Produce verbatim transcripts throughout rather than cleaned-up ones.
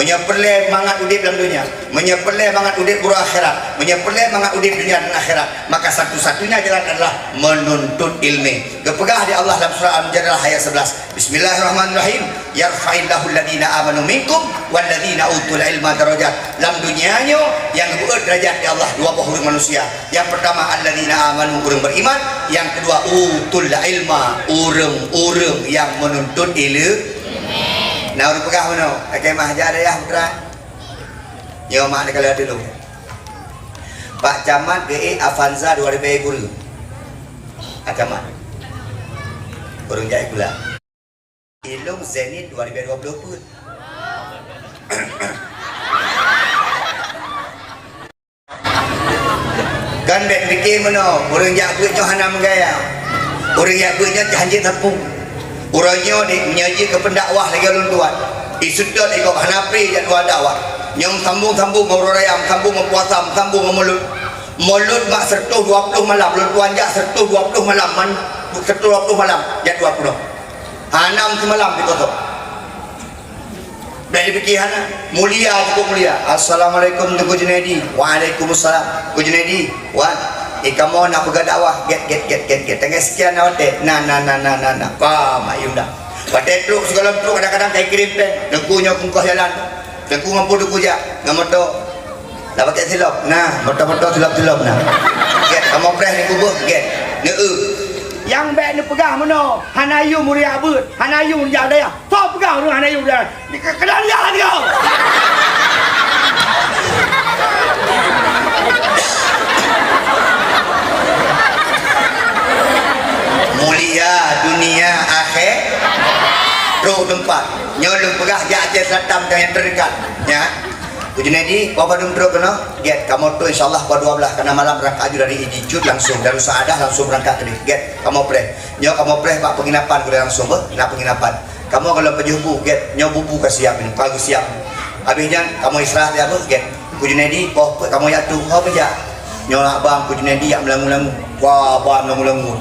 Meunyoe peureulée mangat udeb lam dunia, meunyoe peureulée mangat udeb uroe akhirat, meunyoe peureulée mangat udeb dunia dan akhirat, maka satu-satunya jalan adalah menuntut ilmu. Geupeugah di Allah lam surah Al-Mujadalah ayat sebelas, "Bismillahirrahmanirrahim. Yarfa'illahu alladhina amanu minkum walladhina utul ilma darajat." Lam dunia nyoe nyang geubeuet derajat di Allah dua boh ureuëng manusia. Nyang pertama, alladzina amanu, ureuëng beriman. Nyang kedua, utul ilma, ureuëng-ureuëng nyang menuntut ilmu. Nah, ureuëng peugah meunoe, "Lakée mah jak dayah putra." Nyoe mak ni kalau dulu. Pak Camat geuék Avanza dua ribu guru. Pak Camat. Ureuëng jak ikula. Ilong Zenith dua ribu dua puluh pun. Kan bék pike meunoe, ureuëng jak beuet nyoe hana meugaya. Ureuëng jak beuet nyoe hanjeuet sapeue. Uroe nyoe dek meunyoe jeuet keu pendakwah lagée ulôn tuan. Iseutôt ikok hana pri jak dua dakwah. Nyoe meusambung-sambung ngon uroe raya, meusambung ngon puasa, meusambung ngon mulod. Mulod mak seratus dua puluh malam, ulôn tuan jak seratus dua puluh malam, man, seratus dua puluh malam jak dua puluh. Hana seumalam di kosong. Bék dipike hana. Mulia, cukup mulia. "Assalamualaikum, Teungku Junaidi." "Waalaikumsalam." "Teungku Junaidi, wan, eh, kamoe na peugah dakwah." Gét, gét, gét, gét, gét. Tanggai sekian na watée. Na, na, na, na, na, na. Ka, mak yunda. Watée trok, sigohlom trok, kadang-kadang kai kirim péng. Teungku nyoe keu ongkoh jalan. Teungku ngon peue Teungku jak? Ngon moto. Dah pakai silop. Nah, moto-moto silop-silop nah. Gét, kamoe preh ni kubeuh, gét. Neu-eu. Nyang bék neupeugah meunoe, hana yum ureuëng jak beuet, hana yum jak dayah. Soe peugah ureuëng hana yum dayah? Di ke-, keudalian dia. Mulia dunia akhé-, trok teumpat. Nyoe lôn peugah jak Aceh Selatan nyang terdekat. Ya. Teungku Junaidi, poh padum trok keunoe? Gét, kamoe trok insya Allah poh dua belas, karena malam berangkat aju dari Iji Cut langsung, Darussaaddah langsung berangkat tadi. Gét, kamoe preh. Nyoe kamoe preh bak penginapan gurée langsung, beuh, na penginapan. Kamoe kalau pajoh bu, gét, nyoe bubu ka siap, ka geusiap. Habis nyan, kamoe istirahat ya, beuh, gét. Teungku Junaidi, poh peuet kamoe jak tu, ho beujak. Nyoe abang Teungku Junaidi jak meulangu-langu. Wah, abang meulangu-langu.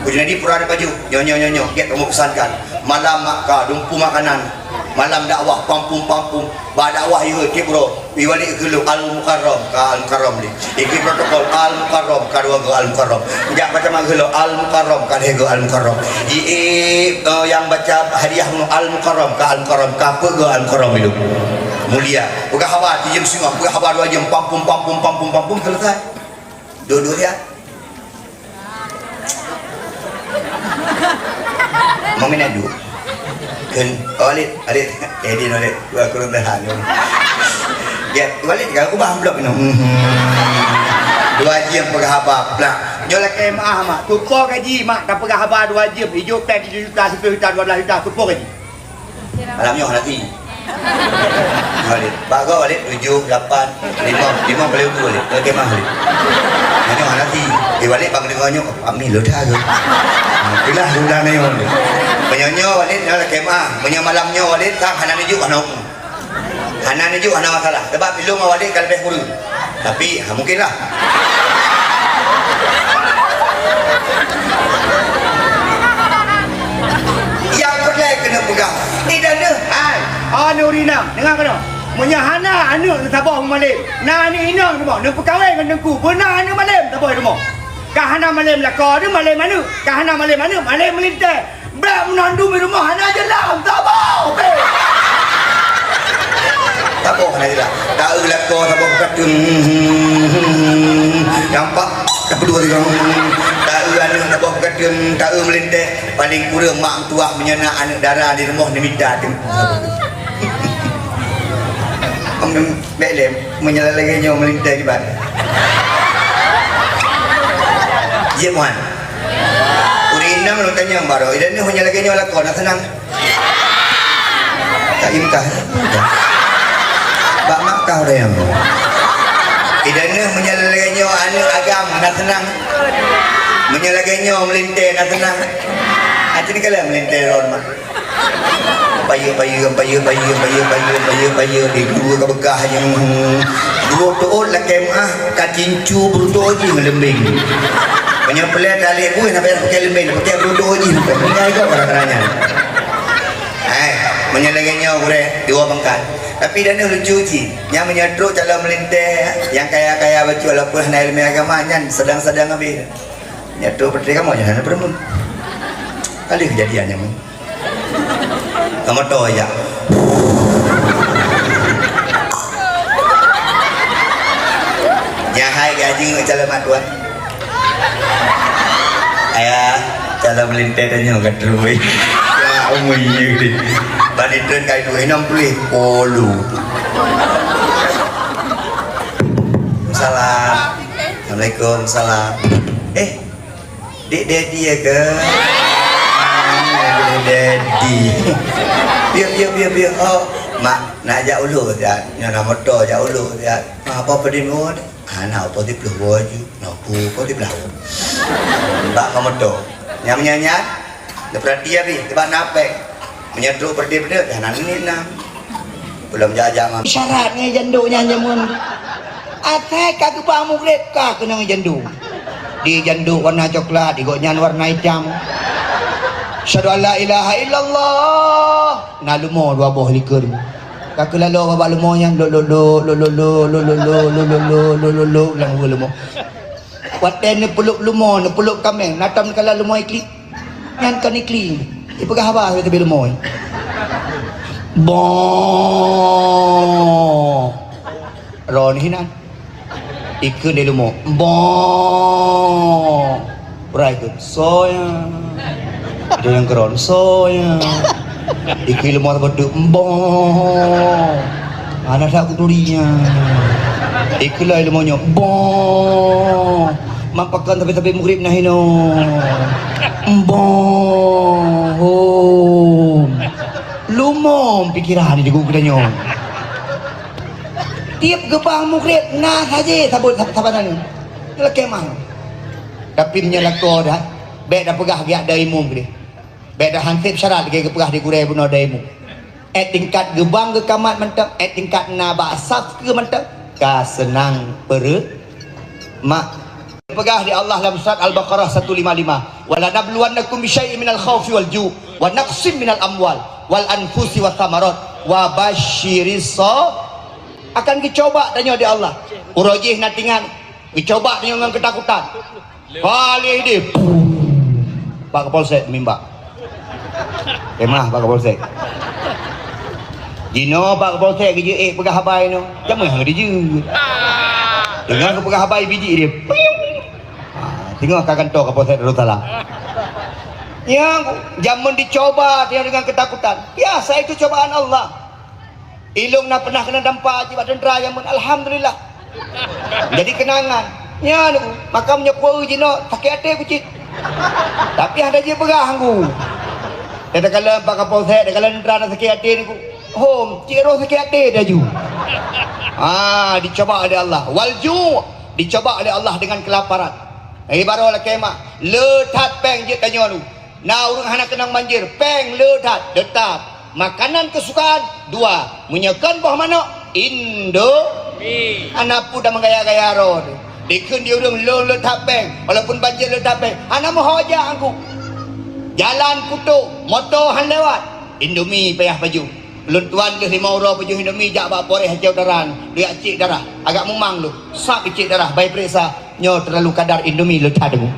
Teungku Junaidi pura ada pajoh. Nyoe, nyoe, nyoe, nyoe. Gét kamoe pesankan. Malam mak ka, dumpu makanan. Malam dakwah, pampung-pampung. Bak dakwah, yue, tiep uroe. Iwali geulok Al-Mukarram, ka Al-Mukarram ni. Iki protokol Al-Mukarram, ka dua go Al-Mukarram. Jak macam mana geulok Al-Mukarram, ka lhée go Al-Mukarram. Ji, eh, yang baca hadiah bunoe Al-Mukarram, ka Al-Mukarram, ka peuet go Al-Mukarram ilok. Mulia. Peugah haba, tiyeum singoh, peugah haba dua jeuem, pampung, pampung, pampung, pampung, selesai. Dua-dua dia. Mami nak dua. Kan, oh, Walid, Walid. Eh, dia Walid. Gua kurang tahan. Ya, Walid kan ubah amplop ni. Mhm. Dua jeuem peugah haba, plak. Nyoe lakée meuah, mak. Tupo gaji, mak, ka peugah haba dua jeuem. Ijok péng tujoh juta, sepuluh juta, dua belas juta. Tupo gaji. Malam nyoe hana si. Walid. Bak gob Walid, tujoh, lapan, lima, lima paling ujung Walid. Oke, mah Walid. Nyoe hana si. Eh, Walid, bang dengar nyoe, kami lo dah tu. Itulah sudah ni Walid. Meunyoe nyoe Walid, nyoe lakée meuah. Meunyoe malam nyoe Walid, sang hana nujuk, hana hukum. Hana nujuk, hana masalah. Sebab ilong Walid ka leubeh kureueng. Tapi, ha, mungkin lah. Nyang peureulée keuneuk peugah, ié dan neuh hai. Oh, neurinang, deungoe keunoe. Meunyoe hana aneuëk neusaboh malem, na aneuëk inong neuboh, neupeukawen ngon teungku, beuna aneuëk malem saboh rumoh. Ka hana malem lakoe, neuh malem aneuëk. Ka hana malem aneuëk, malem meulintée. Bék meunan dum di rumoh hana jeulaih, saboh, bék. Saboh hana jeulaih. Taeu lakoe saboh peukateun. Nampak? Tapeudua tiga. Taeu aneuëk saboh peukateun, taeu meulintée. Paling kureueng mak meutuah meunyoe na aneuëk dara di rumoh neumita teungku. Bék lé, meunyoe lagée nyoe meulintée kiban. Jeuet muan. Ureuëng inong lôn tanyong baroe, ié dan neuh meunyoe lagée nyoe lakoe na seunang? Ka imkah. Bak mak kah ureuëng nyoe. Ié dan neuh meunyoe lagée nyoe aneuëk agam na seunang? Meunyoe lagée nyoe meulintée na seunang? Aci ni kala meulintée lôn mak. Bayeue, bayeue, bayeue, di guru ka beukah nyang brôk teuôt lakée meuah ka cincu brôk teuôt jih ngon leumbeng. Meunyoe peureulée talek buih na payah pakai leumbeng, pakai brôk teuôt jih, bukan tinggai keu barang-barang nyan. Hai, Meunyoe lagèe nyoe gurèe dua pangkat. Tapi dan lucu cit. Nyang meunyoe trok calon meulintèe, nyang kaya-kaya bacut walaupun hana ileumèe agama, nyan sedang-sedang habéh. Meunyoe trok peutrè kamoe nyan hana peureumeun. Ka lheueh keujadian nyan. Ka moto jak. Nyan hai gaji calon mak tuan. Ayah, calon meulintèe tanyoe ka trok. Ya, umui ye deh. Bani tren kai duit enam puluh polu. Salam. Assalamualaikum, salam. Eh, Dek Dedi ya ke? Dedi. Piye, piye, piye, piye. Oh, mak, nak jak ulu siat. Nyoe na moto jak ulu siat. Apa pedih muat? Hana apa di peuluh boh ju. Nopo ko di belau. Bak ka moto. Nyang meunyan-nyan, neupeurati abéh, teubak na péng. Meunyoe trok peureuté-peureuté, hana neuniet na. Belom jak-jak mam. Syarat ngon janduk nyan jameun. Asai ka geubang mugreb ka keunong janduk. Di janduk warna coklat, di gobnyan warna itam. Asyhadu an la ilaha illallah. Na leumo dua boh likot. Ka keulaloe bak leumo nyan, lok, lok, lok, lam ureueng leumo. Watèe neupeulop leumo, neupeulop kaméng, na tom kala leumo iklik. Nyan kon iklik. Ipeugah haba sabe leumo. Boh. Droeneuh hinan. Ikheun di leumo, "Boh!" Urai kheun, "Soe nyan?" Ada nyang keudroe, "Soe nyan?" Ikheun leumo sabe teuk, "Boh!" Hana that kuturi nyan. Ikheun lom leumo nyoe, "Boh!" Mak pakon sabe-sabe mugreb na hinoe. "Boh!" Hom. Leumo pikiran di geutanyoe. Tiep geubang mugreb na saje sabot sab-, saban nyoe. Lakèe mah. Tapi meunyoe lakoe that, bèk tapeugah geujak dayimum keudeh. Bèk tahan sép syarat lagèe geupeugah di gurèe bunoe dayimum. Eh tingkat geubang geukamat mantong, eh tingkat na bak saf keu mantong. Ka seunang peureumak. Peugah di Allah lam surat Al-Baqarah satu lima lima, "Wa lanabluwannakum bisyai'in minal khaufi wal ju', wa naqsim minal amwal, wal anfusi was samarat, wa basyiris sa-," Akan geucoba tanyoe di Allah. Uroe jih na tingan, geucoba tanyoe ngon keutakutan. Paléh deh. Pak Kapolsek meumbak. Kemah Pak Kapolsek. Jinoe Pak Kapolsek geujeuet peugah haba inoe. Jamé hana geujeuet. Deungon geupeugah haba bijéh dia. Ha, singoh ka kantô Kapolsek Darussalam. Nyan, jameun dicoba dia dengan ketakutan. Biasa itu cobaan Allah. Ilôn na pernah kena dampa cit bak teuntara jameun, alhamdulillah. Jadi kenangan. Nyan, maka meunyoe peue jinoe sakét até ku cit. Tapi hana jipeugah ku. Takalon Pak Kapolsek, takalon teuntara na sakét até ku. Hom, cit roh sakét até laju. Ah, dicoba oleh Allah. Wal ju', dicoba oleh Allah dengan kelaparan. Ibarat lakèe mah, le that péng jeuet tanyoe nu. Na ureueng hana keunong banjir, péng le that, teutap. Makanan kesukaan, dua. Meunyoe kon boh manok, Indomie. Hana peue dah meugaya-gaya droe. Dikheun di ureueng lôn le that péng, walaupun banjir le that péng, hana meuho jak aku. Jalan putôh, moto han lewat, Indomie payah pajoh. Lôn tuan lheueh limong uroe pajoh Indomie jak bak Polres Aceh Utara, lôn jak cek darah. Agak mumang lôn, sab cek darah, bai peuriksa, nyoe terlalu kadar Indomie le that deungoe.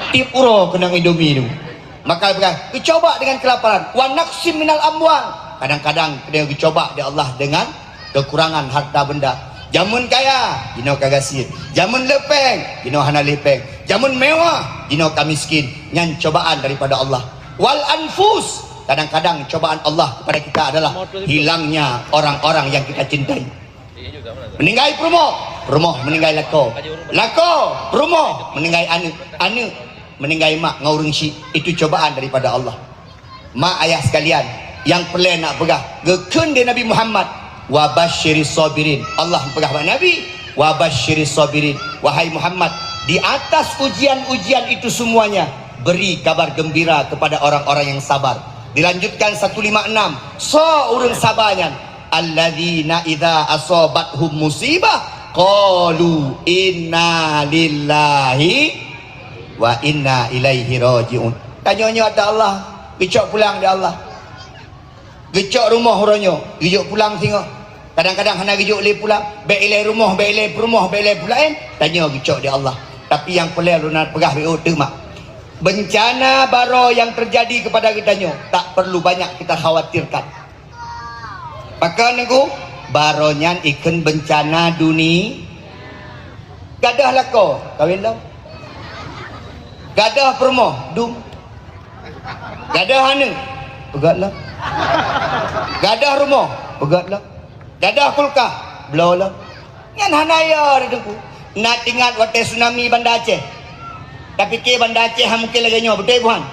Tiep uroe keunong Indomie deungoe. Maka peugah, "Geucoba dengan kelaparan, wa naqsim minal amwal." Kadang-kadang dia geucoba di Allah dengan kekurangan harta benda. Jameun kaya, jinoe ka gasien. Jameun le péng, jinoe hana le péng. Jameun mewah, jinoe ka miskin. Nyan cobaan daripada Allah. Wal anfus, kadang-kadang cobaan Allah kepada kita adalah hilangnya orang-orang yang kita cintai. Meuninggai peurumoh, peurumoh meuninggai lakoe. Lakoe, peurumoh meuninggai aneuk. Aneuk meuninggai mak ngon ureueng syik. Itu cobaan daripada Allah. Mak ayah sekalian, nyang peureulèe nak peugah, geukheun lé Nabi Muhammad, "Wa basyiris sabirin." Allah peugah bak Nabi, "Wa basyiris sabirin." Wahai Muhammad, di atas ujian-ujian itu semuanya, beri kabar gembira kepada orang-orang yang sabar. Dilanjutkan satu lima enam, soe ureueng saba nyan? "Alladzina idza asabathum musibah, qalu inna lillahi wa inna ilaihi raji'un." Tanyoe nyoe ata Allah, geucok pulang di Allah. Geucok rumoh uroe nyoe, geujok pulang singoh. Kadang-kadang hana geujok lé pulang, bèk ilèe rumoh, bèk ilèe peurumoh, bèk ilèe peulaén, tanyoe geucok di Allah. Tapi nyang peureulèe lôn peugah bèk teuk mak. Bencana baroe nyang teujadi keupada geutanyoe tak perlu banyak kita khawatirkan. Pakon Teungku? Baroe nyan ikheun bencana duni. Gadôh lakoe, kawén lom. Gadôh peurumoh, dum. Gadôh aneuk, peugöt lom. Gadôh rumoh, peugöt lom. Gadôh kulkah, bloe lom. Nyan hana yo, Teungku. Na teuingat watèe tsunami Banda Aceh? Tapike Banda Aceh han mungken lagèe nyoe, beutôi bukan?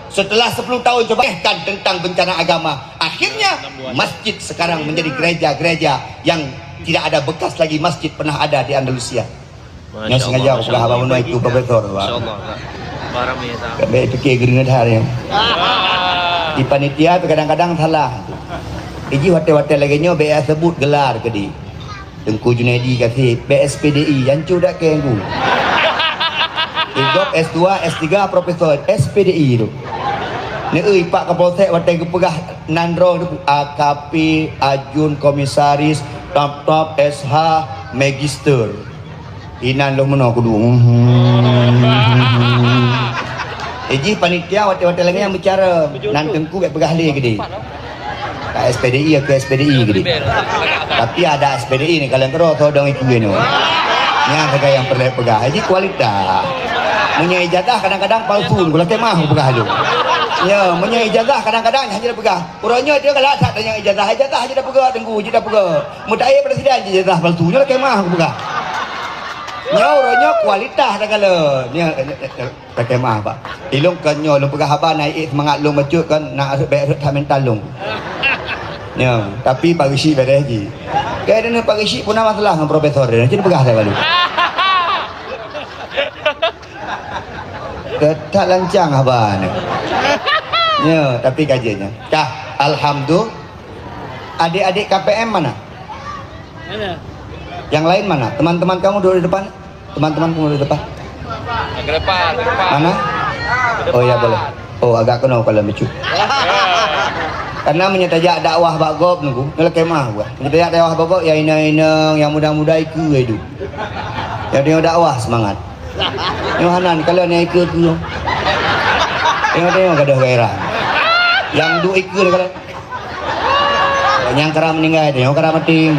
Setelah sepuluh tahun coba kan tentang bencana agama, akhirnya masjid sekarang menjadi gereja-gereja yang tidak ada bekas lagi masjid pernah ada di Andalusia. Nyoe sengaja aku peugah haba meunoe keu profesor, Pak. Insyaallah, Kak. Barang ni, Kak. Kami fikir geuringan hari. Di panitia tu kadang-kadang salah. Iji watèe-watèe lagèe nyoe bèk sebut gelar keudéh. Teungku Junaidi kasih, bèk S P D I, hancô dak keu Teungku. Idop S dua, S tiga, profesor, S P D I tu. Neueu Pak Kapolsek watèe geupeugah nan droe tu, A K P, Ajun, Komisaris, Top-top, S H, Magister. Inan lôn meunoe kudu. Eh, jih panitia watèe-watèe lagèe nyan bicara. Nan Teungku bèk peugah lé keudéh. Ka S P D I, ya, ke S P D I keudéh. Tapi ada S P D I ni, kalon keudroe, todong ikui ni. Nyan sagai nyang peureulèe peugah. Eh, jih kualitas. Meunyoe ijazah kadang-kadang palsu, lakèe meu'ah kupeugah lé. Ya, meunyoe ijazah kadang-kadang hana jipeugah. Uroe nyoe dia galak that tanyong ijazah. Ijazah jih tapeugah, Teungku, jih tapeugah. Meutayue presiden jih ijazah palsu. Nyoe lakèe meu'ah kupeugah. Nyoe uroe nyoe kualitas takalon. Nyoe, nyoe, nyoe, nyoe, lakèe meu'ah, Pak. Ilôn kon nyoe lôn peugah haba na ék seumangat lôn bacut kon na rhot bèk rhot that mental lôn. Nyoe, tapi Pak Geuchik beres jih. Kaya deungon Pak Geuchik pun na masalah ngon profesor dia. Cit peugah saya balu. Teutap lancang haba nyoe. Nyoe, tapi kajian nyoe. Kah, alhamdulillah. Adik-adik K P M mana? Mana? Yang lain mana? Teman-teman kamu duduk di depan. Teman-teman kamu duduk di depan. Ke depan, ke depan. Mana? Oh ya, boleh. Oh, agak keunoe kalau lucu. Karena meunyoe tajak dakwah bak gob Teungku, nyoe lakèe meu'ah buah. Meunyoe tajak dakwah bak gob, ya inong-inong, yang muda-muda ikeu itu. Jadi nyoe dakwah semangat. Nyoe hana ni, kalau ni ikeu-ikeu. Tengok-tengok gadoh gairah. Yang duek ikeu ni kalau. Nyang kara meuninggai, tengok kara maté.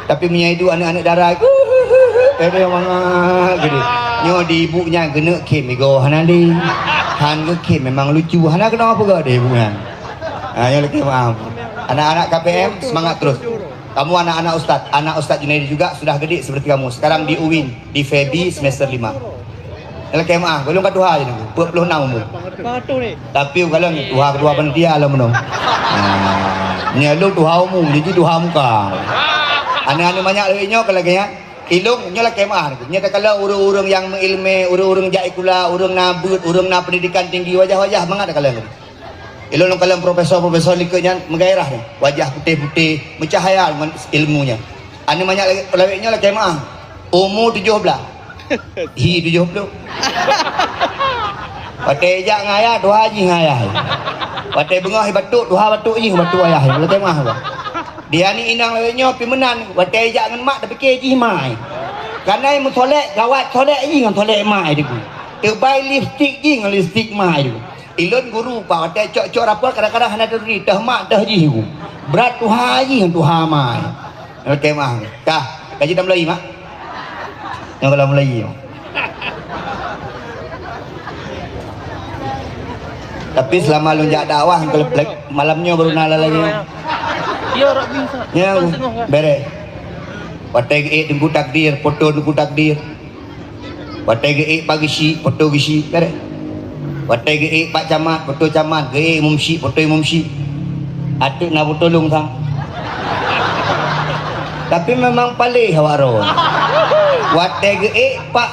Tapi meunyoe iduek aneuk-aneuk dara, eh, tengok mangat geude. Nyoe di ibu nyan keuneuk khém igoe hana lé. Han geukhém memang lucu, hana keunoe peugah deh ibu nyan. Ha, nyoe lakèe meu'ah. Anak-anak K P M, semangat terus. Kamu anak-anak ustaz, anak Ustaz Junaidi juga sudah gede seperti kamu. Sekarang di uin, di FEBI semester lima. Lakèe meu'ah, ulôn ka tuha jih, peuet ploh nam umu. Tapi ulôn tuha keudua panitia lom ulôn. Ha, nyoe lôn tuha umu, jadi tuha muka. Aneuk-aneuk manyak lagèe nyoe ka lagèe nyan. Ilôn nyoe lakèe meu'ah. Nyoe takalon ureueng-ureueng nyang meuilmè, ureueng-ureueng jak sikula, ureueng na beuet, ureueng na pendidikan tinggi, wajah-wajah mangat takalon. Ilôn lôn kalon profesor-profesor likot nyan meugairah nyan. Wajah putéh-putéh, meucahya ngon ilmu nyan. Aneuk manyak lagèe, lawét nyoe lakèe meu'ah. Umu tujoh blah. Hi tujoh ploh. Watèe jak ngon ayah, tuha jih ngon ayah. Watèe beungoh batuk, tuha batuk jih batuk ayah. Lakèe meu'ah bah. Di aneuk inong lawét nyoe pih meunan, watèe jak ngon mak tapike jih mai. Kareuna meusolek, gawat solek jih ngon solek mai Teungku. Teubai lipstik jih ngon lipstik mai Teungku. Ilôn guru, Pak, watèe cok-cok rapot kadang-kadang hana turi, teuh mak teuh jih ku. Brat tuha jih ngon tuha ma. Oke, mah. Kah, kaji tamulai, Mak? Nyang kalau mulai. Tapi selama lôn jak dakwah, kalau malam nyoe baru na lagi. Ya, Rabbi, Ustaz. Ya, beres. Watèe geuék Teungku Takdir, foto Teungku Takdir. Watèe geuék Pak Geuchik, foto Geuchik, beres. Watèe geuék Pak Camat, foto Camat, geuék Imum Syik, foto Imum Syik. Ateueh na foto lôn sang. Tapi memang paléh awak droe. Watèe geuék Pak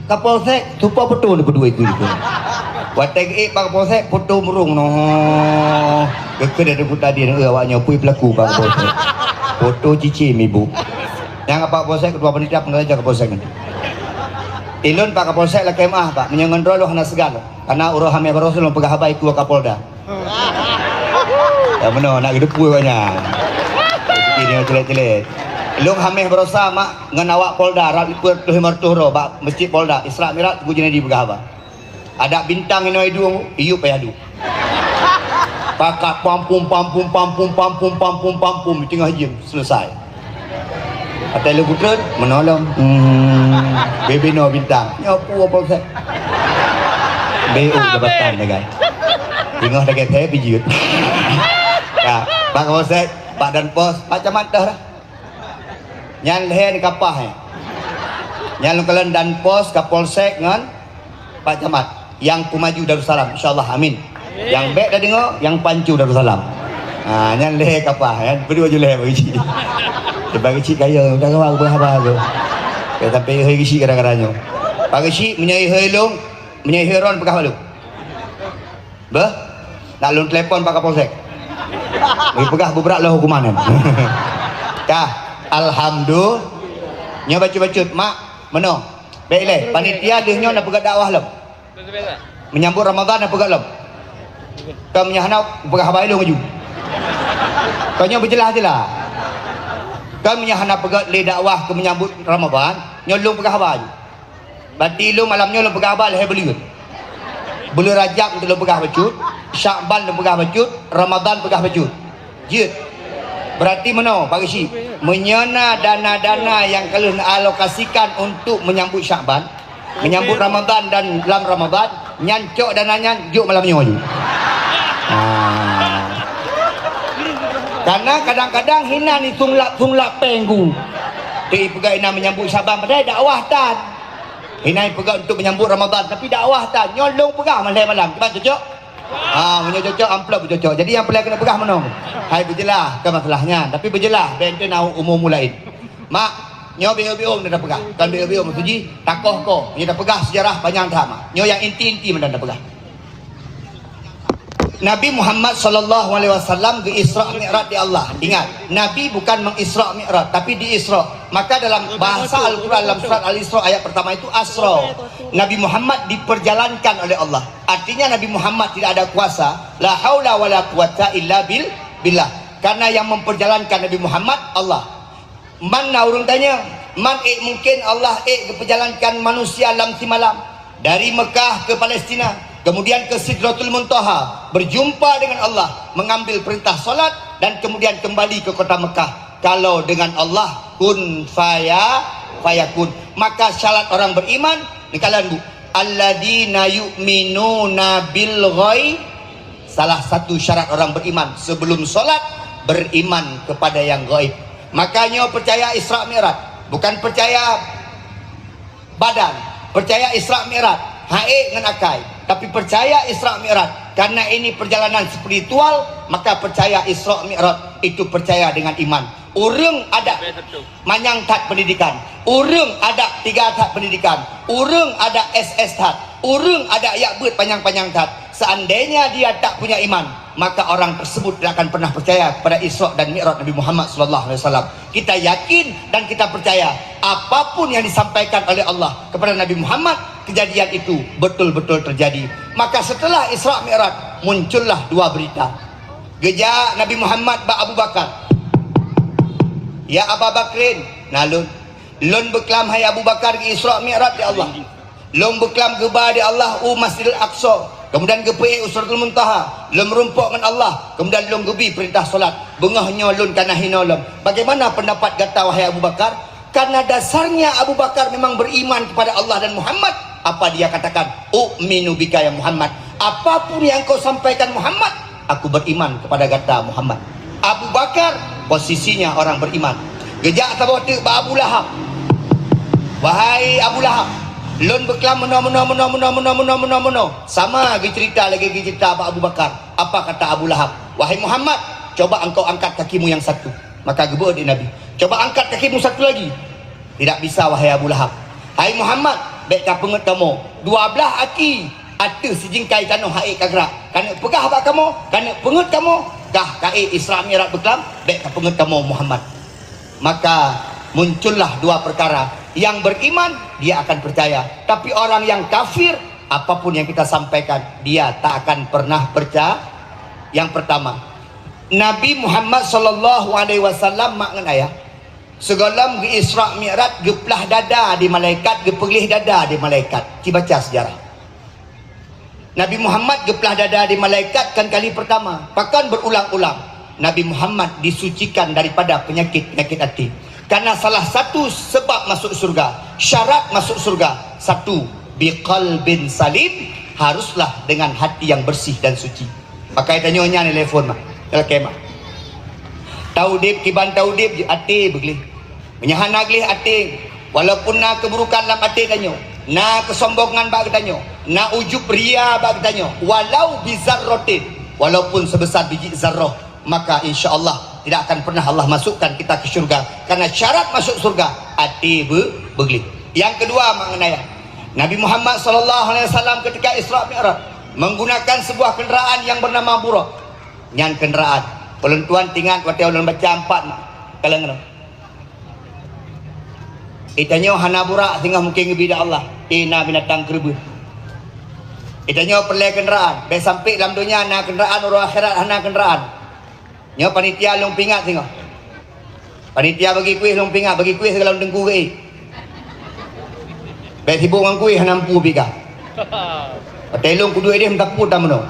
Kapolsek, tupo foto ni kedua itu. Watèe geuék Pak Kapolsek, foto murung noh. Geukheun dari foto tadi, eh, awak nyoe pui pelaku Pak Kapolsek. Foto cicém ibu. Nyang Pak Kapolsek, ketua panitia pengelola Kapolsek nyan. Ilôn Pak Kapolsek lakèe meu'ah, Pak. Meunyoe ngon droe lôn hana seugan. Karena uroe hamé baroe lôn peugah haba iku Kapolda. Ya, meunoe, nak geudeue peue awak nyan. Ini célék-célék. Lôn hameh baroesa, mak, ngon awak Polda, rab lipeu reutôh lima reutôh droe bak Meuseujid Polda, Isra Mi'raj, Teungku Junaidi peugah haba. Adak bintang inoe iduek, iyup payah duek. Pakat pampum, pampum, pampum, pampum, pampum, pampum, teungoh jeuem, selesai. Atai lôn putreun, meunoe lom. Hmm, bebe noe bintang. Nyoe peue polsek. B O jabatan dagai. Teungoh dagai thèe pijeuet. Ya, bak polsek, bak dan pos, bak camat dah dah. Nyan lhèe ni kapah, eh. Nyan lôn kalon dan pos, kapolsek ngon Pak Camat nyang peumaju Darussalam, insyaallah, amin. Nyang bèk tadeungoe, nyang pancu Darussalam. Ha, nyan lhèe kapah, nyan peudua ju lhèe bagi cik. Bagi cik kaya, udah kawa peugah haba tu. Ya, sampai hai geuchik kadang-kadang nyoe. Pak geuchik, meunyoe hai lôn, meunyoe hai ron peugah lôn. Beuh? Nak lôn telepon bak Kapolsek. Bagi peugah beubrat lom hukuman nyan. Kah, alhamdulillah. Nyoe bacut-bacut, mak, meunoe. Bèk ilèe, panitia deuh nyoe na peugah dakwah lom. Menyambut Ramadan na peugah lom. Kon meunyoe hana peugah haba ilôn laju. Kon nyoe beujeulaih-jeulaih. Kon meunyoe hana peugah lé dakwah keu menyambut Ramadan, nyoe lôn peugah haba laju. Berarti lôn malam nyoe lôn peugah haba lhèe buleuen. Buleuen Rajab lôn peugah bacut, Syakban lôn peugah bacut, Ramadan peugah bacut. Jeuet. Berarti meunoe, Pak Geuchik, meunyoe na dana-dana nyang ka lheueh neualokasikan untuk menyambut Syakban, menyambut Ramadan dan lam Ramadan, nyan cok dana nyan jok malam nyoe ju. Ha. Karena kadang-kadang hinan ni sunglap-sunglap péng gu. Teupeugah inan menyambut Syakban, padahai dakwah tan. Inan peugah untuk menyambut Ramadan, tapi dakwah tan. Nyoe lôn peugah malam-malam. Kiban cocok? Ha, meunyoe cocok, amplop cocok. Jadi nyang peureulèe keuneuk peugah meunoe. Hai beujeulaih, kon masalah nyan. Tapi beujeulaih, bèk enteuk na umu-umu laén. Mak, nyoe biôh-biôh na tapeugah. Kon biôh-biôh maksud jih, takoh-koh. Nyoe tapeugah seujarah panyang that, Mak. Nyoe nyang inti-inti mantong tapeugah. Nabi Muhammad sallallahu alaihi wasallam geu-Isra Mi'raj di Allah. Ingat, Nabi bukan meng-Isra Mi'raj, tapi di-Isra. Maka dalam bahasa Al-Quran, dalam surat Al-Isra ayat pertama itu, asra. Nabi Muhammad diperjalankan oleh Allah. Artinya Nabi Muhammad tidak ada kuasa. La haula wala quwata illa bil-, billah. Karena yang memperjalankan Nabi Muhammad, Allah. Man na ureuëng tanya, man ék mungken Allah ék geupeujalankan manusia lam simalam, dari Mekah ke Palestina, kemudian ke Sidratul Muntaha, berjumpa dengan Allah, mengambil perintah salat, dan kemudian kembali ke kota Mekah. Kalau dengan Allah, kun faya-, fayakun. Maka syarat orang beriman, neukalon bu, alladzina yu'minuna bil ghaib. Salah satu syarat orang beriman sebelum salat, beriman kepada yang gaib. Makanya percaya Isra Mi'raj, bukan percaya badan. Percaya Isra Mi'raj, hana ék ngon akai. Tapi percaya Isra Mi'raj, karena ini perjalanan spiritual, maka percaya Isra Mi'raj itu percaya dengan iman. Ureuëng adak manyang that pendidikan, ureuëng adak tiga that pendidikan, ureuëng adak S S that, ureuëng adak yak beuet panyang-panyang that, seandainya dia tak punya iman, maka orang tersebut tidak akan pernah percaya kepada Isra dan Mi'raj Nabi Muhammad sallallahu alaihi wasallam. Kita yakin dan kita percaya, apapun yang disampaikan oleh Allah kepada Nabi Muhammad, kejadian itu betul-betul terjadi. Maka setelah Isra Mi'raj, muncullah dua berita. Geujak Nabi Muhammad bak Abu Bakar. "Ya Aba Bakrin, na lôn. Lôn beuklam hai Abu Bakar geu-Isra Mi'raj di Allah. Lôn beuklam geuba di Allah u Masjidil Aqsa, kemudian geupeuék u Sidratul Muntaha. Lôn meurumpok ngon Allah, kemudian lôn geubi peurintah salat. Beungoh nyoe lôn ka na hinoe lom. Bagaimana pendapat gata, wahai Abu Bakar?" Karena dasarnya Abu Bakar memang beriman kepada Allah dan Muhammad. Apa dia katakan? "U'minu bika ya Muhammad." Apapun yang kau sampaikan Muhammad, aku beriman kepada gata Muhammad. Abu Bakar posisinya orang beriman. Geujak saboh teuk bak Abu Lahab. "Wahai Abu Lahab, lôn beuklam meunoe, meunoe, meunoe, meunoe, meunoe, meunoe, meunoe, meunoe." Sama geucerita lagèe geucerita bak Abu Bakar. Apa kata Abu Lahab? "Wahai Muhammad, coba engkau angkat kakimu yang satu." Maka geubeuet di Nabi, "Coba angkat kakimu satu lagi." "Tidak bisa, wahai Abu Lahab." "Hai Muhammad, bèk kapeungeut kamoe. Dua blah aki ateueh sijingkai tanoh hana ék ka grak. Kaneuk peugah bak kamoe, kaneuk peungeut kamoe, kah ka ék Isra Mi'raj beuklam, bèk kapeungeut kamoe Muhammad." Maka muncullah dua perkara. Yang beriman, dia akan percaya. Tapi orang yang kafir, apapun yang kita sampaikan, dia tak akan pernah percaya. Yang pertama, Nabi Muhammad sallallahu alaihi wasallam, mak ngon ayah, sigohlom geu-Isra Mi'raj, geuplah dada di malaikat, geupeugléh dada di malaikat. Ci baca seujarah. Nabi Muhammad geuplah dada di malaikat kan kali pertama, bahkan berulang-ulang. Nabi Muhammad disucikan daripada penyakit-penyakit hati. Karena salah satu sebab masuk surga, syarat masuk surga, satu, biqalbin salim, haruslah dengan hati yang bersih dan suci. Pakai tanyoe nyan telepon mah. Lakée mah. Taudeb kiban taudeb, até beugleh. Meunyoe hana gleh até, walaupun na keuburukan lam até tanyoe, na keusombongan bak geutanyoe, na ujub ria bak geutanyoe, walau bizarrotin, walaupun sebesar biji zarroh, maka insya Allah tidak akan pernah Allah masukkan kita ke syurga. Karena syarat masuk surga, até be-, beugleh. Yang kedua, mak ngon ayah, Nabi Muhammad sallallahu alaihi wasallam ketika Isra Mi'raj menggunakan sebuah kenderaan yang bernama Buraq. Nyan kenderaan. Ulôn tuan ingat watée ulôn baca empat mak. Kaleng keunoe. Geutanyoe hana burak singoh mungken geubri lé Allah. Eh, na binatang keureubeuen. Geutanyoe peureulée kenderaan. Bék sampai lam donya na kenderaan, uroe akhirat hana kenderaan. Nyoe panitia lôn peuingat singoh. Panitia bagi kueh lôn peuingat, bagi kueh sigohlom teungku geuék. Bék sibok ngon kueh hana mampu pih kah. Watée lôn kuduek ideh meusapeue tameunoe.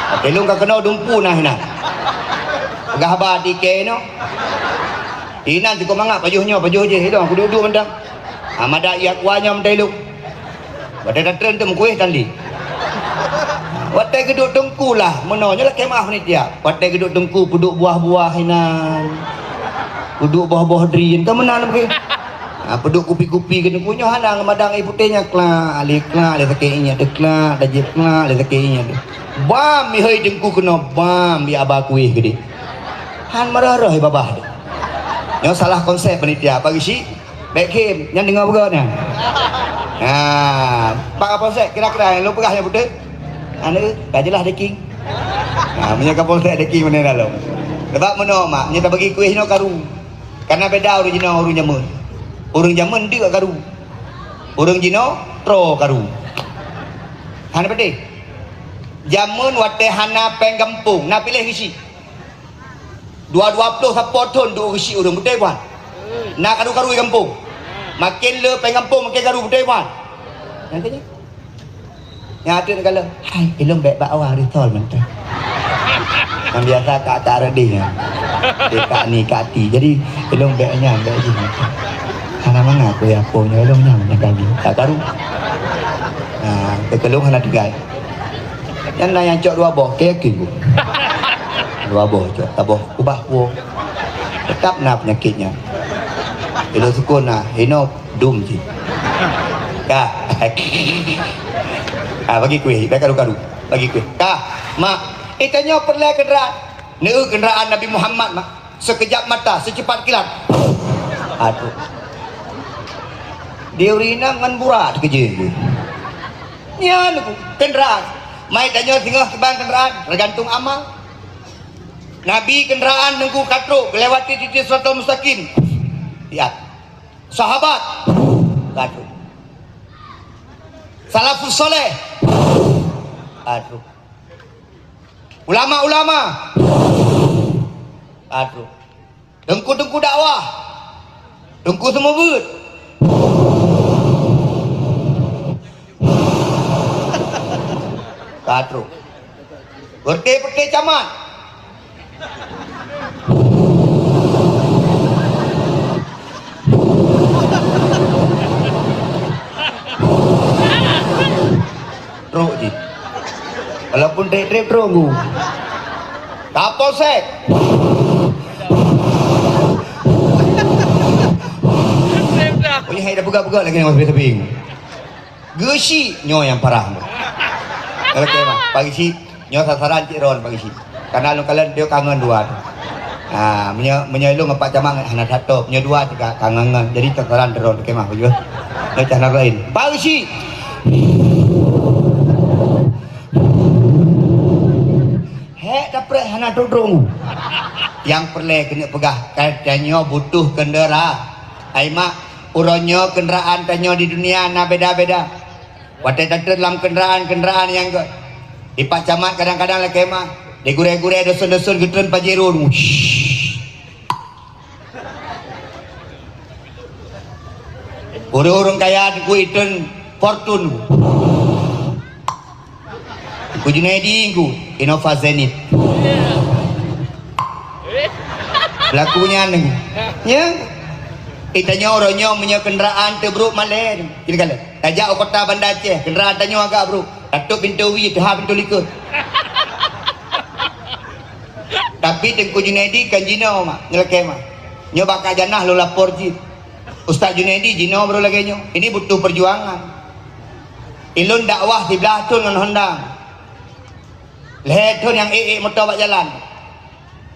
Watée lôn ka keunoe dumpeue na hinan. Peugah haba di kée inoe. Inan cukôp mangat pajoh nyoe, pajoh jih, idong kuduek-duek mantong. Ha, madak ié kuah nyoe mantong ilong. Watée tatreun teuk meukueh tali. Watée geuduek teungku lah, meunoe nyoe lakée meuah panitia. Watée geuduek teungku peuduek buah-buah inan. Peuduek boh-boh drien, ka meunan mungken. Ha, peuduek kupi-kupi keu teungku nyoe hana ngeumadang ié putéh nyan klak, lé klak, lé sakét ingat deuh klak, dan jieb klak, lé sakét ingat deuh. Bam, mihôi teungku keunoe, bam, bi aba kueh geude. Han meurah-rah ié babah deuh. Nyoe salah konsep panitia, apa geusyik? Bék khém, nyan deungoe beugöt nyan. Ha, Pak Kapolsek, kira-kira nyang lôn peugah nyan beutôi? Aneuk, ka jeulaih daging. Ha, meunyoe Kapolsek daging meunan lom. Sebab meunoe mak, meunyoe tabagi kueh nyoe karu. Karena beda ureueng jinoe ureueng jameun. Ureueng jameun deuk karu. Ureueng jinoe tro karu. Hana peudeh. Jameun watée hana péng gampông, na piléh geusyik. Dua, dua ploh sapo thon duek geusyik ureueng, beutôi bukan? Na karu-karu di gampông. Maken le péng gampông maken karu, beutôi bukan? Nyang keu nyoe. Nyang ateueh neukalon, "Hai, ilong bék bak awang risol mantong." Nyang biasa kak-kak reudeh nyan. Dek kak ni, kak ti. Jadi, ilong bék nyan, bék jih mantong. Hana mangat kueh apong nyoe, ilong nyan mantong kami. Tak karu. Nah, keukeulong hana tinggai. Nyan na nyang cok dua boh, keu yakin ku. Dua boh cok, saboh kubah kuwoe. Tetap na peunyakét nyan. Ilong sukon na, hinoe dum cit. Ka. Ah, bagi kueh, bagi karu-karu. Bagi kueh. Ka, mak. Eh, tanyoe peureulée kenderaan. Neu kenderaan Nabi Muhammad, mak. Sekejap mata, secepat kilat. Aduh. Di ureueng inong ngon burak teukeujeuet. Nyan kenderaan. Mai tanyoe singoh kiban kenderaan, tergantung amal. Nabi kenderaan teungku ka trok, geulewati titik Siratal Mustaqim. Lihat. Sahabat. Ka trok. Salafus saleh. Ka trok. Ulama-ulama. Ka trok. Teungku-teungku dakwah. Teungku seumeubeuet. Ka trok. Peureté-peureté camat. Trok jih. Walaupun trép-trép trok gu. Kapolsek. Punya hai dah peugah-peugah lagi nang sepi-sepi. Geusyik nyoe nyang parah. Oke, mah. Pak Geusyik, nyoe sasaran cit droen, Pak Geusyik. Karena lôn kalon dia kangen dua tu. Ha, meunyoe, meunyoe lôn ngon Pak Camat hana satu, meunyoe dua tu ka, kangen-kangen. Jadi sasaran droen, oke, mah, bujur. Nyoe cah lain. Pak Geusyik. Hék tapreh hana trok-trok. Nyang peureulée keuneuk peugah, ka tanyoe butuh keundera. Hai mak, uroe nyoe keunderaan tanyoe di dunia na beda-beda. Watée tateuet lam keunderaan-keunderaan nyang gét, di Pak Camat kadang-kadang lakée mah, Di gurée-gurée, dusun-dusun geutreun Pajero. Wush. Ureuëng-ureuëng kaya Teungku itreun Fortune. Teungku Junaidi Teungku, Innova Zenith. Belaku nyan Teungku. Ya. Eh, tanyoe uroe nyoe meunyoe kendaraan teubrok malée. Jadi kalau tajak u kota Banda Aceh, kendaraan tanyoe agak brok. Tatôp pintoe wie, teuhah pintoe likot. Tapi Teungku Junaidi kan jinoe mak, nyeulakée mak. Nyoe bak Kak Janah lôn lapor cit. Ustaz Junaidi jinoe baru lagée nyoe. Ini butuh perjuangan. Ilôn dakwah siblaih thon ngon Honda. Lhée thon nyang ék-ék moto bak jalan.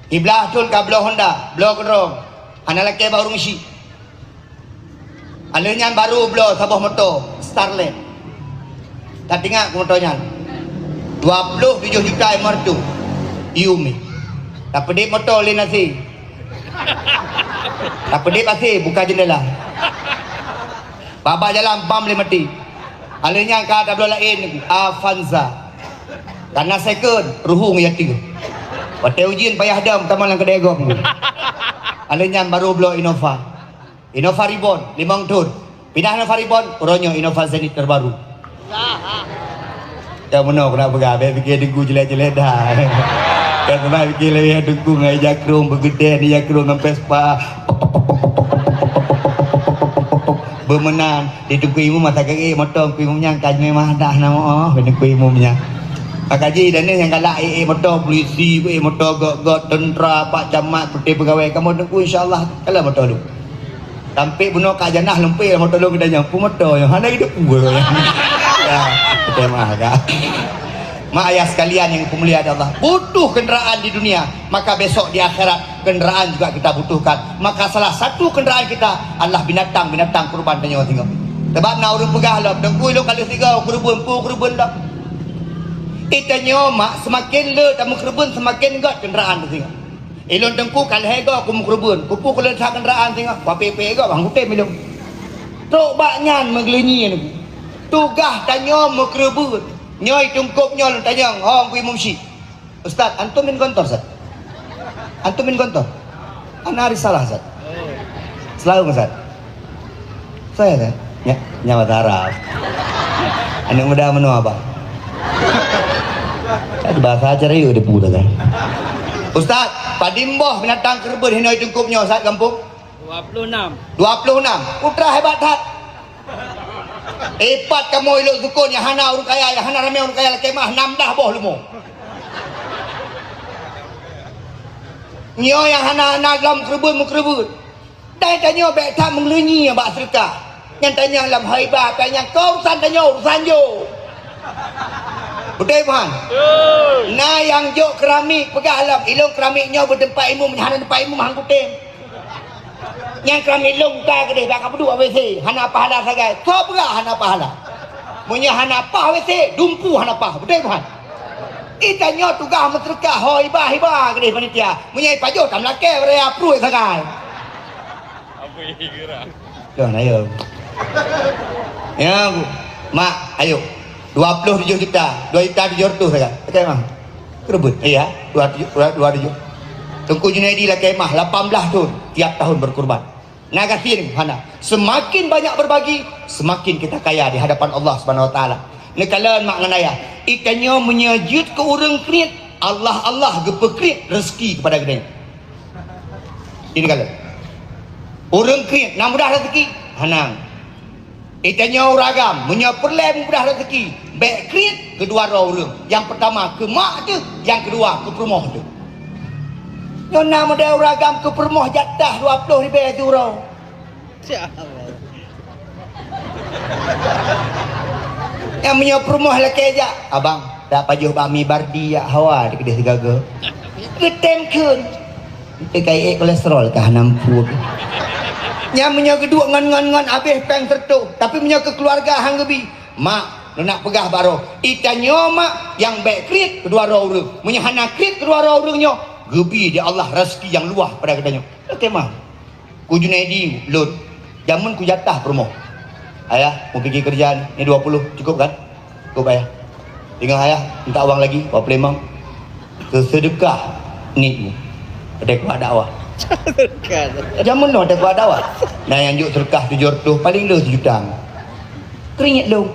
Siblaih thon ka bloe Honda, bloe keudroe. Hana lakée bak ureuëng syiek. Alheuh nyan baru bloe saboh moto Starlet. Tatingat keu moto nyan. Dua ploh tujoh juta lima ratus. Yumi. Tapeudeb moto lé nasi. Tapeudeb asi buka jendela. Babah jalan pam lé mati. Alheuh nyan ka tabloe laén Avanza. Karena second, ruhueng ya tiga. Watée ujian payah dam tamong lam keudée gob. Alheuh nyan baru bloe Innova. Innova Reborn, limong thon. Pindah Innova Reborn, uroe nyoe Innova Zenith terbaru. Ya meunoe keuneuk peugah, bék pikée Teungku jelek-jelek dah. Kan pernah pikée lé Teungku ngon ija krong, beugedée ija krong ngon Vespa. Beumeunan, di Teungku Imum masa kaki moto Teungku Imum nyan kan memang dah nama oh Teungku Imum nyan. Maka ji dan nyang galak eh moto polisi, eh moto gok-gok tentera, pak camat, putih pegawai kamu Teungku insya-Allah kalau moto lu. Sampai bunoe Kak Janah lumpih lam moto lôn geutanyoe, peue moto nyoe? Hana geuteupue nyoe. Ya, beutôi meu'ah, Kak. Mak ayah sekalian yang dimuliakan Allah, butuh kendaraan di dunia, maka besok di akhirat kendaraan juga kita butuhkan. Maka salah satu kendaraan kita adalah binatang-binatang kurban tanyoe singoh. Sebab na ureuëng peugah lom, "Teungku, ilôn ka lheueh sigoe keureubeuen, peue keureubeuen lom?" Itanyoe mak semakin le tameukeureubeuen semakin gét kendaraan singoh. Ilôn Teungku ka lhée goe kumeukeureubeuen, kupeue kulôn that kendaraan singoh, wapé-pé goe bang kutem ilôn. Trok bak nyan meugeulunyi Teungku. Tugaih tanyoe meukeureubeuen. Nyoe itungkop nyoe lôn tanyong, ho Teungku Imum Syiek. Ustaz, antum min kontor, Ustaz? Antum min kontor? Ana risalah, Ustaz. Seulaweueng, Ustaz. Saya, Ustaz. Nya, nya bahasa Arab. Aneuk muda meunoe, Abang. Kan bahasa Aceh Rayeuk dia pula, kan? Ustaz, padum boh binatang keureubeuen hinoe itungkop nyoe, Ustaz, gampông? Dua puluh enam. Dua puluh enam. Putra hebat that. Ipat kamoe ilok sukon nyang hana ureuëng kaya, nyang hana ramé ureuëng kaya lakée meu'ah nam blah boh leumo. Nyoe nyang hana-hana lom keureubeuen meukeureubeuen. Dan tanyoe bék that meungeulunyi bak seudeukah. Nyang tanyong lam haibah, tanyong keu urusan tanyoe, urusan jok. Beutôi, Tuhan? Na nyang jok keramik peugah lom, ilôn keramik nyoe beuteumpat imum, hana teumpat imum han kutem. Nyang keramik lôn ka keudeh bak kapeuduek W C, hana pahala sagai. Soe peugah hana pahala? Meunyoe hana paih W C, dumpeue hana paih. Beutôi, Tuhan? Itanyoe tugaih meuseudeukah ho iba-iba keudeh panitia. Meunyoe ipajoh tam lakée raya pruet sagai. Tuh, na yo. Ya, Mak, ayo. Dua puluh tujoh juta, dua juta tujoh ratus sagai. Sagai mah. Keureubeuen. Iya, dua tujoh, dua, dua tujoh. Teungku Junaidi lakée mah lapan belas thon tiap tahun berkurban. Na gasien hana. Semakin banyak berbagi, semakin kita kaya di hadapan Allah Subhanahu Wa Taala. Neukalon mak ngon ayah. Itanyoe meunyoe jeuet keu ureuëng kriet, Allah, Allah geupeukriet rezeki kepada geutanyoe. Ini kalau ureuëng kriet na mudah rezeki, hanang. Itanyoe ureuëng agam, meunyoe peureulée mudah rezeki, bék kriet keudua droe ureuëng. Nyang peurtama keu mak teuh, nyang keudua keu peurumoh teuh. Nyoe na model ureuëng agam keu peurumoh jatah dua ploh ribée siuroe. Nyang meunyoe peurumoh lakée jak, "Abang, dak pajoh bak mi bardi jak hawa di keudeh sigaga." Geutem kheun. Teuka ék kolesterol kah nam pun. Nyang meunyoe geuduek ngon, ngon, ngon abéh péng seureutôh, tapi meunyoe keu keuluwarga han geubi, "Mak, lôn nak peugah bak droe, itanyoe mak nyang bék kriet keudua droe ureuëng. Meunyoe hana kriet keudua droe ureuëng nyoe, geubi di Allah rezeki nyang luwah pada geutanyoe." Oke, mak. Ku Junaidi lôn, jameun ku jatah peurumoh. Ayah, mupike keureuja ni, ni dua puluh, cukup kan? Cukup, Ayah. Ingat, Ayah, minta uang lagi, dua puluh lima. Seudeukah niet mu. Watèe kuat dakwah. Jameun nyoe watèe kuat dakwah. Na nyang jok seudeukah tujoh reutôh, paléng le seujuta. Kriet lôn.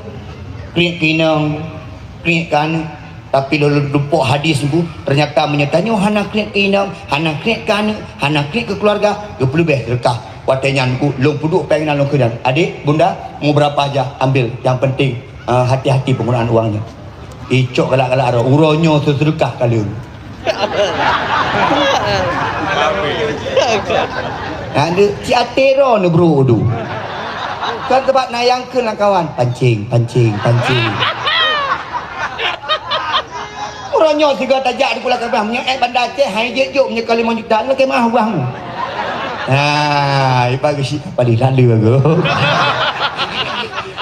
Kriet keu inong, kriet keu aneuk. Tapi lôn, lôn tumpok hadis nyoe, ternyata meunyoe tanyoe hana kriet keu inong, hana kriet keu aneuk, hana kriet keu keuluwarga, geupeuleubeh seudeukah. Watèe nyan ku, lôn peuduek péng nan lôn kheun, "Adék, bunda, mau berapa aja, ambil. Yang penting, eh, hati-hati penggunaan uangnya." Icok galak-galak droe, uroe nyoe seudeukah kali. Ada cit até droe neubrôk du. Kan teumpat na nyang kheun lam kawan, pancing, pancing, pancing. Uroe nyoe sigoe tajak di Pulo Keubah, meunyoe ék Banda Aceh, hai jeuet jok meunyoe ka limong juta, lakèe meuah ubah mu. Hai, bagus sih, paling lalu aku.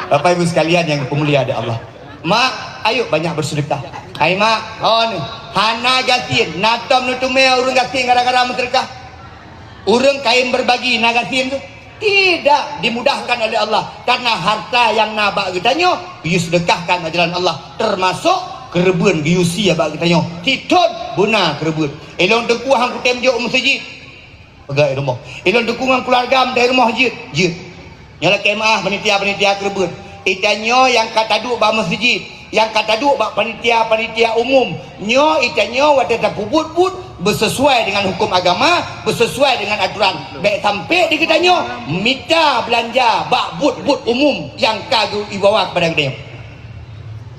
Bapak Ibu sekalian yang dimuliakan Allah. Mak, ayo banyak bersedekah. Hai mak, oh ni, hana gasien, na tom neuteumé ureueng gasien gara-gara meusedekah. Ureueng kayém berbagi na gasien tu. Tidak dimudahkan oleh Allah, karena harta nyang na bak geutanyoe geuyue seudekahkan bak jalan Allah, termasuk keureubeuen geuyue sie bak geutanyoe. Sithon beuna keureubeuen. Ilôn teungku han kutem jok meuseujid. Peugah i rumoh. Ilôn teungku ngon keuluwarga meutai rumoh jeuet, jeuet. Nyoe lakèe meuah panitia-panitia keureubeuen. Itanyoe nyang ka taduek bak meuseujid, nyang ka taduek bak panitia-panitia umum. Nyoe itanyoe watèe tapeubuet buet beuseusuai dengan huköm agama, beuseusuai dengan aturan. Bèk sampé di geutanyoe mita beulanja bak buet-buet umum nyang ka geuibawa keupada geutanyoe.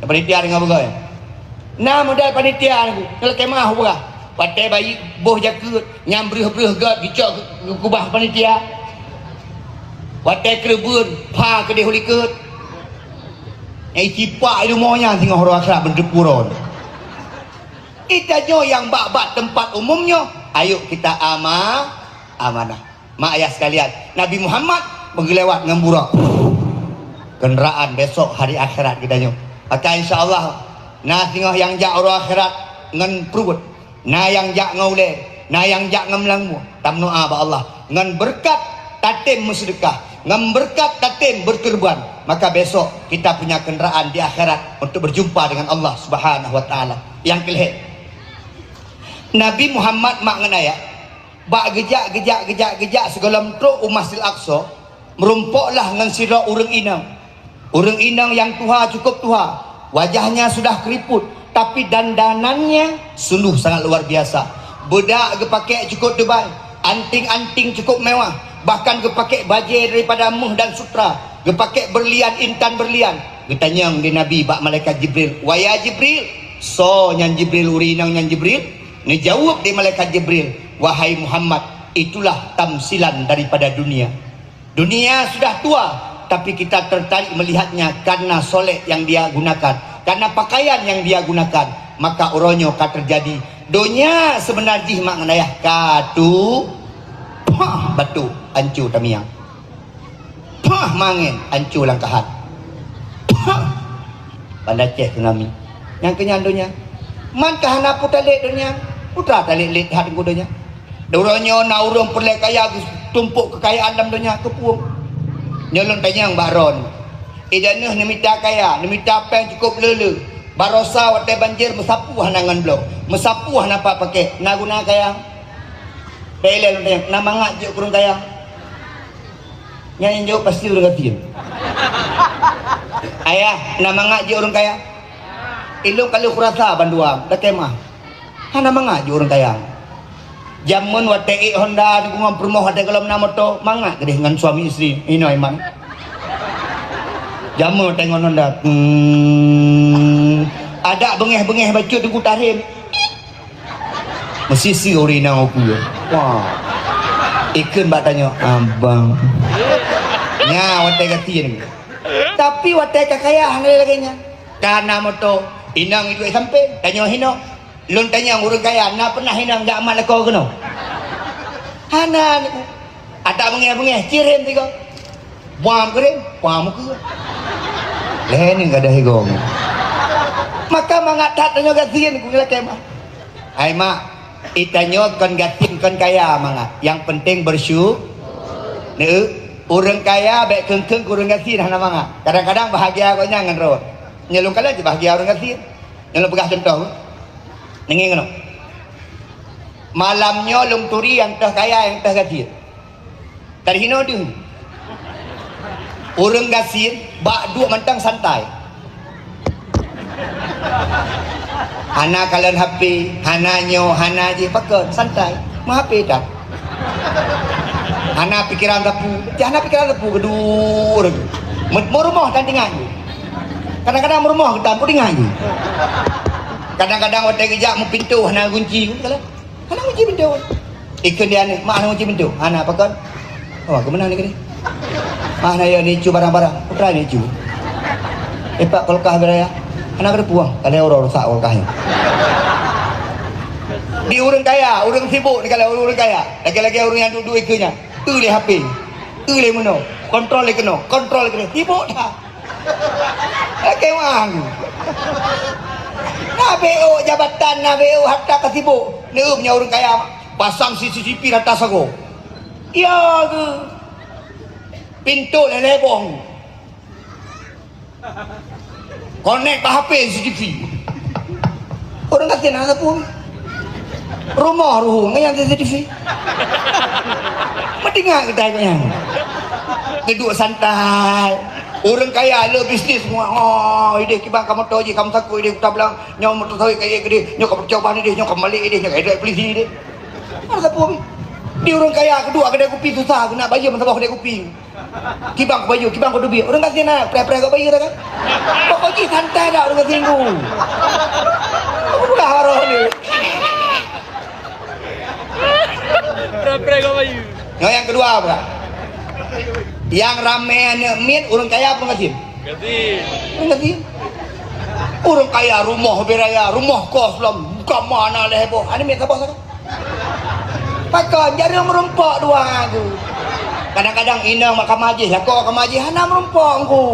Panitia deungoe beugöt. Na model panitia nyoe lakèe meuah ubah. Watèe bayi boh jakeuet nyang breuh-breuh göt geucok keu kubah panitia. Watèe keureubeuen pha keudeh u likot. Nyang icipak i rumoh nyan singoh roh akhirat beunteuk puron. Itanyoe nyang bak-bak teumpat umum nyoe, ayo kita ama-, amanah. Mak ayah sekalian, Nabi Muhammad meugeulewat ngon Burak. Kendaraan besok hari akhirat geutanyoe. Maka insya Allah, na singoh nyang jak uroe akhirat ngon pruet, na nyang jak ngon ulèe, na nyang jak ngon meulamu. Tameudoa bak Allah ngon beureukat tatem meuseudeukah, ngon beureukat tatem beukeureubeuen, maka besok kita punya kendaraan di akhirat untuk berjumpa dengan Allah Subhanahu wa Taala. Nyang keulhèe, Nabi Muhammad mak ngon ayah bak geujak, geujak, geujak, geujak sigohlom trok u Masjidil Aqsa, meurumpoklah ngon sidroe ureueng inong. Ureueng inong nyang tuha, cukup tuha, wajahnya sudah keriput, tapi dandanannya sungguh sangat luar biasa. Bedak geupakék cukup teubai, anting-anting cukup mewah, bahkan geupakék bajèe daripada méuh dan sutra, geupakék beurlian, intan beurlian. Geutanyong lé Nabi bak malaikat Jibril, "Wahai Jibril, soe nyan Jibril, ureueng inong nyan Jibril?" Neujaweueb lé malaikat Jibril, "Wahai Muhammad, itulah tamsilan daripada dunia. Dunia sudah tua, tapi kita tertarik melihatnya karena solek yang dia gunakan, karena pakaian yang dia gunakan. Maka uroe nyoe ka teujadi, donya seubeuna jih mak ngon ayah ka tu, pah, batuk, ancô tamiang." Pah, mangén, ancô langkahan. Pah, Banda Aceh tsunami. Nyang keunyan donya. Man ka hana peue talét donya. Peue talét-lét that ngon donya. Uroe nyoe na ureueng peureulèe kaya geutumpôk keukayaan lam donya, keupeue? Nyoe lôn tanyong bak droeneuh. Ideh neuh neumita kaya, neumita péng cukôp le-le. Barosa watèe banjir meusapu hana ngon bloe, meusapu hana pat pakék. Na guna kaya? Bèk ilèe lôn tanyong, na mangat jeuet keu ureueng kaya? Nyan nyang jaweueb pasti ureueng gasien. Ayah, na mangat jeuet ureueng kaya? Ilôn ka lheueh kurasa bandua, lakèe meuah. Hana mangat jeuet ureueng kaya. Jameun watèe ék Honda, di gumam peurumoh watèe gohlom na moto, mangat keudeh ngon suami istri, inoe iman. Jameun watèe ngon Honda, hmm, adak beungèh-beungèh bacut di gutahem. Meusisi ureueng inong ukeue. Wah. Ikheun bak tanyoe, "Abang." Nyan watèe gasien. Tapi watèe ka kaya hana lagèe nyan. Ka na moto, inong iduek sampéng, tanyoe hinoe. Lôn tanyong ureueng kaya, na peunah inong jak mat lakoe keunoe? Hana. Adak beungèh-beungèh, cirém sigoe. Bam keurim, bam keu. Lhèe nyoe gadôh igong. Maka mangat that tanyoe gasien ku lakèe meuah. Hai mak, itanyoe kon gasien kon kaya mangat. Nyang penting bersyu-, neu, ureueng kaya bèk kheun-kheun keu ureueng gasien hana mangat. Kadang-kadang bahagia gobnyan ngon droe. Nyoe lôn kalon cit bahagia ureueng gasien. Nyoe lôn peugah cuntoh. Deungö keunoe. Malam nyoe lôn turi nyang teuh kaya, nyang teuh gasien. Dari hinoe deuh. Ureuëng gasien bak duek mantong santai. Hana kalon H P, hana nyoe, hana jih, pakon, santai. Meuh H P that. Hana pikeran sapeue, jah hana pikeran sapeue, keudua ureuëng. Meu-, meurumoh tan tinggai. Kadang-kadang meurumoh geutam pun tinggai. Kadang-kadang watée geujak meupintoe hana gunci, kalau hana gunci pintoe. Ikheun di aneuk, "Mak, hana gunci pintoe." "Hana, pakon?" "Oh, keumeunang ni keunoe." "Mak, hana yue nicu barang-barang." "Peue treuk nicu?" "Ipak kulkas beuraya." "Hana keureupueng." "Ka lhée uroe rusak kulkas nyoe." Di ureuëng kaya, ureuëng sibuk di kala ureuëng kaya. Lagée-lagée ureuëng nyang duek-duek ikheun nyan. Eu lé H P. Eu lé meunoe. Kontrol lé keunoe. Kontrol lé keunoe. Sibuk that. Lagée wang. Na B O jabatan, na B O harta ka sibuk. Neuem nyoe ureuëng kaya pasang C C T V rata sagoe. Ya geuh. Pintoe lhée-lhée boh. Konek bak H P C C T V. Ureuëng gasien hana sapeue. Rumoh ruhueng ngon nyang C C T V. Meutingat geutai keu nyan. Geuduek santai. Ureuëng kaya le bisnis semua. Oh, ideh kiban ka moto jih, ka meusaku ideh kuta blang. Nyoe moto sawit ka ié keudeh, nyoe ka peucoba ideh, nyoe ka malik ideh, nyoe ka ideh polisi ideh. Hana sapeue. Di ureuëng kaya keudua kedai kupi susah, keuneuk bayeue meusaboh kedai kupi. Kiban keu bayeue, kiban keu teubiet. Ureuëng gasien na preh-preh keu bayeue dah kan? Pokok jih santai dah ureuëng gasien tu. Aku peugah baroe ni. Preh-preh keu bayeue. Nyoe nyang keudua apa? Nyang ramé aneuk miet ureuëng kaya apa ureuëng gasien? Gasien. Ureuëng gasien. Ureuëng kaya rumoh beuraya, rumoh kos lom, bukan mana leh boh. Aneuk miet saboh saja. Pakon, jareueng meurumpok dua tu. Kadang-kadang inong mak kama jih, lakoe kama jih, hana meurumpok engku.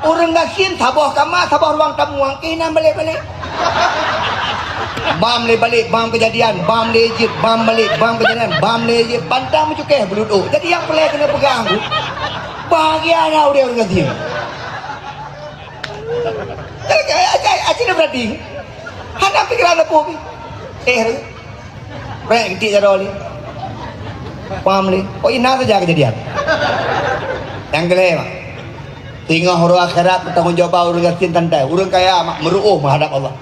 Ureuëng gasien saboh kama, saboh ruang tamu, angkih nan balek-balek. Bam lé balek, bam keujadian, bam lé jeuet, bam balek, bam keujadian, bam lé jeuet, pantang meucukéh beulut ôk. Jadi nyang peureulée keuneuk peugah engku, bahagia na udeb ureuëng gasien. Aci, aci, aci na berarti. Hana pikeran apa pih. Eh, Rek, geutik jaroe lé. Paham lé? Oh, ina saja keujadian. Nyang keulhée, mak. Singoh uroe akhirat, peutanggung jaweuban ureuëng gasien santai. Ureuëng kaya, mak, meuruôh meuhadab Allah.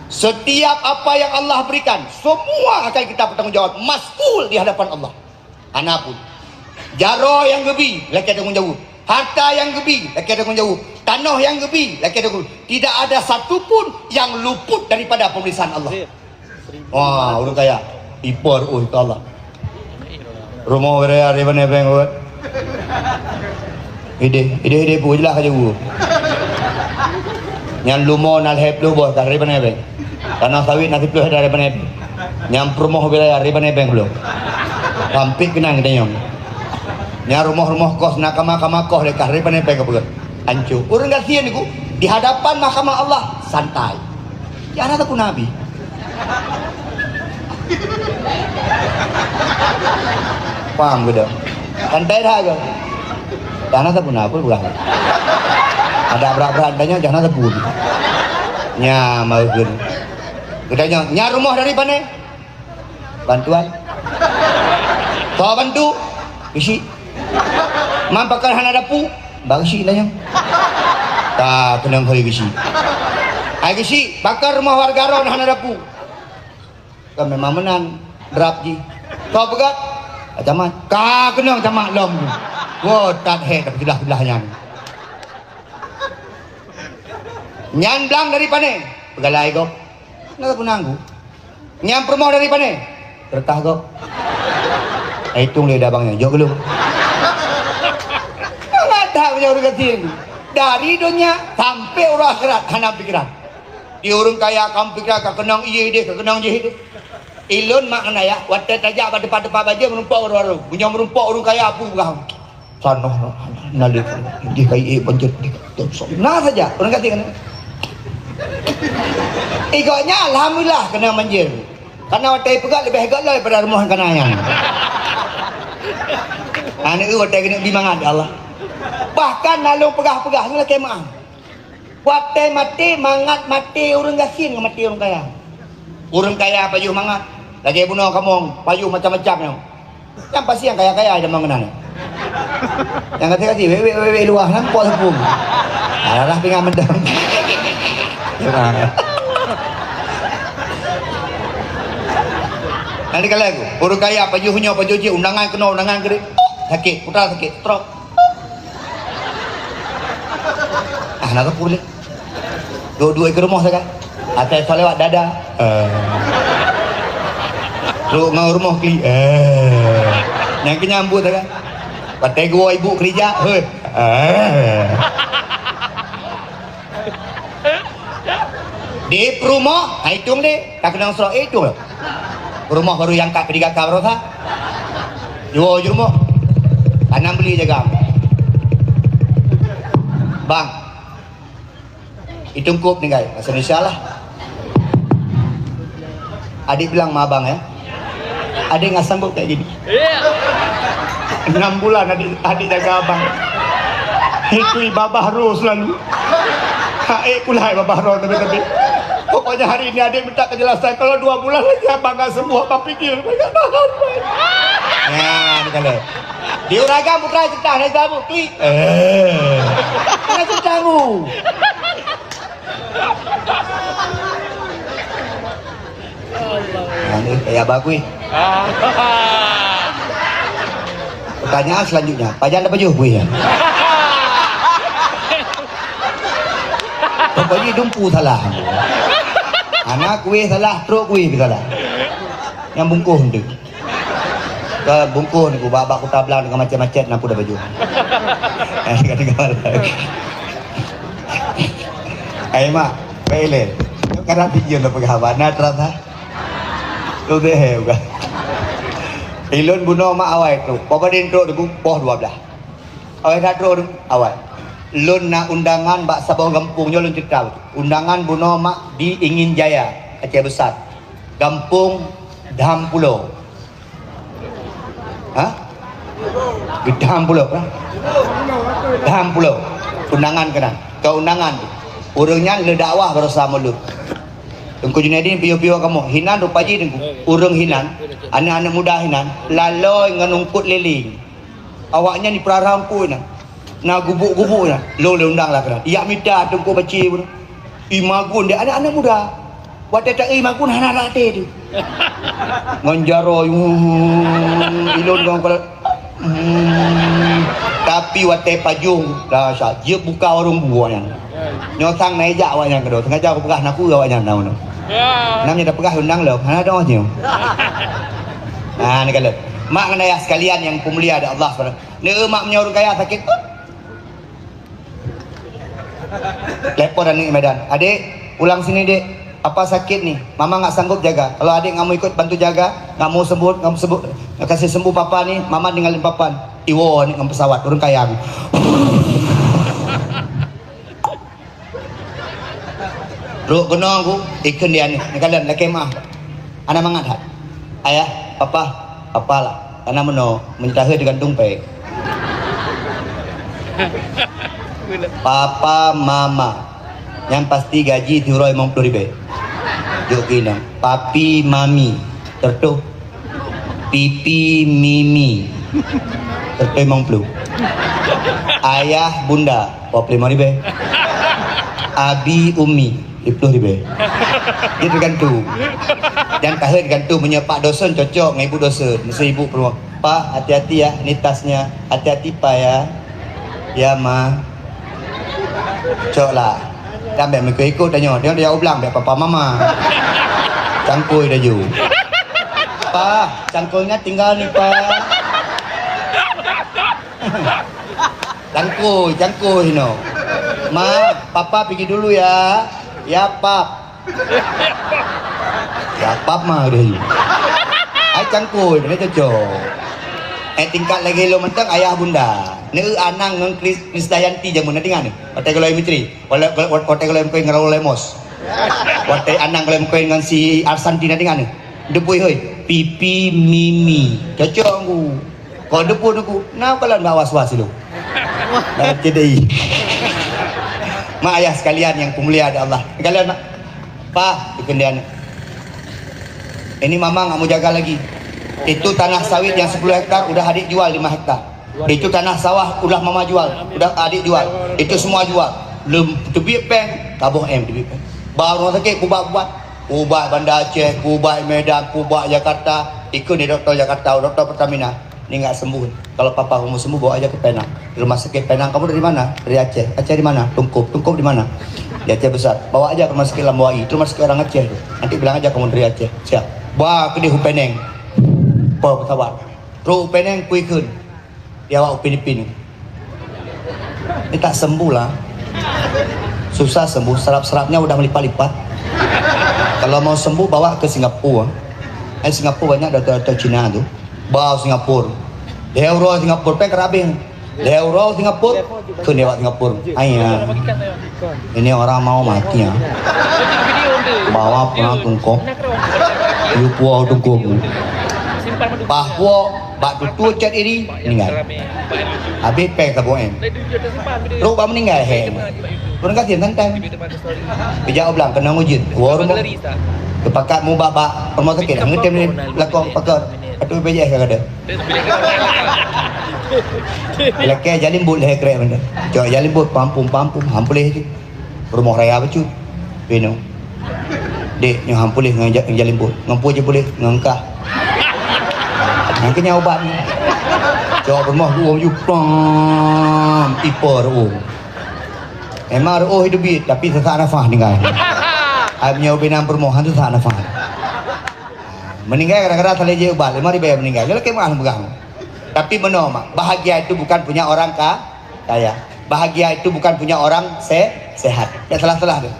Setiap apa yang Allah berikan, semua akan kita bertanggung jawab, mas'ul di hadapan Allah. Hana pun. Jaroe nyang geubi, lakée tanggung jaweueb. Harta nyang geubi, lakée tanggung jaweueb. Tanoh nyang geubi, lakée tanggung jaweueb. Tidak ada satu pun yang luput daripada pemeriksaan Allah. Wah, ureuëng kaya. Ipor, ui, ka Allah. Rumoh beuraya di Banda Beng, weh. Ideh, ideh, ideh, pu, jeulaih ka jeuet. Nyan lumo na lhée ploh boh ka di Banda Beng. Tanah sawit na siplôh hekta di Banda Beng. Nyan peurumoh beuraya di Banda Beng bloe. Hampit keunan geutanyoe. Nyan rumoh-rumoh kos na kama-kama kos lé ka di Banda Beng ka peugah. Hancô. Ureuëng gasien niku di hadapan mahkamah Allah santai. Cit hana sapeue na abéh. Paham geutanyoe? Santai that geuh. Cit hana sapeue na, peue peugah. Adak brat-brat tanyoe, cit hana sapeue. Nya, meugeun. Geutanyoe, nya rumoh dari pane? Bantuan. Soe bantu? Geusyik. Man pakon hana dapu? Bak geusyik nyan. Ka keunong hôi geusyik. Hai geusyik, pakon rumoh warga droen hana dapu? Kan memang meunan drap jih. Soe peugah? Camat. Ka keunong camat lom. Woe, that hék dah peusilah-silah nyan. Nyan blang dari pane? Peugalai gob. Na sapeue na nanggu. Nyang peurumoh dari pane? Teureutah gob. Ai, tueng lé dabang nyan, jok geulong. Mangat that meunyoe ureuëng gasien. Dari donya sampai uroe akhirat hana pikiran. Di ureuëng kaya ka pikiran, ka keunong ié deh, ka keunong jih deh. Ilôn mak ngon ayah, watée tajak bak teumpat-teumpat bajée meurumpok ureuëng-ureuëng. Meunyoe meurumpok ureuëng kaya, peue peugah? Sanoh na lé, jih ka ié banjir. Na saja, ureuëng gasien kan. Igok nyan alhamdulillah keunong banjir. Karena watée ipeugah leubeh göt lom daripada rumoh kana nyan. Aneuk watée keuneuk bi mangat, ya Allah. Bahkan na lôn peugah-peugah nyoe lakée meuáh. Watée maté mangat maté ureuëng gasien ngon maté ureuëng kaya. Ureuëng kaya pajoh mangat, Lagèe bunoe kamoe, payoh macam-macam nyoe. Nyang pasti nyang kaya-kaya jameun keunan. Nyang gasien-gasien, wék, wék, wék, wék, luwah, nampak teupeue. Alah, dah pingan mendang. Nanti kalau aku, ureueng kaya, pajoh nyoe, pajoh jih, undangan keunoe, undangan keudéh. Sakét, putra sakét, stroke. Ah, na teupeue lé. Duek-duek keu rumoh sagai. Atai salawat dada. Eh. Trok ngon rumoh klik. Eh. Nyang kenyang buet sagai. Patai gua ibu kerja. Heh. Eh. Di peurumoh, ha, itong deh. Ka keunong srok, eh, itong. Peurumoh baru nyang ka peudiga ka barosa. Jua jeurumoh. Tanam beli jaga. Bang. Itong kop tinggai. Bahasa Indonesia lah. Adik bilang ma abang, ya. Adik nggak sanggup kayak gini. Iya. Enam bulan adik, adik jaga abang. Itu babah roh selalu. Hai, kulai babah roh tapi-tapi. Pokoknya hari ini adik minta kejelasan. Kalau dua bulan lagi abang nggak sembuh, abang pikir. Nah, ni kalau. Di Uragan putra cerita, naik tabu, klik. Eh. Mana cerita bu? Nah, ni, ya, bagus. Pertanyaan selanjutnya, pajan dah pajoh kuih ya? Pokoknya dumpu salah. Anak kuih salah, trok kuih pun salah. Yang bungkus tu. Ke bungkus ni, ku bak-bak kuta blang dengan macet-macet, nampu dah pajoh. Eh, kata kawan lagi. Ai mak, baik le. Kadang video lo peugah haba na terasa. Tu deh bukan. Ilôn bunoe mak awai tu. Papa din trok debu poh dua belas. Awai that trok debu awai. Lôn na undangan bak saboh gampông nyoe lôn cerita. Undangan bunoe mak di Ingin Jaya, Aceh Besar. Gampông Dham Pulo. Ha? Geudam pulo, ha? Dam pulo. Undangan keunan. Keu undangan tu. Ureueng nyan le dakwah barosa mulod. Teungku Junaidi piôh-piôh kamoe. Hinan rupa jih Teungku. Ureueng hinan, aneuk-aneuk muda hinan, lalôi ngon eungkôt lileng. Awaknyan jipeurara eungkôt nyan. Na gubuk-gubuk nyan. Lôn lé undang lah keunan. Ijak mita Teungku Baci pun. Imagun deh aneuk-aneuk muda. Watèe ta-eu imagun hana rate tu. Ngon jaroe, hmm, ilôn ngon kala-, hmm. Tapi watèe pajong, dah sa, jeuet buka warong buah nyan. Nyoe sang na ijak awaknyan keudroe. Sengaja kupeugah na peue awaknyan na unoe. Nam nyang tapeugah undang lom, hana doh nyoe. Nah, ni kalau. Mak ngon ayah sekalian yang peumulia di Allah subhanahu. Neu mak meunyoe ureueng kaya sakét. Telepon aneuk Medan, "Adek, pulang sini, Dek. Papa sakit ni. Mama nggak sanggup jaga. Kalau adek nggak mau ikut bantu jaga, nggak mau sembuh, nggak mau sembuh, nggak kasih sembuh papa ni, mama tinggalin papa ni." Iwoe aneuk ngon pesawat, ureueng kaya. Trok keunoe ku, ikheun di aneuk, neukalon lakèe meu'ah. Hana mangat that. Ayah, papa, papa lah. Karena meunoe, meunyoe taheuet teugantung péng. Papa, mama. Nyang pasti gaji siuroe limong ploh ribèe. Jok keunoe. Papi, mami. Tertuh. Pipi, mimi. Seratus limong puluh. Ayah, bunda, dua puluh lima ribèe. Abi, umi, lima puluh ribèe. Jadi tergantung. Dan tahun tergantung, meunyoe pak dosen cocok ngon ibu dosen. Mesti ibu peluang. "Pak, hati-hati ya, ini tasnya. Hati-hati, Pak, ya." "Ya, Ma." Cok lah. Dan bèk meuikot-ikot tanyoe. Dia, dia ublang bèk papa mama. Cangkôi laju. "Pa, cangkôi nyan tinggal ni, Pa." Cangkôi, cangkôi no. "Ma, papa pergi dulu ya." "Ya, Pap." Ya, Pap mah deh. Ai cangkôi, dia cocok. Eh, tingkat lagi lo manteng ayah bunda. Neu Anang ngon Kris-, Krisdayanti jameun na tinggal ni. Hotel Goloi Menteri. Wala-, wala-, hotel Goloi Menteri ngon Raul Lemos. Hotel Anang Goloi Menteri ngon si Arsanti na tinggal ni. Depui hoi. Pipi mimi. Cocok ku. Kok depui ku. Nah, kalau nak was-was lu. Dalam kedai. Mak ayah sekalian yang pemulia ada Allah. Kalian mak. Pa, ikut dia ni. Ini mama nggak mau jaga lagi. Itu tanah sawit yang sepuluh hektar udah adik jual lima hektar. Itu tanah sawah udah mama jual, udah adik jual. Itu semua jual. Belum teubiet péng, taboh M teubiet péng. Ba rumoh sakét, kubat-kubat. Kubat Banda Aceh, kubat Medan, kubat Jakarta. Ikut di doktor Jakarta, doktor Pertamina. Ni nggak sembuh. Kalau papa kamu sembuh, bawa aja ke Penang. Di rumah sakit Penang, "Kamu dari mana?" "Dari Aceh." "Aceh di mana?" "Tungkup." "Tungkup di mana?" "Di Aceh Besar." "Bawa aja ke rumah sakit Lambawi. Itu rumah sakit orang Aceh tu. Nanti bilang aja kamu dari Aceh." "Siap." Wah, keudeh u Penang. Peuet pesawat. Trok u Penang, kui kheun. Di awak u Filipin. Ni tak sembuh lah. Susah sembuh, saraf-sarafnya udah melipat-lipat. Kalau mau sembuh, bawa ke Singapura. Eh, Singapura banyak doktor-doktor Cina tu. Ba Singapura. Lhèe uroe Singapura, péng ka habéh. Lhèe uroe Singapura, kheun lewat Singapura. Aiya. Ini orang mau mati, ya. Bawa pulang tungkok. Yue puwoe tungkok. Bah puwoe, bak tutoe cat iri, meninggai. Habéh péng saboh M. Trok bak meninggai, he. Kurang kasih, santai. Bijak oblang, kena ngujit. Wah, rumah. Kepakat mu bak, bak rumah sakit. Ngetem ni lakong pakat. Atau B P J S ka ada. Lakèe jalimbot lhèe krek benda. Cok jalimbot pampum-pampum, han puléh je. Rumoh raya bacut. Pinoe. Dek, nyoe han puléh ngon ja-, jalimbot. Ngon peue je puléh? Ngon kah. Nyan keuh nyan ubat nyoe. Cok rumoh ruoh ju pam, ipe ruoh. Emang ruoh hidup bit, tapi sesak nafas tinggai. Ai meunyoe ubé nam peurumoh, han sesak nafas. Meninggai gara-gara salah jép ubat, lima ribèe meninggai. Lelaki mah peugah. Tapi meunoe, Mak, bahagia itu bukan punya orang ka-, kaya. Bahagia itu bukan punya orang se-, sehat. Ya, salah-salah tu.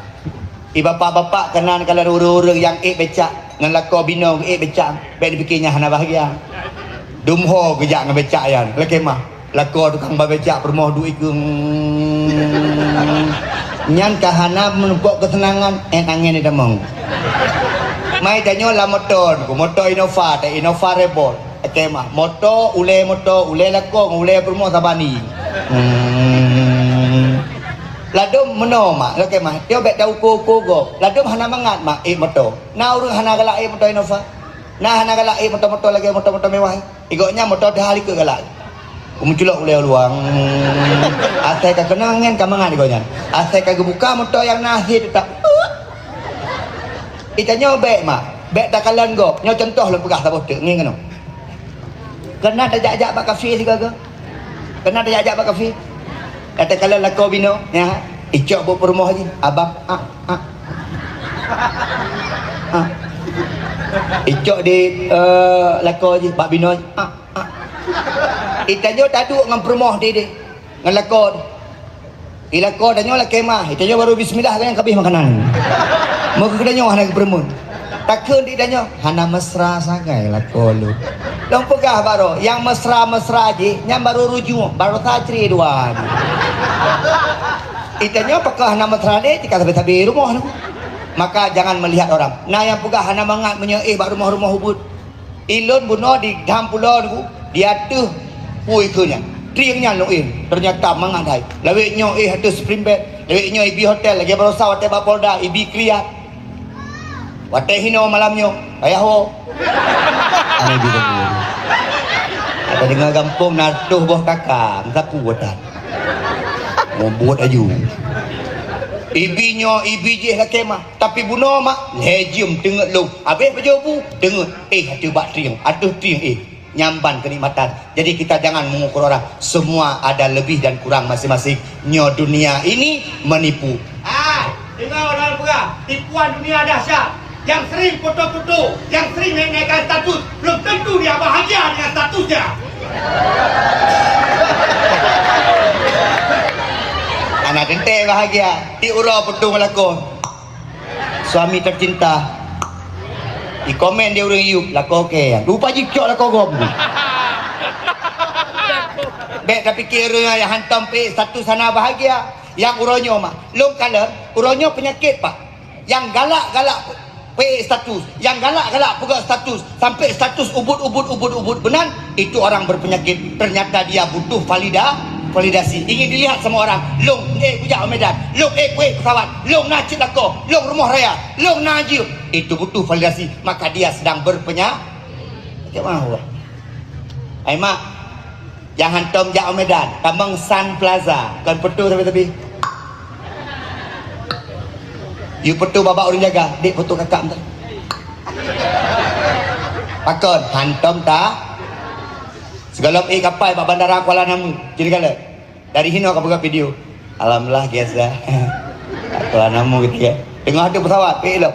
Di bapak-bapak keunan kalau ureueng-ureueng nyang ék becak ngon lakoe binoe ék becak, bèk dipike nyan hana bahagia. Dumho geujak ngon becak nyan, lelaki mah. Lakoe tukang babecak peurumoh duek ikeu. Nyan ka hana meunupok keuseunangan, ét angén itamong. Mai tanyoe lam moto, moto Innova, ta Innova Revolt. Oke mah, moto, ulèe moto, ulèe lakoe, ulèe peurumoh sabani. Hmm. Ladôm meunoe mak, oke mah. Tio bèk ta uko-uko gob. Ladôm hana mangat mak, ék moto. Na ureueng hana galak ék moto Innova. Na hana galak ék moto-moto lagèe moto-moto mewah. Igok nyan moto teuhah likot galak. Ku meuculok ulèe luang. Asai ka keunong angén ka mangat igok nyan. Asai ka geubuka moto nyang na asie teutap. Itanyoe bèk mak, bèk takalon gob. Nyoe contoh lôn peugah saboh teuk ngieng keunoe. Keunan tajak-jak bak kafe sigoe-goe. Keunan tajak-jak bak kafe. Ka takalon lakoe binoe, ya. Icok bak peurumoh jih, abang, ah, ah. Ah. Icok di, eh, lakoe jih, bak binoe jih, ah. Itanyoe taduek ngon peurumoh dideh, ngon lakoe. Di lakoe tanyoe lakèe mah, itanyoe baru bismillah kan nyang kabéh makanan. Meukeue tanyoe hana geupeureumeun. Takheun di tanyoe, hana mesra sagai lakoe lôn. Lôn peugah baroe, nyang mesra-mesra jih, nyan baru rujuk, baru sacri dua. Itanyoe pakon hana mesra lé, tika sabe-sabe rumoh tu. Maka jangan melihat orang. Na nyang peugah hana mangat meunyoe éh bak rumoh-rumoh ubit. Ilôn bunoe di Dam Pulo Teungku, di ateueh pui keu nyan. Trieng nyan lôn éh, ternyata mangat hai. Lawét nyoe éh ateueh spring bed, lawét nyoe ibi hotel, lagèe baroesa watèe bak Polda, ibi kriat. Watèe hinoe malam nyoe, payah woe. Aneh juga. Ada dengar gampông na reutôh boh kaka, meusapu watèe. Mubuet aju. Ibi nyoe, ibi jih lakèe mah. Tapi bunoe mak, lhèe jeuem teungeut lôn. Habéh pajoh bu, teungeut. Éh, ateueh bak trieng, ateueh trieng éh. Nyan ban keunikmatan. Jadi kita jangan mengukur orang. Semua ada lebih dan kurang masing-masing. Nyoe dunia ini menipu. Ah, dengar orang peugah, tipuan dunia dahsyat. Yang sering foto-foto, yang sering naik-naikkan status, belum tentu dia bahagia dengan statusnya. Anak teuntèe bahagia, di uroe putong lakoe. Suami tercinta. Ikomen di ureueng yub, lakoe kèe. Lupa jicok lakoe gob. Bèk tapike ureueng nyang hantom peuék status hana bahagia. Nyang uroe nyoe mah. Lôn kalon, uroe nyoe peunyakét, Pak. Nyang galak-galak peuék status, nyang galak-galak peugah status, sampai status ubit-ubit, ubit-ubit beunan, itu orang berpenyakit. Ternyata dia butuh valida-, validasi. Ingin dilihat sama orang, lôn éh kujak u Medan, lôn éh kuék pesawat, lôn na cit lakoe, lôn rumoh raya, lôn na jeuem. Itu butuh validasi, maka dia sedang berpenya-, cek mana Allah. Hai mak, jangan tom jak Medan, tamong Sun Plaza, kon foto tapi-tapi. You foto babak ureueng jaga, dek foto kakak mentah. Pakon, hantom ta. Segala eh kapai bak bandara Kuala Namu, jadi kala. Dari hino ka peugah video. Alhamdulillah, guys, dah. Kalau namu gitu ya. Tengah tu pesawat, pek lom.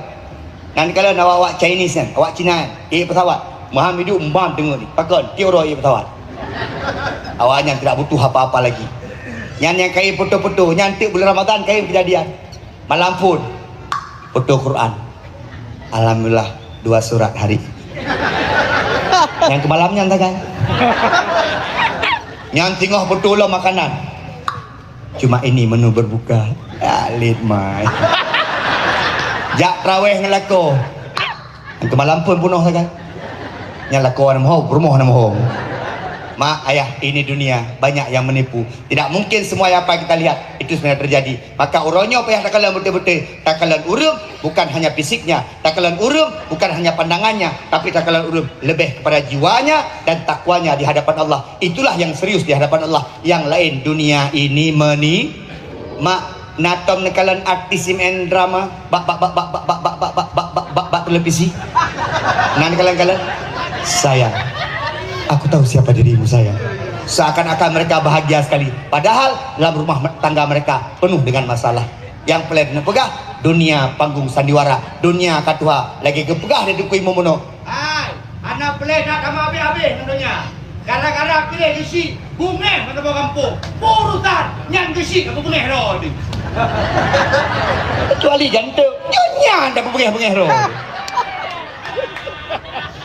Nanti kalau nak awak Chinese kan, awak Cina kan, eh pesawat. Maham hidup, mbam tengok ni. Pakon, tiup roh eh pesawat. Awak nyan tidak butuh apa-apa lagi. Nyan yang kai foto-foto, nyan tu bulan Ramadan kai kejadian. Malam pun foto Quran. Alhamdulillah, dua surat hari. Yang ke malam nyan tagai. Nyan tengah foto lah makanan. Cuma ini menu berbuka. Alit mai. Jak traweh ngelako. Yang ke malam pun bunoh sagai. Nyang lakoe na mohom, rumoh na mohom. Mak, ayah, ini dunia, banyak yang menipu. Tidak mungkin semua yang apa kita lihat itu sebenarnya terjadi. Maka uroe nyoe payah takalon beutôi-beutôi. Takalon ureueng bukan hanya fisiknya, takalon ureueng bukan hanya pandangannya, tapi takalon ureueng lebih kepada jiwanya dan takwanya di hadapan Allah. Itulah yang serius di hadapan Allah. Yang lain dunia ini meni-, mak, na tom neukalon artis main drama bak, bak, bak televisi. Na neukalon-kalon, "Sayang, aku tahu siapa dirimu, sayang." Seakan-akan mereka bahagia sekali. Padahal dalam rumah tangga mereka penuh dengan masalah. Yang peulét neupeugah, dunia panggung sandiwara, dunia ka tuha, lagée geupeugah lé Teungku Imum bunoe. Hai, hana peulét that tamah habéh-habéh ngon donya. Gara-gara piléh geusyik, beungéh meusaboh gampông. Peue urosan nyan geusyik ka beungéh droe teuh. Kecuali jantung, nyoe nyan dak beungéh-beungéh droe.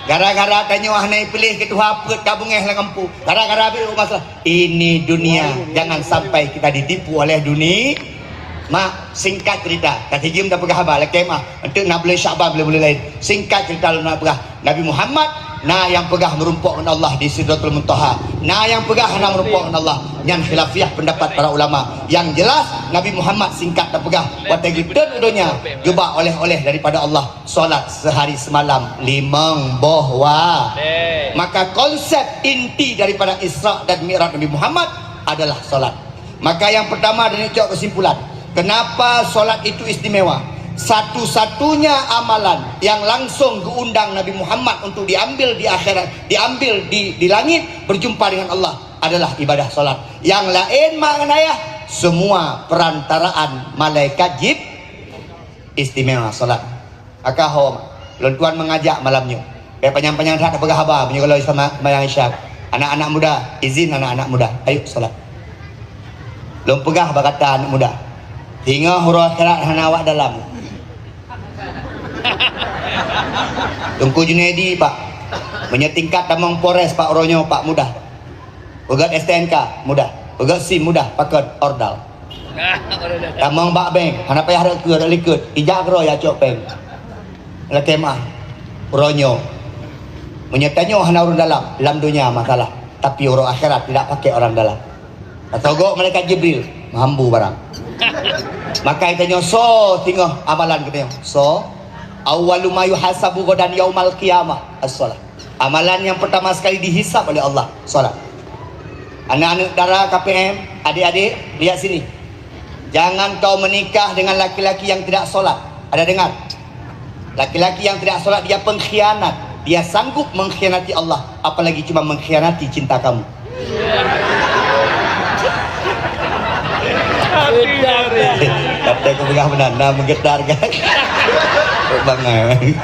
Gara-gara tanyoe hana piléh keu tuha peuet ka beungéh lam gampông. Gara-gara habéh masalah. Ini dunia, jangan sampai kita ditipu oleh duni-, Mak, singkat cerita, ka sijeuem tapeugah haba, lakée meu'ah, enteuk na buleuen Syakban, buleuen-buleuen laén. Singkat cerita lôn nak peugah, Nabi Muhammad na nyang peugah meurumpok ngon Allah di Sidratul Muntaha. Na nyang peugah hana meurumpok ngon Allah. Nyan khilafiah pendapat para ulama. Yang jelas, Nabi Muhammad singkat tapeugah, watée geuteun u donya, geuba oleh-oleh daripada Allah. Salat sehari semalam limong boh wa-, maka konsep inti daripada Isra dan Mi'raj Nabi Muhammad adalah salat. Maka yang pertama, dan cok kesimpulan, kenapa salat itu istimewa? Satu-satunya amalan yang langsung geundang Nabi Muhammad untuk diambil di akhirat, diambil di, di langit, berjumpa dengan Allah, adalah ibadah salat. Yang laén, mak ngon ayah, semua perantaraan malaikat Jib-, istimewa salat. Maka ho, lôn tuan mengajak malam nyoe. Bék panyang-panyang that tapeugah haba, meunyoe gohlom seumayang Isya. Anak-anak muda, izin anak-anak muda, ayo salat. Lôn peugah bak gata aneuk muda. Singoh uroe akhirat hana awak dalam. Teungku Junaidi, Pak. Meunyoe tingkat tamong Polres, Pak, uroe nyoe, Pak, mudah. Peugét S T N K, mudah. Peugét sim, mudah. Pakon, ordal. Tamong bak bank, hana payah rot keue, rot likot. Ijak keudroe ya cok péng. Lakée meu'ah. Uroe nyoe. Meunyoe tanyoe hana ureueng dalam, lam donya masalah. Tapi uroe akhirat tidak pakai orang dalam. Tasogok malaikat Jibril, meuhambu barang. Maka tanyoe soe singoh amalan geutanyoe? Soe? Awwalu ma yuhasabu ghadan yaumal qiyamah as-shalah. Amalan yang pertama sekali dihisab oleh Allah, salat. Anak-anak dara K P M, adik-adik, lihat sini. Jangan kau menikah dengan laki-laki yang tidak salat. Ada dengar? Laki-laki yang tidak salat, dia pengkhianat. Dia sanggup mengkhianati Allah, apalagi cuma mengkhianati cinta kamu. Kata aku peugah meunan, na meugetar kan? Bangai.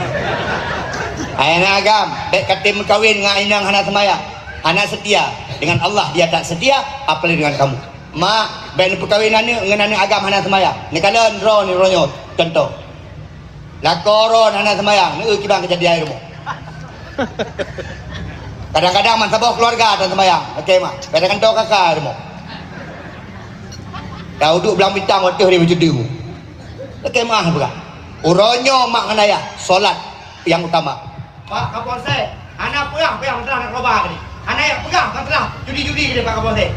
Hai aneuk agam, bék katem meukawen ngon inong hana seumayang, hana setia. Dengan Allah dia tak setia, apalagi dengan kamu. Mak, bék neupeukawen aneuk ngon aneuk agam hana seumayang. Neukalon droe ni, droe nyoe, contoh. Lakoe droe hana seumayang, neueu kiban kejadian rumoh. Kadang-kadang meusaboh keluarga tan seumayang. Oke, mak. Kadang-kadang kakak rumoh. Dah uduk blang bintang watèe dia berjudi. Oke, mak, buka. Uroe nyoe mak ngon ayah, solat yang utama. Pak Kapolsek, hana peugah payah masalah narkoba tadi. Hana payah peugah masalah judi-judi tadi, Pak Kapolsek.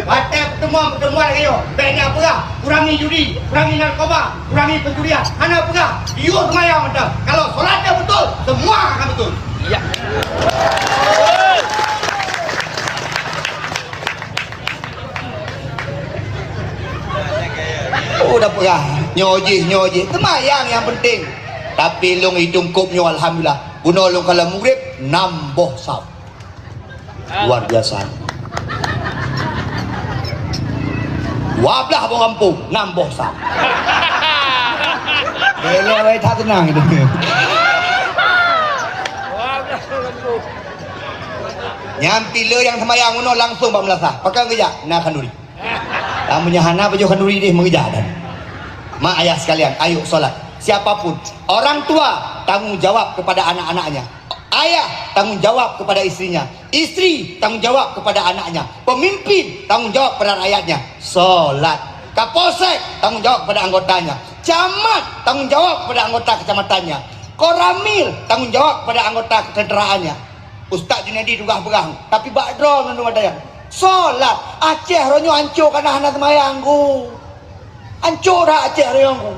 Watèe pertemuan-pertemuan lagèe nyoe, bèk na peugah, kurangi judi, kurangi narkoba, kurangi pencurian. Hana peugah, yue seumayang mantong. Kalau solat nyoe beutôi, semua akan beutôi. Ya. Oh, dah peugah. Nyoe jih, nyoe jih. Seumayang nyang penting. Tapi lôn itong kôp nyoe, alhamdulillah. Bunoe lôn kalon mugrib, nam boh saf. Luar biasa. Dua blah boh gampông, nam boh saf. Bela wai that tenang itu. Nyan pih le nyang seumayang bunoe langsung bak meulasah. Pakon geujak? Na khanduri. Lam meunyoe hana pajoh khanduri deh meugeujak dan. Mak ayah sekalian, ayo solat. Siapapun, orang tua tanggung jawab kepada anak-anaknya. Ayah tanggung jawab kepada istrinya. Istri tanggung jawab kepada anaknya. Pemimpin tanggung jawab kepada rakyatnya. Solat. Kapolsek tanggung jawab kepada anggotanya. Camat tanggung jawab kepada anggota kecamatannya. Koramil tanggung jawab kepada anggota ketenteraannya. Ustaz Junaidi tugaih peugah, tapi bak droe meunurot ayah. Solat, Aceh roh nyoe ancô kana hana seumayang ku. Ancô that Aceh roh nyoe ku.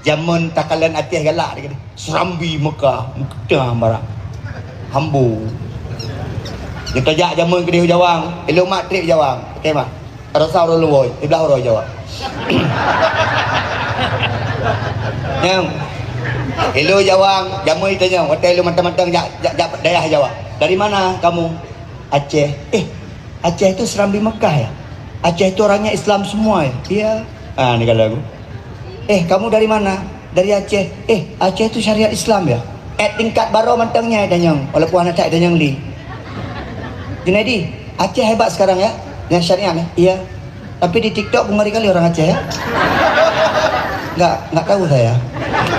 Jameun takalon Aceh galak dikit. Serambi Mekah, meukeutah barak. Hambo. Nyoe tajak jameun keudeh u Jawang, ilok mak trép Jawang. Oke, mak. Rasa ureueng luwoi, siblah uroe Jawa. Nyang, ilok Jawang, jameun itanyong, watèe ilok mantong-mantong jak, jak, jak dayah Jawa. "Dari mana kamu?" "Aceh." "Eh, Aceh itu serambi Mekah ya? Aceh itu orangnya Islam semua ya?" "Iya." Ah, ni kalau aku. "Eh, kamu dari mana?" "Dari Aceh." "Eh, Aceh itu syariat Islam ya?" Eh, tingkat baroe mantong nyan itanyong, walaupun hana that itanyong lé. "Junaidi, Aceh hebat sekarang ya, yang syariat ya?" "Iya." "Tapi di TikTok bungari kali orang Aceh ya." "Enggak, enggak tahu saya."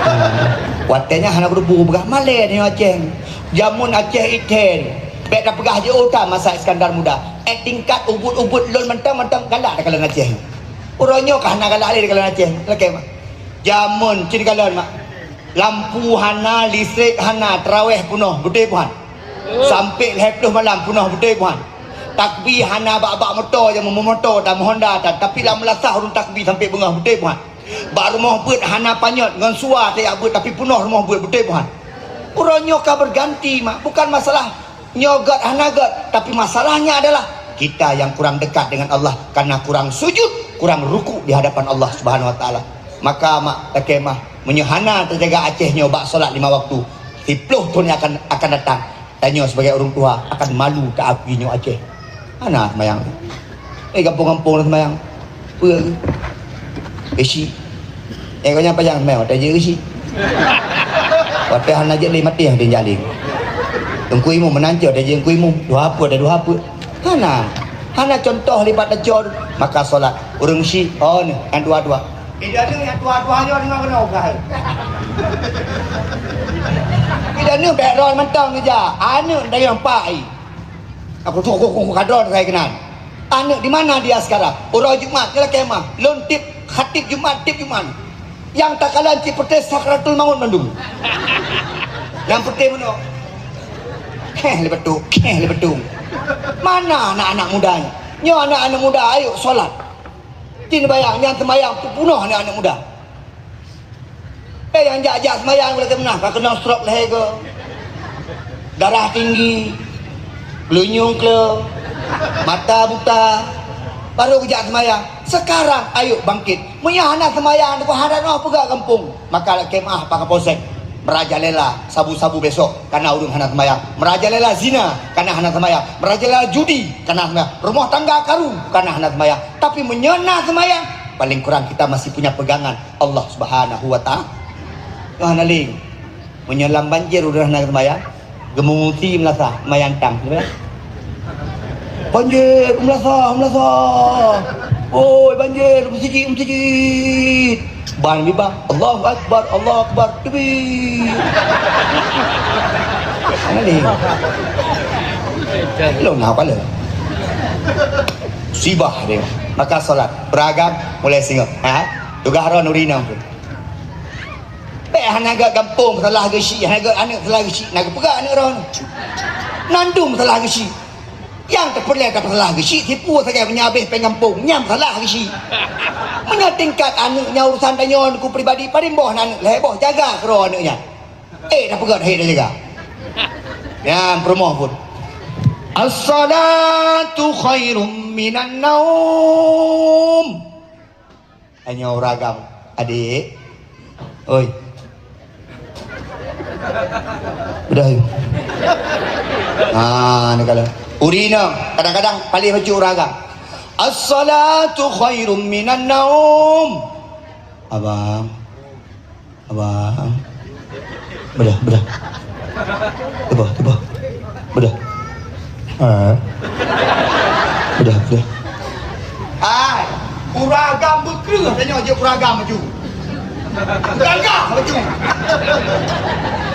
Hmm. Watèe nyan hana kuteupeu peugah malèe nyoe Aceh. Jameun Aceh ithèe. Bèk tapeugah jiôh that masa Iskandar Muda. Eh, tingkat ubit-ubit lôn mantong-mantong galak takalon Aceh. Uroe nyoe ka hana galak lé takalon Aceh. Lakèe mah. Jameun cit kalon mak. Lampu hana, listrik hana, tarawèh peunoh, beutôi bukan? Sampai lhèe ploh malam peunoh, beutôi bukan? Takbi hana, bak-bak moto nyang meumoto dan meuhonda tan, tapi lam meulasah ureueng takbi sampai beungoh, beutôi bukan? Bak rumoh beuet hana panyöt, ngon sua tajak beuet, tapi peunoh rumoh beuet, beutôi bukan? Uroe nyoe ka berganti, mak. Bukan masalah nyoe gèt hana gèt, tapi masalahnya adalah kita yang kurang dekat dengan Allah karena kurang sujud, kurang ruku di hadapan Allah Subhanahu wa Taala. Maka mak, lakèe mah, meunyoe hana tajaga Aceh nyoe bak solat lima waktu, siploh thôn nyang akan, akan datang, tanyoe sebagai ureueng tuha akan malu taakui nyoe Aceh. Hana seumayang. Eh, gampông-gampông na seumayang. Peue? Geusyik. Eh, gobnyan pajan seumayang, watèe jeuet geusyik. Watèe hana jeuet lé maté, watèe jak lé. Teungku imum meunan cit, watèe jeuet teungku imum. Dua peuet, watèe dua peuet. Hana. Hana cuntoh lé bak tacok, maka solat. Ureueng syik, oh, nyoe, nyang dua-dua. Ida nyoe nyang dua-dua nyoe deungoe keunoe, bukan? Ida nyoe background mantong keujak. Aneuk dayang pai. Aku tu, aku, aku, aku kadron saya kenal. Aneuk di mana dia sekarang? Uroe Jumat, dia lakèe mah. Lôn tiep, khatib Jumat, tiep Jumat. Nyang takalon cit peureuteh sakratul maut mandum. Nyang peureuteh meunoe. Kheh lé beutong, kheh lé beutong. Mana anak-anak muda nyoe? Nyoe anak-anak muda, ayo solat. Cit bayang, nyang seumayang peupunoh anak-anak muda. Eh, nyang jak-jak seumayang, boleh keunan, ka keunong stroke lhèe go. Darah tinggi, geulinyueng kleu, mata buta, baru geujak seumayang. Sekarang, ayo bangkit. Meunyoe hana seumayang, hana tanoh peugah gampông, maka lakèe meu'ah bak Kapolsek. Meurajalela sabu-sabu besok, kana ureueng hana seumayang. Meurajalela zina, kana hana seumayang. Meurajalela judi, kana hana seumayang. Rumoh tangga karu, kana hana seumayang. Tapi meunyoe na seumayang, paling kurang kita masih punya pegangan Allah Subhanahu wa Ta'ala. Wah, naling. Meunyoe lam banjir udah na seumayang, geumeusi meulasah, mayang tang. Banjir, meulasah, meulasah. Oi, banjir, meuseujid, meuseujid. Ban bibah, Allahu Akbar, Allahu Akbar, takbir. Naling. Lôn na pala. Sibah dia. Maka solat beragam mulai singoh. Ha? Tugaih droe nuri nam tu. Bèk hana gèt gampông salah geusyik, hana gèt aneuk salah geusyik, na geupeugah aneuk droe. Nandum salah geusyik. Nyang teupeureulée tapeusalah geusyik, sipu sagai meunyoe habéh péng gampông, nyan salah geusyik. Meunyoe tingkat aneuk nyan urusan tanyoe ku pribadi, paling boh na aneuk lhée boh, jaga keudroe aneuk nyan. Eh, dah peugah dah, dah jaga. Nyan peurumoh pun. As-salatu khairum minan naum. Tanyoe ureueng agam, "Adék, oi, beudoh yue." Ah, ni kalau ureueng inong, kadang-kadang paléh bacut ureueng agam, "As-salatu khairum minan naum." Abang, abang. Beudah, beudah. Teuboh, teuboh. Beudah. Ah. Beudah, beudah. Ai, ureueng agam beukreueh tanyoe jeuet ureueng agam maju. Gagah maju.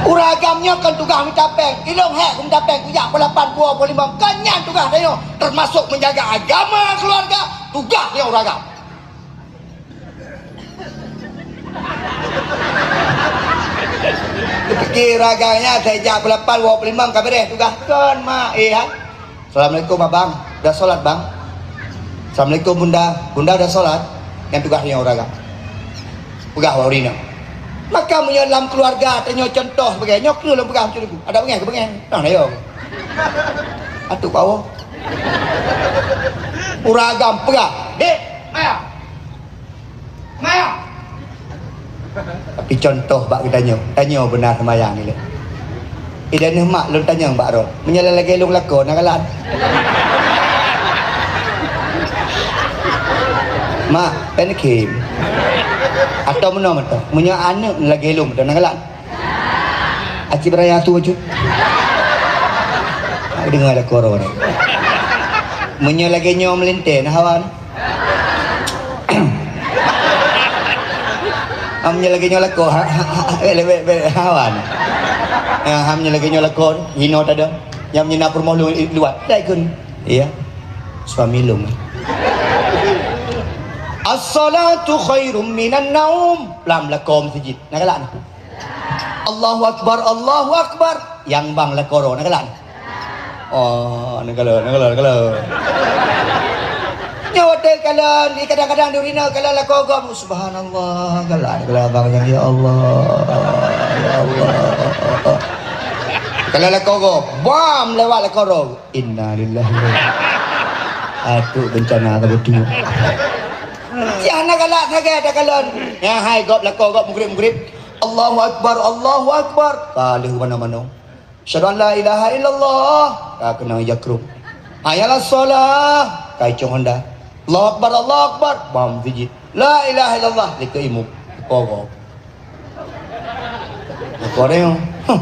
Ureueng agam nyoe kon tugaih mita péng. Ilong hék ku mita péng, kujak pukon lapan, dua pukon limong. Kon nyan tugaih tanyoe, teumasok menjaga agama keluarga, tugaih tanyoe ureueng agam. Kupike ureueng agam nyan, saya jak pukon lapan, dua pukon limong ka beureh tugaih kon, mak, eh, ha? "Assalamualaikum, abang. Dah solat, bang?" "Assalamualaikum, bunda. Bunda dah solat?" Nyan tugaih nyoe ureueng agam. Peugah bak ureueng inong. Maka meunyoe lam keuluwarga tanyoe contoh sebagai nyoe, kreueh lôn peugah macam tu. Adak beungéh keu beungéh. Nah, na yo. Atuk bawoe. Ureueng agam peugah, "Dek, maya." Maya. Tapi contoh bak geutanyoe, tanyoe beuna seumayang ilée. Idaneuh mak lôn tanyong bak droe, "Meunyoe lagée lôn lakoe, na galak?" Mak, pen khém. Atau meunoe mantong, "Meunyoe aneuk lagée lôn mantong, na galak?" Aci beuraya tu aju. Deungoe lakoe droe. "Meunyoe lagée nyoe meulintée, na hawa?" Ham nyoe lagée nyoe lakoe, ha, ha, ha, ha, lé, lé, lé, hawa. Ya, ham nyoe lagée nyoe lakoe, hinoe tada. Nyam nyoe na peurumoh lôn luwat. Dai kheun. Iya. Suami lôn. As-salatu khairum minan naum. Lam lakoe meuseujid. Na galak na. Allahu Akbar, Allahu Akbar. Nyang bang lakoe droe, na galak na. Oh, na galak, na galak, na galak. Nyoe watée kalon, kadang-kadang di ureueng inong kalon lakoe gob, subhanallah, galak, galak abang nyan, ya Allah, ya Allah. Kalon lakoe gob, bam lewat lakoe droe. Innalillahi. Aduh, bencana sabe tu. Yah na galak sagai takalon. Nyan hai gob lakoe gob mugrib-mugrib. Allahu Akbar, Allahu Akbar. Ka lheueh manoe-manoe. Asyhadu an la ilaha illallah. Ka keunong ija krong. Hayya 'alas shalah. Ka icong honda. Allahu Akbar, Allahu Akbar. Bam sijid. La ilaha illallah. Likot imum. Pogok. Likot imum. Huh.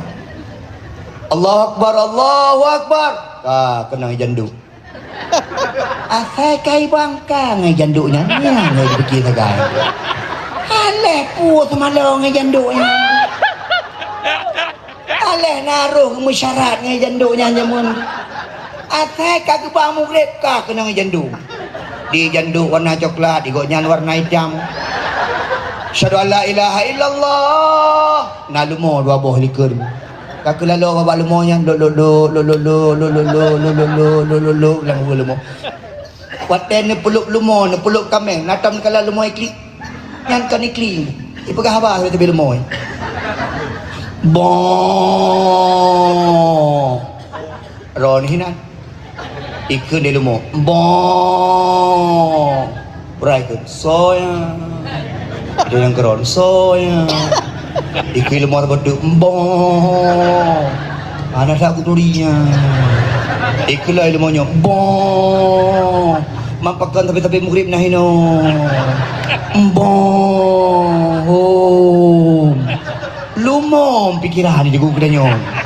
Allahu Akbar, Allahu Akbar. Ka keunong ija ndum. Asai kai bangka ngai janduk nyan, nyan ngai dipike sagai. Aléh peue seumalô ngai janduk nyan. Aléh na roh meusyarat ngai janduk nyan jameun. Asai ka geubang mugreb ka keunong janduk. Di janduk warna coklat, di gobnyan warna itam. Asyhadu an la ilaha illallah. Na leumo dua boh likot. Ka keuh laloe bak leumo nyan, lok, lok, lok, lam ueh leumo. Watée neupeulop leumo, neupeulop kaméng, na tom kala leumo iklik. Nyan kon iklik. Ipeugah haba sabe teubiet leumo. Boh. Ron hinan. Ikheun di leumo, "Boh!" Brai kheun, "Soe nyan?" Ada nyang keron, "Soe nyan?" Ikheun leumo sabe teuk, "Boh!" Hana that kuturi nyan. Ikheun lom leumo nyoe, "Boh!" Mak pakon sabe-sabe mugreb na hinoe. "Boh!" Hom. Leumo pikeran di geutanyoe.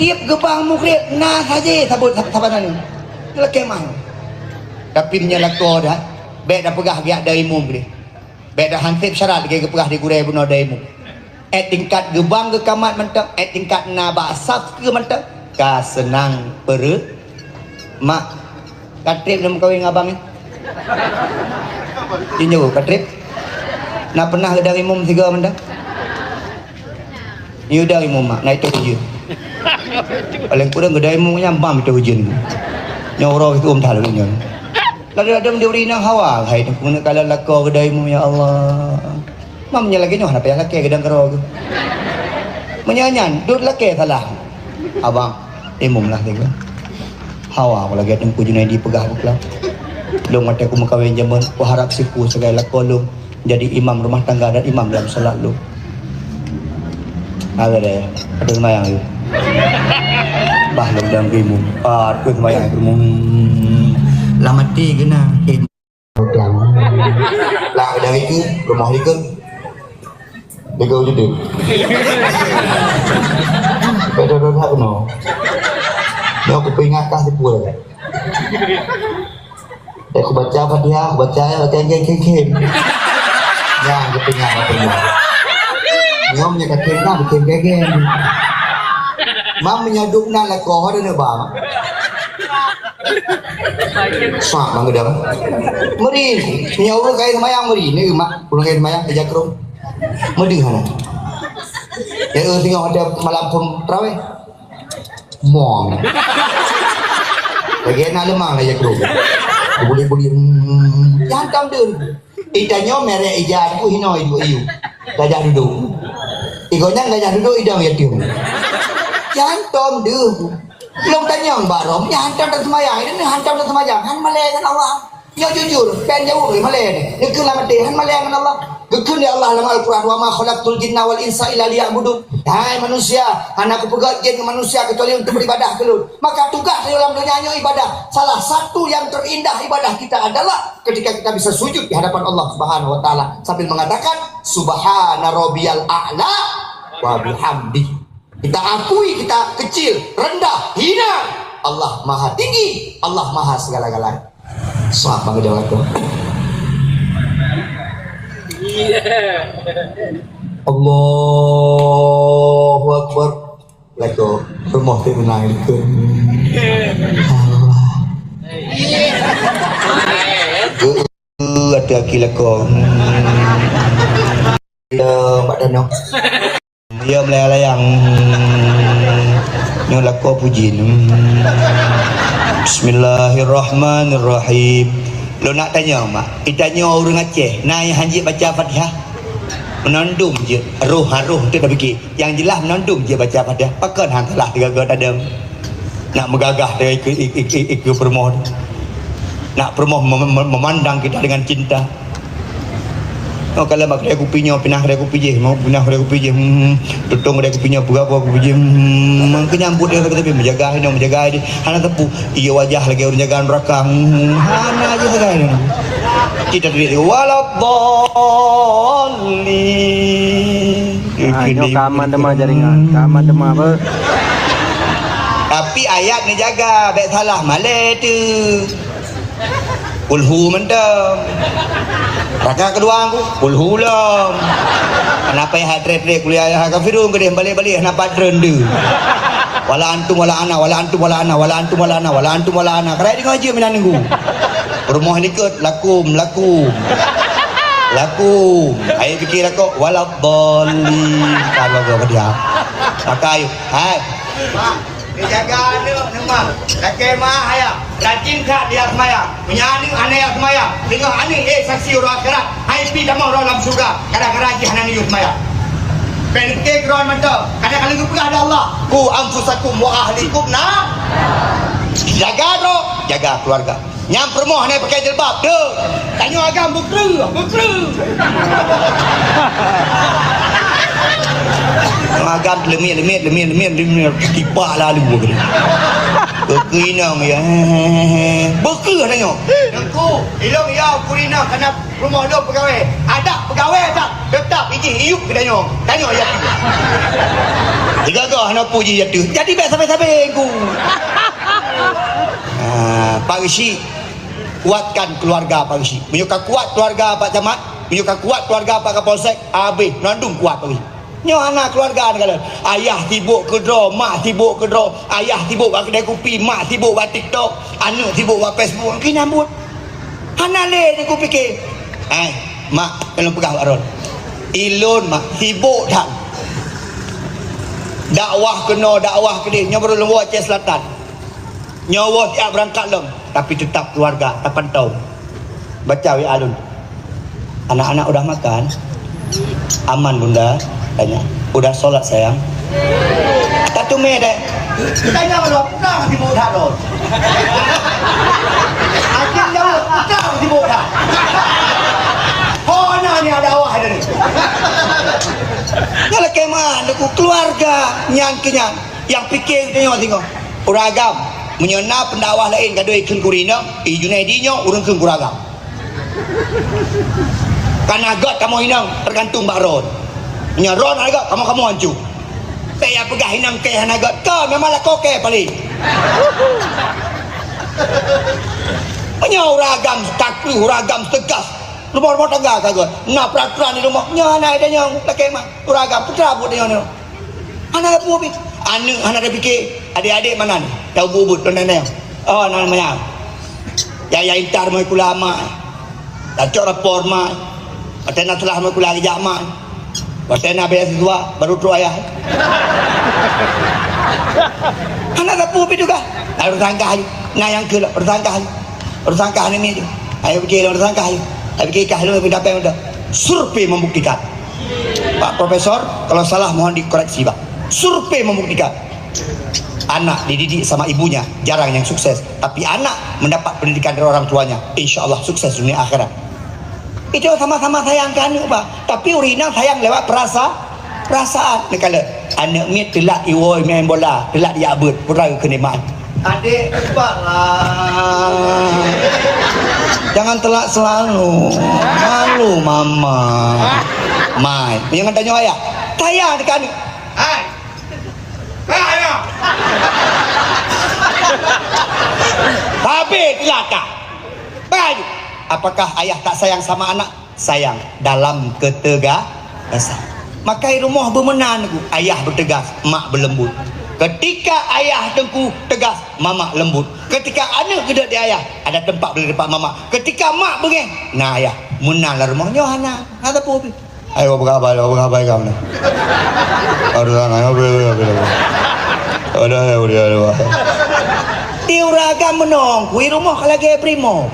Tieb geubang mugreb na saje saboh sab-, saban nyoe. Lakée mah. Tapi meunyoe lakoe that, bék tapeugah geujak dai imum keudeh. Bék tahan seb syarat lagée geupeugah di gurée bunoe dai imum. Eh, tingkat geubang geukamat mantong, eh, tingkat na bak saf keue mantong. Ka seunang peureuet. Mak, ka treb lôn meukawen ngon abang nyoe? Tinyoe ka treb. Na peunah geudong imum sigoe mantong? Yue dong imum, mak, na itu jeuet. Paléng kureueng keudai mu nyan bam itu ujeuen. Nyoe uroe itu um that lagèe nyoe. Lalu ada di ureueng inong hawa, hai tu keuneuk kalon lakoe keudai mu, ya Allah. Mam nyan lagèe nyoe hana payah lakèe geudang keudroe geuh. Meunyoe nyan dot lakèe salah. Abang, imum lah tiga. Hawa aku lagèe Teungku Junaidi peugah bukla. Lôn watèe kumeukawen jameun, kuharap siku sagai lakoe lôn jadi imam rumah tangga dan imam dalam salat lôn. Ada deh, ada seumayang yuk. Bah lôn dalam imum, pat pun seumayang imum. Lam até keunan. Lah dari tu, rumoh ikut. Degau judul. Pada roda kena. Nyoe kupeuingat kah teupeue. Eh, kubaca Fatihah, kubaca ayat, baca geng, geng, geng. Nyang kupeuingat apa nyoe. Nyoe meunyoe ka geng, nah, geng, geng, geng. Mam meunyoe duek na lakoe, ada neuba. Sak bang gedang. Meri, nyawa kai semayang meri. Ni mak, pulang kai semayang kerja kerum. Medi hana. Ya, eh, tengok ada malam pun terawih. Mong. Lagi nak lemang lah ya kerum. Boleh-boleh. Hmm. Jangan dun. Ita nyoe merek ija tu hino ibu iyu. Gajah duduk. Igo nyan gajah duduk idong yatim. Jangan tom deh. Lôn tanyong bak droe, nyan hantom that seumayang, nyan hantom that seumayang, han malèe ngon Allah. Nyoe jujur, pen jaweueb malèe nyoe. Geukheun lam até, han malèe ngon Allah. Geukheun lé Allah lam Al-Quran, "Wa ma khalaqtul jinna wal insa illa liya'budun." Hai manusia, hana kupeugöt jin ngon manusia kecuali untuk beribadah keu Lôn. Maka tugaih tanyoe lam donya nyoe ibadah. Salah satu yang terindah ibadah kita adalah ketika kita bisa sujud di hadapan Allah Subhanahu wa Taala sambil mengatakan, "Subhana rabbiyal a'la wa bihamdih." Kita akui kita kecil, rendah, hina. Allah Maha Tinggi, Allah Maha segala-galanya. Selamat mengerjakan waktu. Allahu Akbar. Lagu rumah tu menang itu. Allah. Atu aki lakoe. Ya, Mak Dano. Ya, melayang-layang. Nyoe lakoe puji. Bismillahirrahmanirrahim. Lôn nak tanyong, Mak. Itanyoe ureueng Aceh, na nyang hanjeuet baca Fatihah? Meunandum jeuet, roh-roh tu dah fikir. Yang jelas meunandum jeuet baca Fatihah. Pakon hang salah tiga-tiga tadam. Nak meugagah dengan ikeu, ikeu, ikeu, ikeu peurumoh tu. Nak peurumoh mem-, mem-, memandang kita dengan cinta. Oh, kalau mak kedai kupi nyoe, pinah kedai kupi jih, mau pinah kedai kupi jih, hmm, tutong kedai kupi nyoe, peugah apa kupi jih, hmm, mungkin nyambut dia tapi menjaga ini, menjaga ini, hana tepu, iya wajah lagi orang jaga neraka, hmm, hana aja sagai. Kita tulis, "Waladdallin." Ah, nyoe ka aman teuma jaringan. Ka aman teuma apa? Tapi ayat ni jaga, bèk salah malèe tu. Kulhu mantong. Raka kedua aku, kulhu lom. Kenapa ya hat tret-tret kuliah ya kafirun gede balik-balik hana patron tu. Wala antum wala ana, wala antum wala ana, wala antum wala ana, wala antum wala ana. Kerai dengar je minan nunggu. Rumah likot, lakum, lakum. Lakum. Ayo fikir aku, wala dhalin. Kalau gua dia. Maka ayo. Hai. Mak, dijaga aneuk neumah. Lakèe mak ayah. Rajin that dia seumayang. Meunyo aneuk hana ya seumayang, teungoh aneuk éh saksi uroe akhirat, hai pi tamong droe lam syeuruga, kadang-kadang jih hana neuyue seumayang. Pen ke keudroe mantong, kadang-kadang geupeugah lé Allah, "Qu anfusakum wa ahlikum nar." Jaga droe, jaga keluarga. Nyang peurumoh hana pakai jilbab, deuh. Tanyoe agam bukreue, bukreue. Agam lemit, lemit, lemit, lemit, lemit, tipak lalu. Bukreue inong ya. Bukreue tanyoe. Teungku, ilong ya bukreue inong kana rumoh lôn peugawai. Adak peugawai tak tetap ijih iyup keu tanyoe. Tanyoe ya. Tiga-tiga hana puji ya tu. Jadi bèk sabe-sabe ku. Ah, Pak Geuchik, kuatkan keluarga Pak Geuchik. Meunyoe ka kuat keluarga Pak Camat, meunyoe ka kuat keluarga Pak Kapolsek, habéh, meunandum kuat Pak Geuchik. Nyoe hana keluarga neukalon. Ayah sibuk keudroe, mak sibuk keudroe, ayah sibuk bak keudè kupi, mak sibuk bak TikTok, aneuk sibuk bak Facebook. Keu nyambut. Hana lé di kupike. Hai, mak, keu lôn peugah bak droe. Ilôn, mak, sibuk that. Dakwah keunoe, dakwah keudeh, nyoe baru lôn woe Aceh Selatan. Nyoe woe siap beurangkat lom, tapi teutap keuluwarga tapantau. Baca W A lôn. "Anak-anak udah makan?" "Aman, Bunda." Tanya. "Udah sholat, sayang?" Tateumé deh. Tanya, "Udah, udah sibuk that, Ron?" Akhirnya, "Udah sibuk that." Oh, nah, ni ada awah ada ni. Nyan lakée meu'ah, Teungku, keuluwarga nyan keuh nyan nyang pike geutanyoe singoh. Ureueng agam, meunyoe na peundakwah laén gadôh ikheun keu ureueng inong, i Junaidi nyoe ureueng kheun keu ureueng agam. Kana göt kamoe inong, teugantung bak droe. Meunyoe droe hana göt, kamoe-kamoe hanco. Bèk ya peugah inong kèe hana göt, kon memang lakoe kèe paleng. Meunyoe ureueng agam takeuh, ureueng agam teugas, rumoh-rumoh tangga ka göt, na peuraturan di rumoh, nyoe hana geutanyoe lakée meu'ah. Ureueng agam, peue teuma buet tanyoe nyoe? Hana teupeu pih. Aneuk hana teupike, adek-adek meunan, nyang ubit-ubit lôn tanyong. Oh, na manyang. Yah, yah intat rumoh sikula mak. Tacok rapor mak. Watèe na seulah rumoh sikula geujak mak. Watèe na beasiswa, baru trok ayah. Hana teupeu pih tugaih. Lalu tersangka laju. Na nyang keu lôn, tersangka laju. Tersangka aneuk miet nyoe. Ayo pike lôn tersangka nyoe. Ayo pike kah lôn pindah pèng udah. Survei membuktikan. Pak Profesor, kalau salah mohon dikoreksi, Pak. Survei membuktikan. Anak dididik sama ibunya, jarang yang sukses. Tapi anak mendapat pendidikan dari orang tuanya, insya Allah sukses dunia akhirat. Itu sama-sama sayang keu aneuk, Pak. Tapi ureueng inong sayang lewat perasa-, perasaan. Neukalon, aneuk miet teulat iwoe main bola, teulat jak beuet, peue teuma geukheun lé mak. Adek, sabarlah. Jangan telat selalu. Malu mama. Mai, jangan tanyong ayah. Tanyong dekat ni. Hai. Hai, ayah. Habis celaka. Baik. Apakah ayah tak sayang sama anak? Sayang dalam ketegasan. Maka i rumoh beumeunan, ayah beutegas, mak beuleumbut. Ketika ayah Teungku tegas, mamak leumbut. Ketika aneuk geudek di ayah, ada teumpat boleh dapat mamak. Ketika mak beungéh, na ayah. Meunan lam rumoh nyoe hana, hana teupeu pih. Ayo, buka haba, buka haba kamu ni. Baru sana, ya, boleh, boleh, boleh. Ada, ya, boleh, ada. Di ureueng agam meunong, kui rumoh ka lagèe brimob.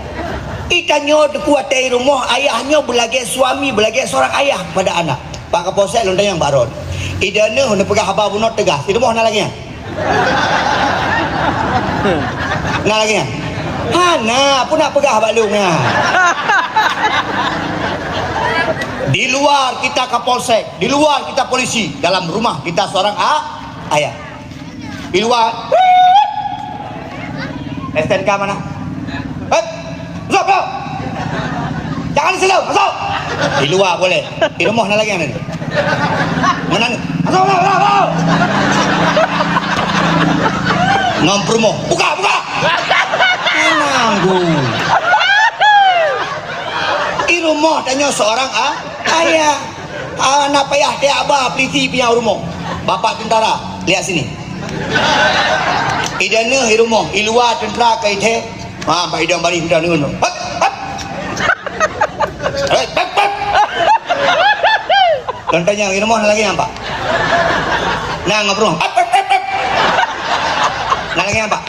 Geutanyoe Teungku watèe i rumoh, ayah nyoe beulagèe suami, beulagèe seorang ayah kepada anak. Pak Kapolsek lôn tanyong bak droe. Ideh neuh neupeugah haba bunoe teugas, i rumoh na lagèe nyan? Na lagèe nyan? Hana, peue na peugah bak lôn nyan? Di luar kita Kapolsek, di luar kita polisi, dalam rumah kita seorang a-, ayah. Di luar. S T N K mana? Hei, masuk, masuk. Jangan di situ, masuk. Di luar boleh. Di rumoh na lagèe nyan. Meunan. Masuk, masuk, masuk, masuk. Ngon peurumoh. Buka, buka. Nanggung. Di rumoh tanyoe seorang a-, ayah. Ah, na payah tiek ba polisi pinyang rumoh. Bapak tentara, lihat sini. Ideh neuh i rumoh, i luwa tentara ka ithèe. Ha, bak idong baréh tentara neuh. Hap, hap. Hei, hap, hap. Lôn tanyong, i rumoh na lagèe nyan, Pak? Na ngon peurumoh. Hap, hap, hap, hap. Na lagèe nyan, Pak?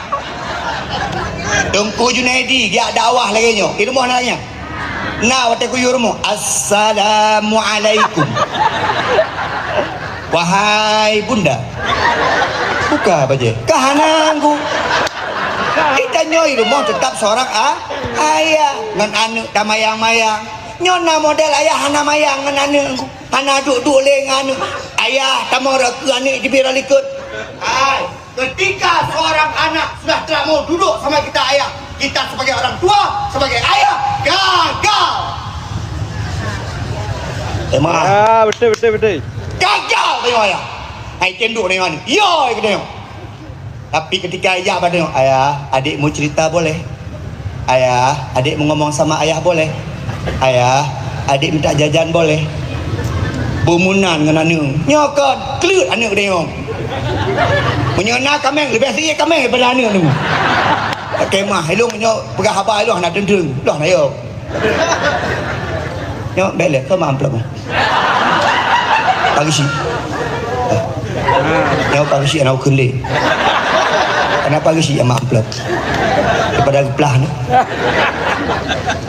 Teungku Junaidi geujak dakwah lagèe nyoe. I rumoh na lagèe nyan? Na watèe kuyue rumoh, "Assalamualaikum. Wahai bunda, buka bajèe." Ka hana nanggung. Geutanyoe i rumoh teutap seurang a-, ayah ngon aneuk tamayang-mayang. Nyoe na model ayah hana mayang ngon aneuk, hana duek-duek lé ngon aneuk. Ayah tamong rot keu aneuk jibit rot likot. Hai. Ketika seorang anak sudah tidak mau duduk sama kita ayah, kita sebagai orang tua, sebagai ayah, gagal. Memang. Ah, betul, betul, betul. Gagal tengok ayah. Hai tenduk tengok ni. Ya, kita tengok. Tapi ketika ayah pada tengok, "Ayah, adik mau cerita boleh?" "Ayah, adik mau ngomong sama ayah boleh?" "Ayah, adik minta jajan boleh?" Beumunan ngon aneuk. Nyoe kon, kleuet aneuk dayong. Meunyoe na kaméng, leubeh siat kaméng daripada aneuk nyoe. Kemah, ilong nyoe peugah haba ilong hana teunteun. Loh na yo. Nyoe bèk lé, keu ma amplop nyoe. Bagi si. Nyoe Pak Geuchik hana ukeuen lé. Kenapa Geuchik nyang amplop? Daripada geuplah ni.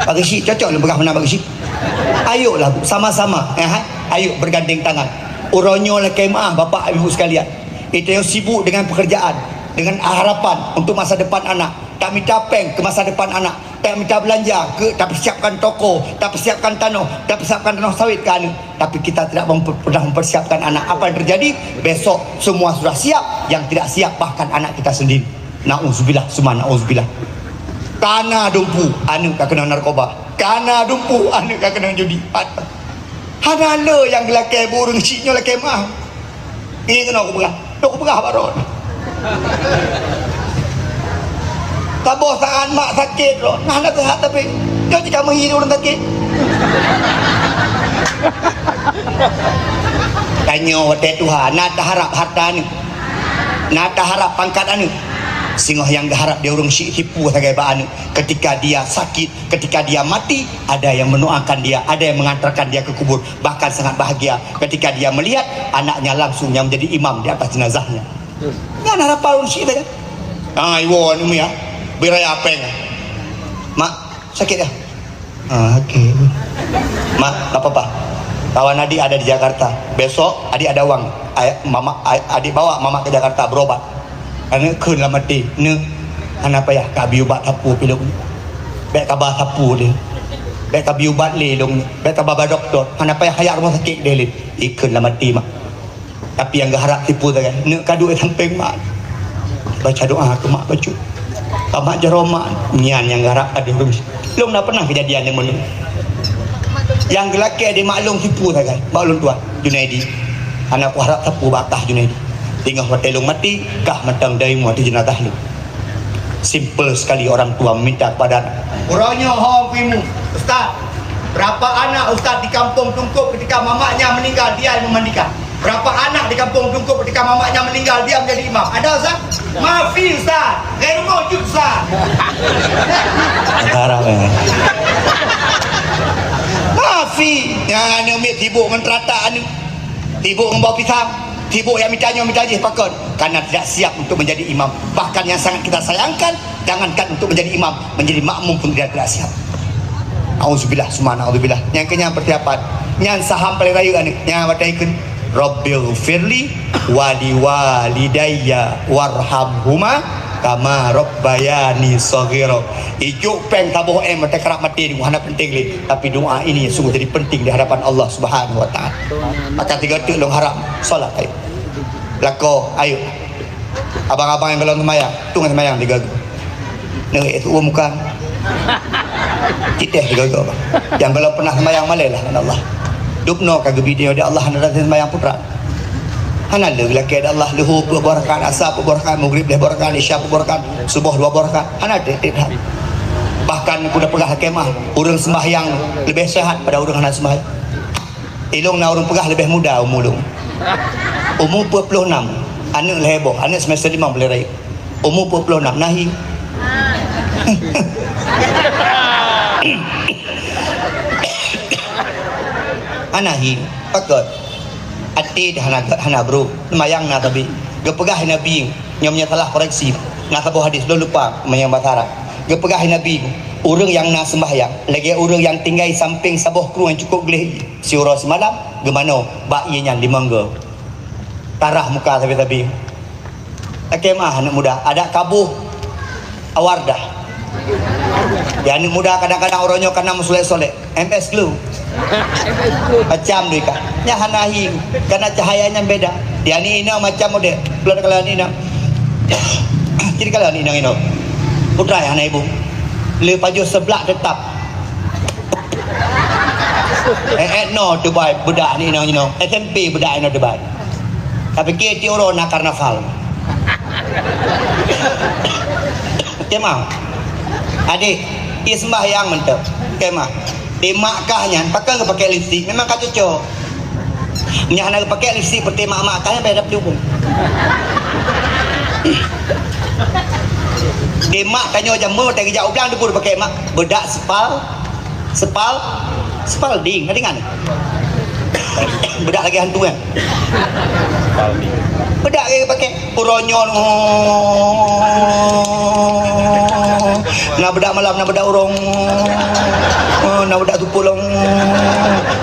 Pak Geuchik cocok lôn peugah meunan Pak Geuchik. Ayolah, Bu, sama-sama, eh, hai. Ayo bergandeng tangan. Uroe nyoe lakèe meu'ah, Bapak, Ibu sekalian. Kita yang sibuk dengan pekerjaan, dengan harapan untuk masa depan anak. Tamita péng keu masa depan anak. Tamita beulanja keu, tapersiapkan toko, tapersiapkan tanoh, tapersiapkan tanoh sawit keu aneuk. Tapi kita tidak memper-, pernah mempersiapkan anak. Apa yang terjadi? Besok semua sudah siap, yang tidak siap bahkan anak kita sendiri. Nauzubillah, summa nauzubillah. Kana dumpu, aneuk ka keunong narkoba. Kana dumpu, aneuk ka keunong judi. Pat-, hana le nyang geulakèe bu ureueng chik nyoe lakèe meu'ah. Ngieng keunoe kupeugah. Nyoe kupeugah baroe. Saboh saat mak sakét droe. Nah, na seuhat tapi. Nyoe cit ka meuhi ureueng sakét. Tanyoe watèe tuha, na taharap harta aneuk. Na taharap pangkat aneuk. Singoh nyang geuharap di ureueng chik tipu sagai bak aneuk. Ketika dia sakit, ketika dia mati, ada yang mendoakan dia, ada yang mengantarkan dia ke kubur. Bahkan sangat bahagia ketika dia melihat anaknya langsung yang menjadi imam di atas jenazahnya. Nyan harapan ureueng chik sagai. Ah, iwoe aneuk miet, bri raya péng. Mak, sakét ya? Ah, oke. Mak, tak apa-apa. Kawan adik ada di Jakarta. Besok adik ada uang. Ay-, mama, ay-, adik bawa mama ke Jakarta berobat. Aneuk kheun lam até, "Neuk, hana payah ka abi ubat sapeue pi lôn. Bèk ka ba sapeue lé. Bèk ka bi ubat lé lôn. Bèk ka ba, ba dokto. Hana payah hajat rumoh sakét deh lé." Ikheun lam até, mak. Tapi nyang geuharap tipu sagai, "Neuk, ka duek sampéng mak. Baca doa keu mak bacut. Ka mak jaroe mak." Nyan nyang geuharap adoe ureueng. Lôn na pernah keujadian nyang meunan. Nyang geulakèe di mak lôn tipu sagai, mak lôn tuan, Junaidi. Hana kuharap sapeue bak kah Junaidi. Singoh watèe lôn maté, kah mantong dayung watèe jeunazah lôn. Simple sekali orang tua meminta kepada anak. Uroe nyoe ho kuimu, Ustaz, berapa anak Ustaz di kampung Tungkop ketika mamaknya meninggal, dia yang memandikan? Berapa anak di kampung Tungkop ketika mamaknya meninggal, dia menjadi imam? Ada, Ustaz? Mafi, Ustaz. Ghairu maujud, Ustaz. Haram, ya. Mafi. Nyang aneuk miet sibuk ngon teratak aneuk. Sibuk ngon bau pisang. Sibuk nyang mita nyoe mita jih pakon. Karena tidak siap untuk menjadi imam. Bahkan yang sangat kita sayangkan, jangankan untuk menjadi imam, menjadi makmum pun tidak, tidak siap. Auzubillah, summa auzubillah. Nyang keunyan persiapan. Nyan saham paléng rayeuk aneuk. Nyan watèe ikheun, "Rabbighfirli wa liwalidayya warhamhuma kama rabbayani shaghira." Ijok péng saboh M watèe karab maté nyoe hana penting lé, tapi doa ini sungguh jadi penting di hadapan Allah Subhanahu wa Taala. Maka tiga teuk lôn harap solat, ayo. Lakoe, ayo. Abang-abang nyang gohlom seumayang, tueng seumayang tiga goe. Neuk su'um muka. Cit teh tiga goe, Bang. Nyang gohlom pernah seumayang malèe lah ngon Allah. Dubnoe ka geubri di Allah hana rasa seumayang putra. Hana lé lakèe di Allah, luhô peuet boh rakaat, asa peuet boh rakaat, maghrib lhèe boh rakaat, isya peuet boh rakaat, suboh dua boh rakaat. Hana tiep-tiep that. Bahkan kuda peugah lakèe mah, ureueng seumayang leubeh seuhat pada ureueng hana seumayang. Ilôn na ureueng peugah leubeh muda umu lôn. Umu peuet ploh nam, aneuk lhèe boh, aneuk semester limong boleh rayeuk. Umu peuet ploh nam, nahi. Hana hi, pakon. Até dah hana, hana bro. Seumayang na tapi. Geupeugah Nabi, nyoe meunyoe salah koreksi. Na saboh hadis, lôn lupa, meunyoe bahasa Arab. Geupeugah Nabi, ureueng nyang na seumbahyang, lagèe ureueng nyang tinggai sampéng saboh krueng nyang cukôp gleh. Siuroe simalam geumanoe bak ié nyan limong goe. Tarah muka sabe-sabe. Lakèe meu'ah aneuk muda, adak kaboh awardah. Ya, aneuk muda kadang-kadang uroe nyoe kana meusolek-solek. M S Glue. Macam deh ka. Nyan hana hi, kana cahaya nyan beda. Di aneuk inong macam model. Belum kalau aneuk inong. Jadi kalau aneuk inong, inong. Putra nyang hana ibu. Le pajoh seblak tetap. Eh, eh, no, Dubai, budak ni, no, no. S M P budak ni, Dubai. Tapi ke ti orang nak karnaval. Okey, ma. Adik, dia sembahyang mantap. Okey, ma. Di Makkah nyan, pakai ke pakai lipstick, memang ka cocok. Nyan hana pakai lipstick seperti mak-mak, kan, biar dapat hukum. Di mak tanyoe jameun, watèe geujak u blang, debu pakai mak. Bedak sepal, Sepal, Spalding, na deungon? Bedak lagèe hantu kan? Bedak lagèe pakai. Uroe nyoe, oh, na bedak malam, na bedak uroe. Oh, na bedak tupulong.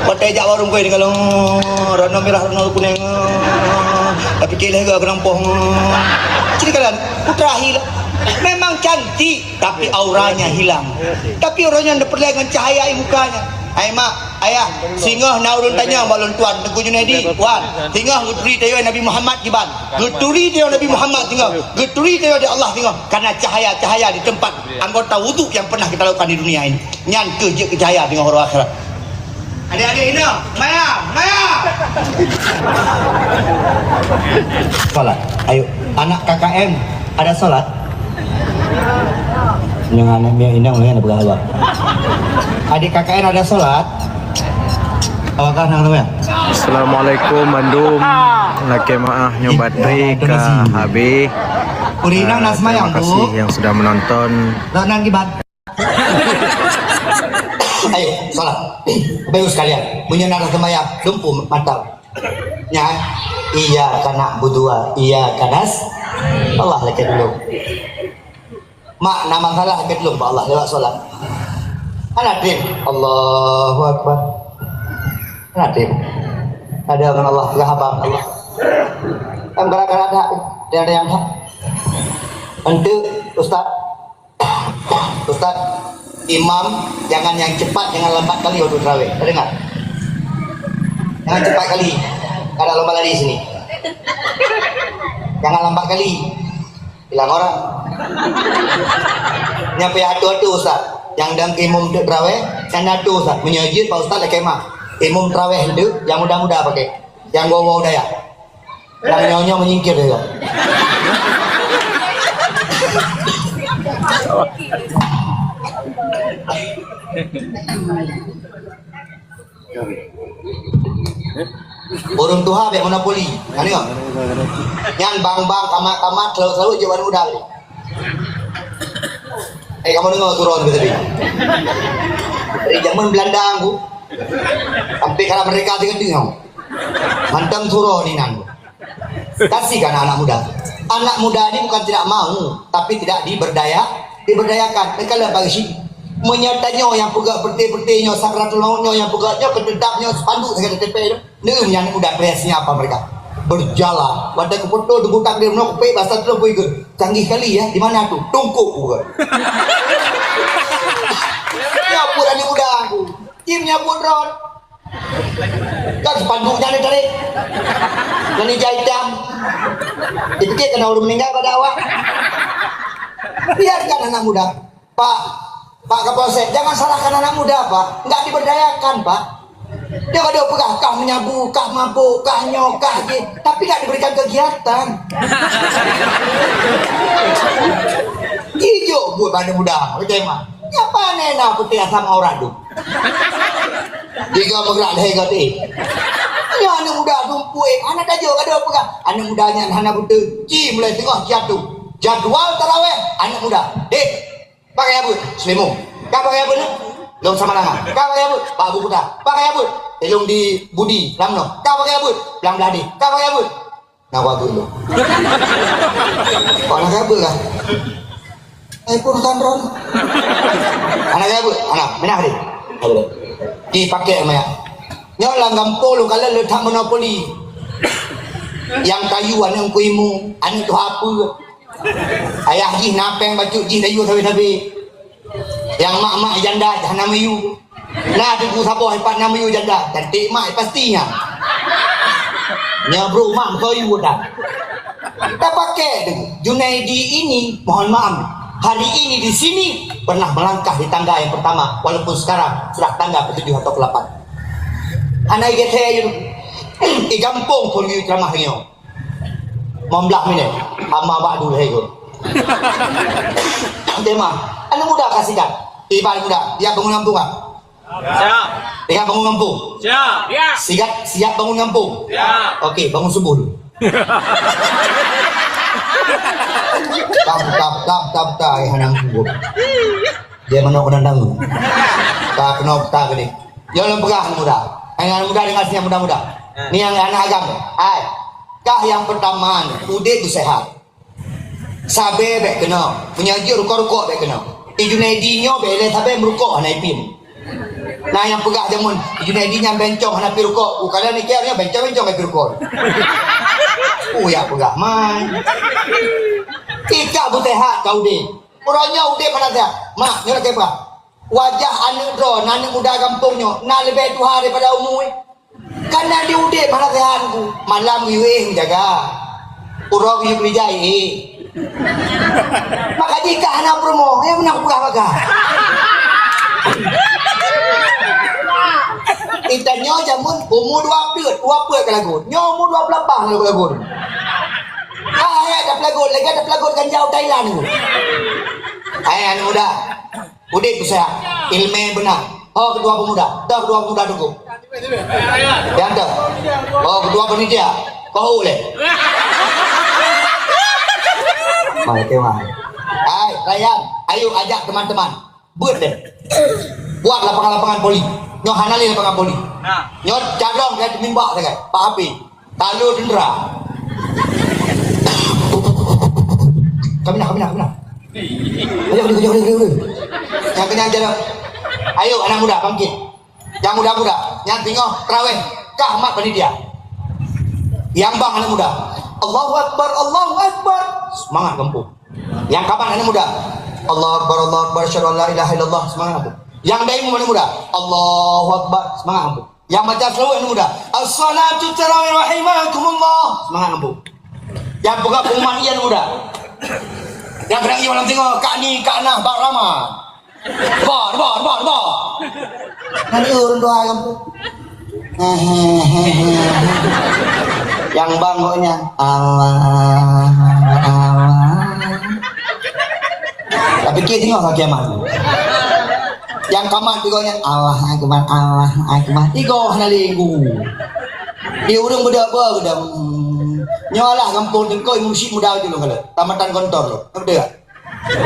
Watèe jak warong kue tinggal. Rona merah, rona kunèng. Tapi kileh ke kenampoh. Jadi kalian, putra hilang. Memang cantik, tapi auranya hilang. Tapi auranya anda perlai dengan cahaya mukanya. Hai mak, ayah, singoh na ureueng tanyong bak lôn tuan Teungku Junaidi, wan, singoh geuturi tayoe Nabi Muhammad kiban. Geuturi tayoe Nabi Muhammad singoh. Geuturi tayoe di Allah singoh. Karena cahaya-cahaya di tempat anggota wudhu yang pernah kita lakukan di dunia ini. Nyan keuh jeuet keu cahaya singoh uroe akhirat. Adik-adik, inoe, maya, maya. Salat. Ayo, anak K K N ada salat? Nyang aneuk miet inong nyan peugah awak. Adik K K N ada salat? Awak kah nang tu ya? Assalamualaikum bandum. Lakèe meu'ah nyoe batri ka habéh. Ureueng inong na seumayang, Bu. Terima kasih yang sudah menonton. Dok nan kiban. Ayo, salat. Bapak Ibu sekalian, meunyoe na seumayang, lumpuh mata. Nya, iyyaka na'budu wa iyyaka nas-, Allah lakèe dulu. Mak, na masalah lakèe dulu bak Allah lewat salat. Hana trép. Allahu Akbar. Hana trép. Ada ngon Allah, geuhaba ngon Allah. Kan gara-gara dak, ada yang hak. Enteuk, Ustaz. Ustaz, imam jangan yang cepat, jangan lambat kali waktu tarawih. Terdengar? Jangan cepat kali. Ada lomba lari sini. Jangan lambat kali. Hilang orang. Nyang payah atu-atu, Ustaz. Yang dang imum teuk tarawih, kan atu, Ustaz. Meunyoe jeuet, Pak Ustaz, lakèe mah. Imum tarawih teuk, yang muda-muda pakai. Yang goe-goe dayah. Yang nyoe-nyoe menyingkir juga. Ureueng tuha bèk monopoli. Nyan nyoe. Nyan bang-bang, kamat-kamat, selalu-selalu jeuet bak muda tadi. Eh, kamu dengar turun ke tadi? Dari zaman Belanda aku. Sampai kalau mereka tengah tengok. Mantang turun ni nan. Kasih kan anak muda. Anak muda ni bukan tidak mau, tapi tidak diberdaya, diberdayakan. Mereka lah bagi sih. Menyatanya yang peugah peti-peti nyoe, sakratul maut nyoe, yang peugah nyoe, ketetap nyoe, sepanduk sagai T P tu. Neu nyan udah presnya apa mereka? Berjalan. Pada kepoto debu takdir nyoe, kupik bahasa terus pun ikut. Canggih kali ya, di mana tu? Tungkuk bukan. Nyapu tadi muda aku. Tim nyapu drone. Kan sepanduknya ni tadi. Dan hijau hitam. Dipikir kena orang meninggal pada awak. Biarkan anak muda. Pak, Pak Kapolsek, jangan salahkan anak muda, Pak. Enggak diberdayakan, Pak. Dia kada peugah kah menyabu, kah mabuk, kah nyoe, kah je, tapi enggak diberikan kegiatan. Jijok buat anak muda, betul mah. Nyapa nena putih asam aurat tu? Tiga bergerak lehai kau teh. Ya anak muda tumpuk eh, anak tajok kada peugah. Anak muda nyan hana betul. Ci mulai tengah jatuh. Jadual tarawih anak muda. Dek, pakai apa? Selimung. Kau pakai apa ni? Long sama lama. Kau pakai apa? Pak Abu Kuta. Pakai apa? Elong di Budi, Lamno. Kau pakai apa? Belang beladi. Kau pakai apa? Nak waktu dulu. Kau nak apa lah? Eh, pun kan ron. Anak apa? Anak, minah deh. Dipakai sama ya. Nyoe lam gampông lu kalau letak monopoli. Yang kayu anak kuimu, anak tu apa? Ayah jih napeng bacut jih dayu sabe-sabe. Yang mak-mak janda hana mayu. Nah, teungku saboh ipat na mayu janda, cantik mak pasti nya. Nya bro mak kau yu dah. Kita pakai tu. Junaidi ini, mohon maaf, hari ini di sini pernah melangkah di tangga yang pertama, walaupun sekarang sudah tangga ketujuh atau ke-delapan. Hana geuseh yu. Di gampông pun yu ceramah nyoe. Lima belas minit. Ama bak dulu hai guru. Tema. Anak muda kasihkan. Iban muda. Siap bangun gampông ah? Siap. Siap bangun gampông? Siap. Siap. Siap, siap bangun gampông? Siap. Okey, bangun subuh dulu. Tam, tam, tam, tam, tam, eh, anak muda. Dia mana kena tahu. Tak kena tak ni. Dia orang pegang anak muda. Hai aneuk muda, deungoe sini, muda-muda. Ni nyang aneuk agam. Hai. Kah nyang peutama, udeb beuseuhat. Sabe bèk keunoe. Meunyoe jeuet rukok-rukok bèk keunoe. I Junaidi nyoe bèk ilèe sabe meurukok hana ipiep. Na nyang peugah jameun, "I Junaidi nyan bencong hana pi rukok." Uh, kalon ikeu nyoe bencong-bencong hana pi rukok. Uh, jak peugah mai. Ikah beuseuhat kah udeb. Uroe nyoe udeb hana seuhat. Mak, nyoe lakèe peugah. Wajah aneuk droe, aneuk muda gampông nyoe, na leubeh tuha daripada umu. Kana di udeb hana seuhat ku. Malam geuyue éh meujaga. Uroe geuyue keurija éh. Maka jih ka hana peurumoh, nyang meunan kupeugah bak kah. Geutanyoe jameun umu dua peuet, dua peuet ka lagot. Nyoe umu dua peuet lapan ka lagot. Ah, hai, tapeulagot, lagèe tapeulagot ganja u Thailand tu. Hai, aneuk muda. Udeb beuseuhat, ileumèe beuna. Ho keudua peumuda, toh keudua peumuda teungku. Nyang toh. Ho keudua panitia. Kau ulèe. Mai, oke, mai. Hai, Rayyan, ayo ajak teman-teman. Beuet deh. Buat lapangan-lapangan voli. Nyoe hana lé lapangan voli. Nyoe cadong ka teumimbak sagai. Pak Hafiz. Talu teuntera. Kaminah, kaminah, kaminah. Ayo, ayo, ayo, ayo, ayo. Nyang kenyang jalan. Ayo, anak muda, bangkit. Nyang muda-muda, nyang teungoh traweh, kah mat panitia. Nyang bang anak muda. Allahu Akbar, Allahu Akbar. Semangat gampông. Nyang kaban anak muda. Allahu Akbar, Allahu Akbar, asyhadu an la ilaha illallah. Semangat gampông. Nyang dai imum anak muda. Allahu Akbar. Semangat gampông. Nyang baca seulaweuet aneuk muda, "As-salatu tarawih rahimakumullah." Semangat gampông. Nyang peugah pengumuman ié aneuk muda. Nyang keudang ié malam singoh, "Kak Ni, Kak Nah, Bak Rama." Reba, reba, reba, reba. Nyan ureueng tuha gampông. Nyang bang gobnyan, "Allah, Allah." Tapi keu singoh ka kiamat. Nyang kamat tigo nyan, "Allah Akbar, Allah Akbar." Tigo hana linggu. Di ureueng beudôh-beudôh. Nyoe lah gampông Teungku, imum syik muda tu lôn kalon. Tamatan Gontor tu. Beutôi tak?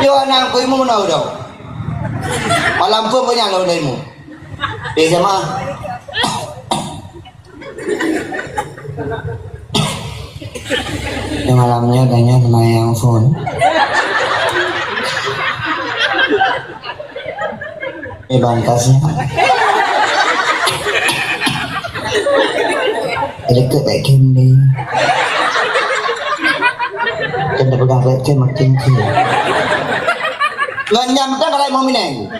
Yo, aneuk ku imum na udah. Malam pun banyak lah udah imum. Eh, jamaah. Di malamnya adanya semayang phone. Eh, bangkasnya. Dekat tak kende. Kan dah pegang rek kan makin kende. Ngon nyam tak kalau mau minang.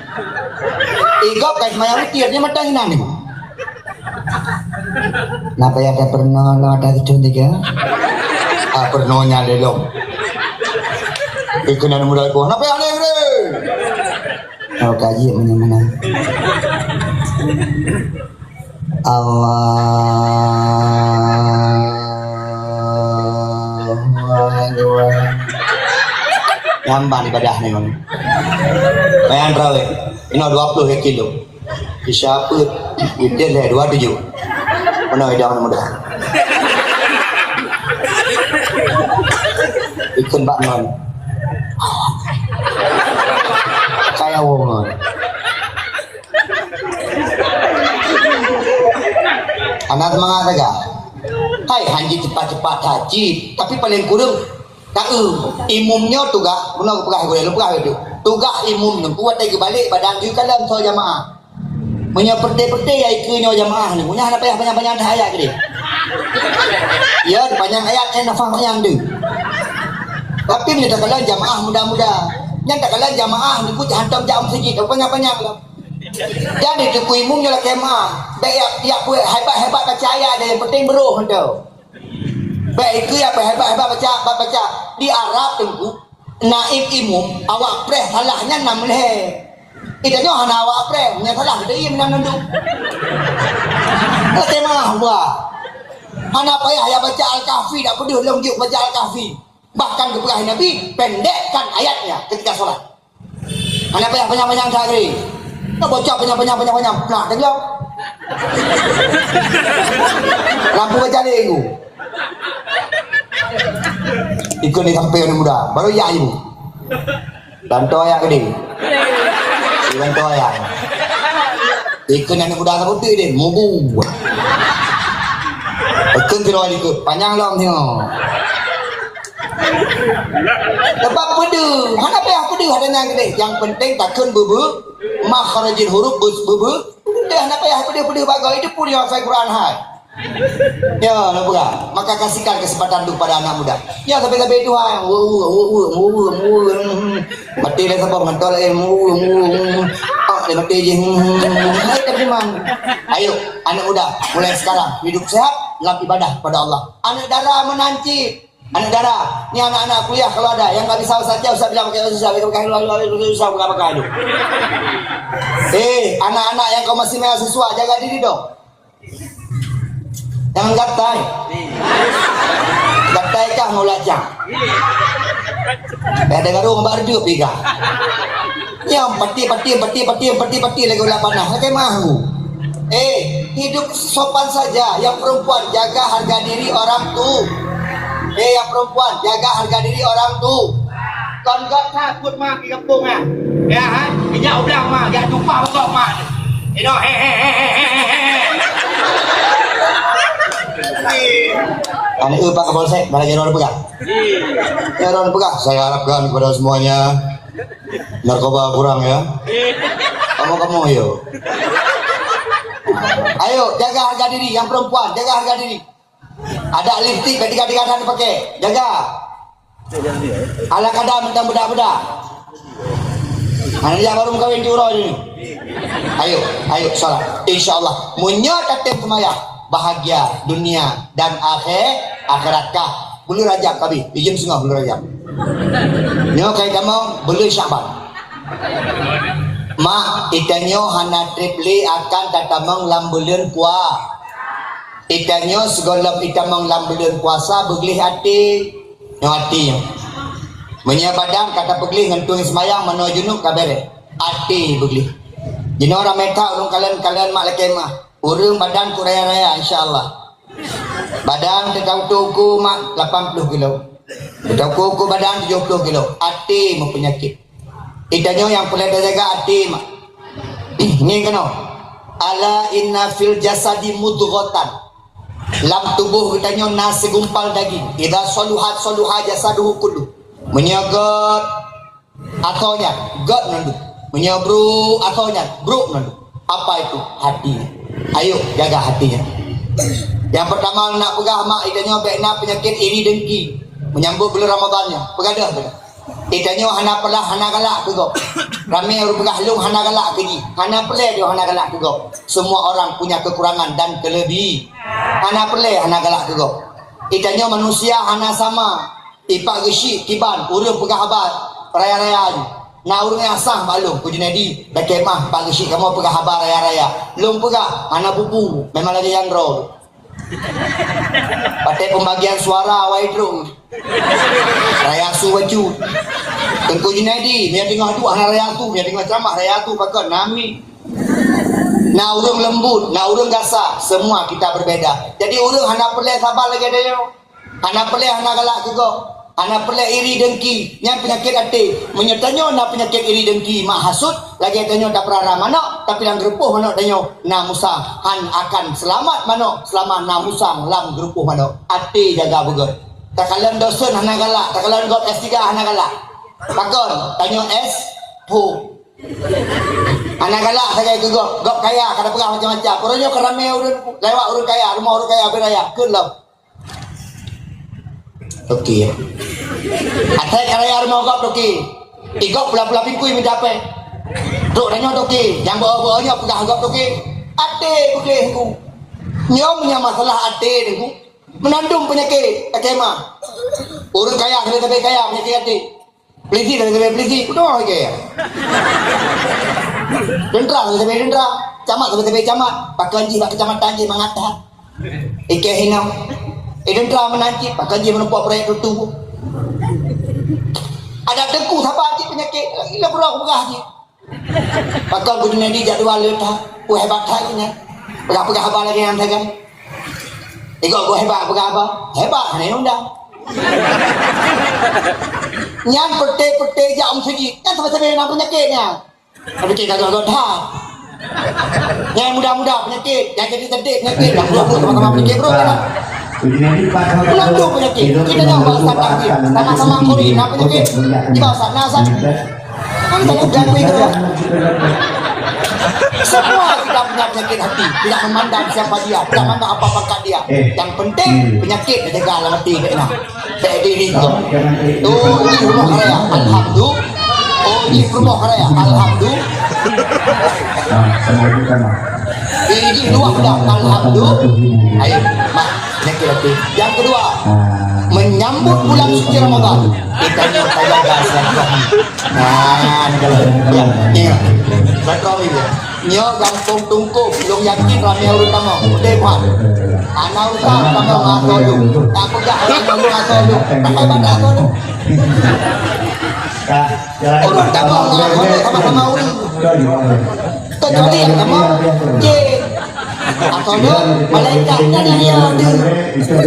Igop kai semayang witir, dia matang inan ni. Napa ya ada pernah lo ada gitu tiga? Ah, pernahnya lelong. Ikenan mulai ko. Napa ya ada, Bre? Oh, kaji mana-mana. Allahu Akbar. Nyambang ibadah ni, Bang. Bayang terawih. Ini dua puluh kilo. Isya peuet, witir lhèe dua tujoh. Meunoe idang aneuk muda. Ikheun bak ngon. Kaya wong ngon. Hana seumangat saga. Hai, hanji cepat-cepat haji, tapi paleng kureueng taeu. Imum nyoe tugaih, meunoe geupeugah gurèe, lôn peugah laju. Tugaih imum nyoe, watèe geubalek badan jih kalon soe jamaah. Meunyoe peureté-peureté ya ikeue nyoe jamaah nyoe, nyan hana payah panyang-panyang that ayat keudeh. Ya, panyang ayat nyan nafah panyang deuh. Tapi meunyoe takalon jamaah muda-muda, nyan takalon jamaah nyoe buet hantom jak meuseujid, panyang-panyang lom. Jadi teungku imum nyoe lakèe meu'ah, bèk yak, yak buet hebat-hebat baca ayat deh, yang penting beurôh hantom. Bèk ikeue yak hebat-hebat baca, baca. Di Arab teungku, naib imum awak preh salah nyan nam lhèe. Ita nyoe hana awak preh, nyang salah kita iya minang nunduk. Lakèe meu'ah bah. Hana payah ya baca Al-Kahfi, dak peudeuh lom jeuet baca Al-Kahfi. Bahkan geupeugah Nabi, pendekkan ayatnya ketika sholat. Hana payah panyang-panyang that lé. Nak baca panyang-panyang, panyang-panyang, plah tenggelam. Lampu baca lé tu. Ikut ni sampai aneuk muda, baru ya ibu. Bantu ayah gede. Bantu ayah. Ikheun aneuk muda saboh teuk deh, mubu. Ikheun sidroe likot, panyang lom nyoe. Sebab peudeuh, hana payah peudeuh, hana nyang keudeh. Nyang penting takheun beubeue, makhrajul huruf beu-, beubeue. Peudeuh, hana payah peudeuh-peudeuh bagoe. Itu pun yang hafai Quran hai. Ya, nak peugah. Maka kasihkan kesempatan tu kepada anak muda. Ya, sampai-sampai itu hai. Wu, wu, wu, wu, wu, wu, wu. Mati dah sabar, mantap lah, eh. Wu, wu, wu, wu. Ah, dia mati je. Hmm, hmm, hmm. Hai, tapi, man. Ayo, anak muda, mulai sekarang hidup sehat dalam ibadah kepada Allah. Anak dara menanti. Anak dara, ni anak-anak kuliah kalau ada yang nggak bisa ustaz, ustaz bilang pakai susah, pakai susah, pakai susah, pakai pakai tu. Eh, anak-anak yang kau masih mahasiswa, jaga diri dong. Jangan gatai. Gatai kah mau lajang. Dah ada garung bak redup tiga. Nyam pati, pati, pati, pati, pati, pati lagi ulah panas. Lagi mahu. Eh, hidup sopan saja. Yang perempuan, jaga harga diri orang tu. Eh, yang perempuan, jaga harga diri orang tu. Kon gak takut mak di kampung ah. Ya, ha? Ijak udah mak, jak tumpah bogok mak. Ino, he, he, he. Aneuk Pak Kapolsek, bala Gerol pegang. Gerol pegang. Saya harapkan kepada semuanya, narkoba kurang ya. Kamu-kamu yo. Ayo, jaga harga diri, yang perempuan, jaga harga diri. Ada lipstik, ketika-tika dah dipakai, jaga. Ala kada mentang bedak-bedak. Aneuk jak baru meukawen juroi ni. Ayo, ayo, salah. Insya Allah, meunyoe tatem seumayang, bahagia dunia dan akhé-, akhirat kah. Buleuen Rajab kabi, ijeum singoh buleuen Rajab. Nyoe kai tamong buleuen Syaban. Mak, itanyoe hana treb lé akan tatamong lam buleuen pua. Itanyoe sigohlom itamong lam buleuen puasa beugleh até. Nyoe até nyoe. Meunyoe badan ka tapeugleh ngon tueng seumayang manoe junub ka bèrèh. Até beugleh. Jinoe ramé that ureueng kalon-kalon mak lakèe mah. Ureueng badan keu raya-raya insya Allah. Badan teuka uku mak lapan ploh kilo. Teuka uku badan tujoh ploh kilo. Até meupeunyakét. Itanyoe nyang peureulèe tajaga até mak. Ngieng keunoe. Ala inna fil jasadi mudghatan. Lam tuboh geutanyoe na sigumpal daging. Idza saluhat saluha jasaduhu kullu. Meunyoe gèt asoe nyan, gèt meunan dum. Meunyoe brôk asoe nyan, brôk meunan dum. Apa itu? Hati. Ayo jaga hati nyan. Nyang peurtama nak peugah mak, itanyoe bèk na peunyakét iri dengki. Menyambut buleuen Ramadhan nyoe, peugadôh, peugadôh. Itanyoe hana peulah, hana galak keu gob. Ramé ureueng peugah lôn hana galak keu jih. Hana peureulèe jih hana galak keu gob. Semua orang punya kekurangan dan kelebi-, hana peureulèe hana galak keu gob. Itanyoe manusia hana sama. Ipak geusyik kiban ureueng peugah haba raya-raya nyoe. Na ureueng nyang sah bak lôn, keu Junaidi, lakèe mah pak geusyik kamoe peugah haba raya-raya. Lôn peugah hana bubu, memang lagèe nyang droe. Pakai pembagian suara awai trok. Raya su bacut. Teungku Junaidi, meunyo teungoh duek hana raya su, meunyo teungoh ceramah raya su pakon nami. Na ureueng leumbut, na ureueng gasa, semua kita berbeda. Jadi ureueng hana peureulèe saba lagèe tanyoe. Hana peureulèe hana galak keu gob. Hana peureulèe iri dengki, nyan peunyakét até. Meunyoe tanyoe na peunyakét iri dengki, mak hasut, lagèe tanyoe tapeurara manok, tapi lam geurupoh manok tanyoe na musang, han akan seulamat manok seulama na musang lam geurupoh manok. Até jaga beugèt. Takalon dosen hana galak, takalon gob S tiga hana galak. Pakon, tanyoe S empat. Hana galak sagai keu gob, gob kaya, ka tapeugah macam-macam. Uroe nyoe ka ramé ureueng lewat ureueng kaya, rumoh ureueng kaya beuraya, kheun lom. Toke. Asai ka raya rumoh gob toke. Igob pula-pula bingkui meucapai. Trok tanyoe toke, nyang beu-beu nyoe peugah gob toke. Até beugléh ku. Nyoe meunyoe masalah até ku. Meunandum peunyakét, até mah. Ureueng kaya sabe-sabe kaya peunyakét até. Polisi sabe-sabe polisi, kudoh lagèe. Teuntra sabe-sabe teuntra, camat sabe-sabe camat, pakon jih bak kecamatan jih mangat that. Ikèe hinoe. Eh, teuntra meunan cit, pakon jih meurumpok proyek tutu. Adak teungku saba cit peunyakét, gila beurok peugah jih. Pakon geuneuk di jadwal le that, ku hebat that nyan. Peugah-peugah haba lagèe nyan sagai. Igob geuh hebat peugah haba, hebat hana undang. Nyan peuté-peuté jak u meuseujid, nyan sabe-sabe na peunyakét nyan. Tapi cit ka gèt that. Nyang muda-muda penyakit, nyang jadi cantik penyakit, nyang buruk-buruk sama-sama penyakit buruk, ya kan? Pulang tu penyakit. Kita nyoe bangsa takdir, sama-sama kori, na penyakit? Di bangsa, na asal. Kan saya bilang itu. Semua kita punya penyakit hati, tidak memandang siapa dia, tidak memandang apa pangkat dia. Yang penting penyakit dijaga dalam hati dia, nah. Bèk diri tu. Oh, jih rumoh raya, alhamdulillah. Oh, jih rumoh raya, alhamdulillah. Jih luah dah, alhamdulillah. Ayo, mak, penyakit hati. Yang kedua, menyambut bulan suci Ramadan, kita ni tajaga silaturahmi. Nah, ni kalau, ya, ni. Silaturahmi dia. Nyoe gampông Tungkôh, lôn yakin ramé ureueng tamong. Udép that. Hana usah tamong asoe lôn. Tapeugah ureueng tamong asoe lôn. Takai banda asoe lôn. Ureueng tamong asoe lôn sama-sama ureueng. Kecuali nyang tamong jin. Asoe lôn, malaikat nyan nyang dia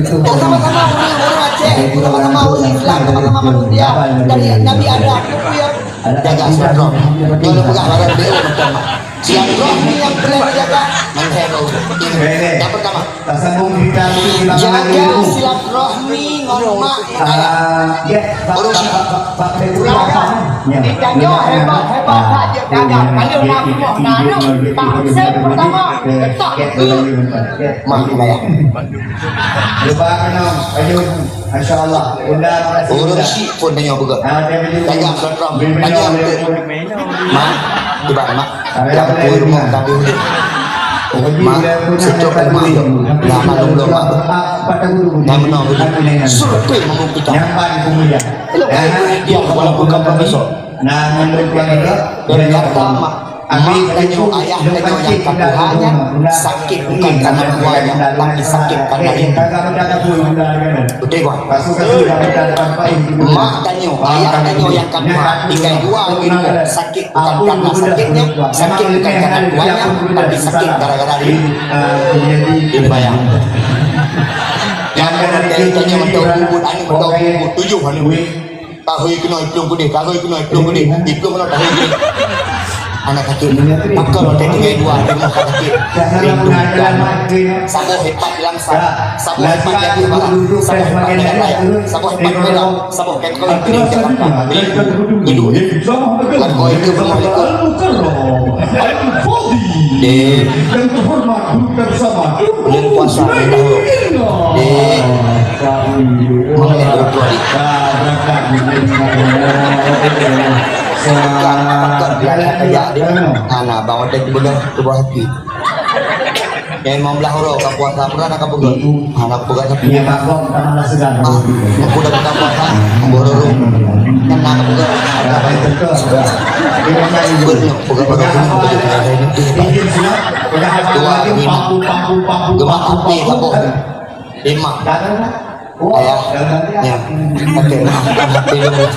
tu. Kan sama-sama ureueng, ureueng Aceh, sama-sama ureueng Islam, sama-sama manusia. Dari Nabi Adam, itu yang jaga silaturahmi. Kalau peugah barang beliau macam mana? Silaturahmi yang pernah dijaga, mantap bro. Yang pertama, jaga silaturahmi ngon mak ngon ayah. Urus. Ditanyoe hebat-hebat that jeuet dagang. Kalau na rumoh na aneuk, tak absen pertama, tak ikut. Mak ngon ayah. Cuba kena, ayo. Masya Allah. Bunda, makasih, Bunda. Urus syiek pun tanyoe beugöt. Ah, dia beli. Tanyoe, tanyoe. Mak, iban, Mak. Lam pui rumoh ka deuh. Mak, seutôt rumoh tu. Lam malam belum, Mak. Dah meunoe tu. Survei meunurut kita. Dia walaupun ka profesor. Nah, menurut kita, ternyata, Mak. Mak tanyoe, ayah tanyoe nyang ka tuha nyan sakét bukan karena tuha nyan, tapi sakét karena rindu. Beutôi, Bang? Mak tanyoe, ayah tanyoe nyang ka tuha, tinggai dua lagèe rumoh, sakét bukan karena sakét nyan, sakét bukan karena tuha nyan, tapi sakét gara-gara rindu. Ini bayang. Nyang kana dari tanyoe mantong bubut aneuk, mantong bubut tujoh aneuk. Tahôi keunoe iplueng keudeh, tahôi keunoe iplueng keudeh, iplueng keunoe tahôi keudeh. Aneuk sakét. Maka watèe tinggai dua, di rumoh ka sakét. Rindu dan saboh ipat di Langsa, saboh ipat di Aceh Barat, saboh ipat di Aceh Raya, saboh ipat di Medan, saboh ipat di Jakarta. Rindu. Lakoe itu pernah ikut. Deh. Bulan puasa ni tahu. Deh. Mana yang betul ni? Pakat, pakat belakang kaya dia. Anak bang ada di belah, tu bawah hati. Yang lima belas orang ka puasa, pernah nak ka peugah? Hana peugah tapi. Iya, Pak, kok, kita malah segan. Ah, aku dah buka puasa, aku baru. Kan nak peugah. Ada apa itu? Betul. Peugah, peugah, peugah. Izin semua. Peugah apa lagi? Papu, papu, papu, papu, papu. Lima. Ayah, ya, oke, maaf, maaf, belum lihat.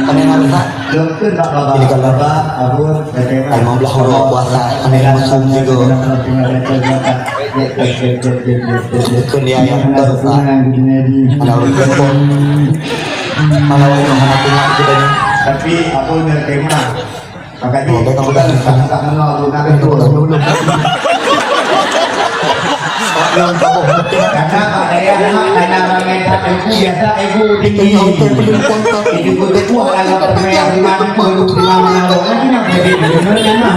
Kami harus lihat. Jadi kalau lima belas orang puasa, kami masuk juga. Bukan dia yang terlupa. Ada orang telepon. Mana orang yang hana tengok kita ni? Tapi apa yang terima? Makanya, oh, tak, tak, tak, tak mengenal tu, nak itu. Karena Pak Dayah nak, karena ramai tak ibu, biasa ibu tinggi. Ibu ketua dalam permainan lima, lima, lima, lima, lima, lima, lima, lima, lima.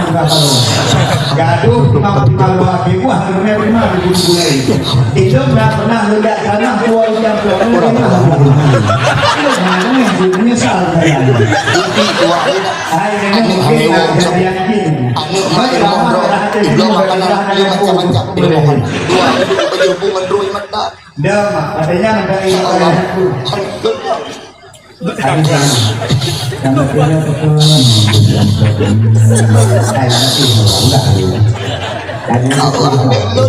Gaduh, lima, lima, lima, lima, lima, lima, lima, lima. Itu dah pernah ledak tanah, tua ucap, tua ucap. Menyesal saya. Aneuk hana wong cok. Aneuk mak di rumoh droe. Ibloe makanan, ibloe macam-macam di rumoh. Dua, baju bungan rui mata. Dah, Mak. Katanya minta izin. Ya Allah. Aduh, Mak. Yang betul, betul. Hai, anak ibu, udah. Tadi Allah, betul.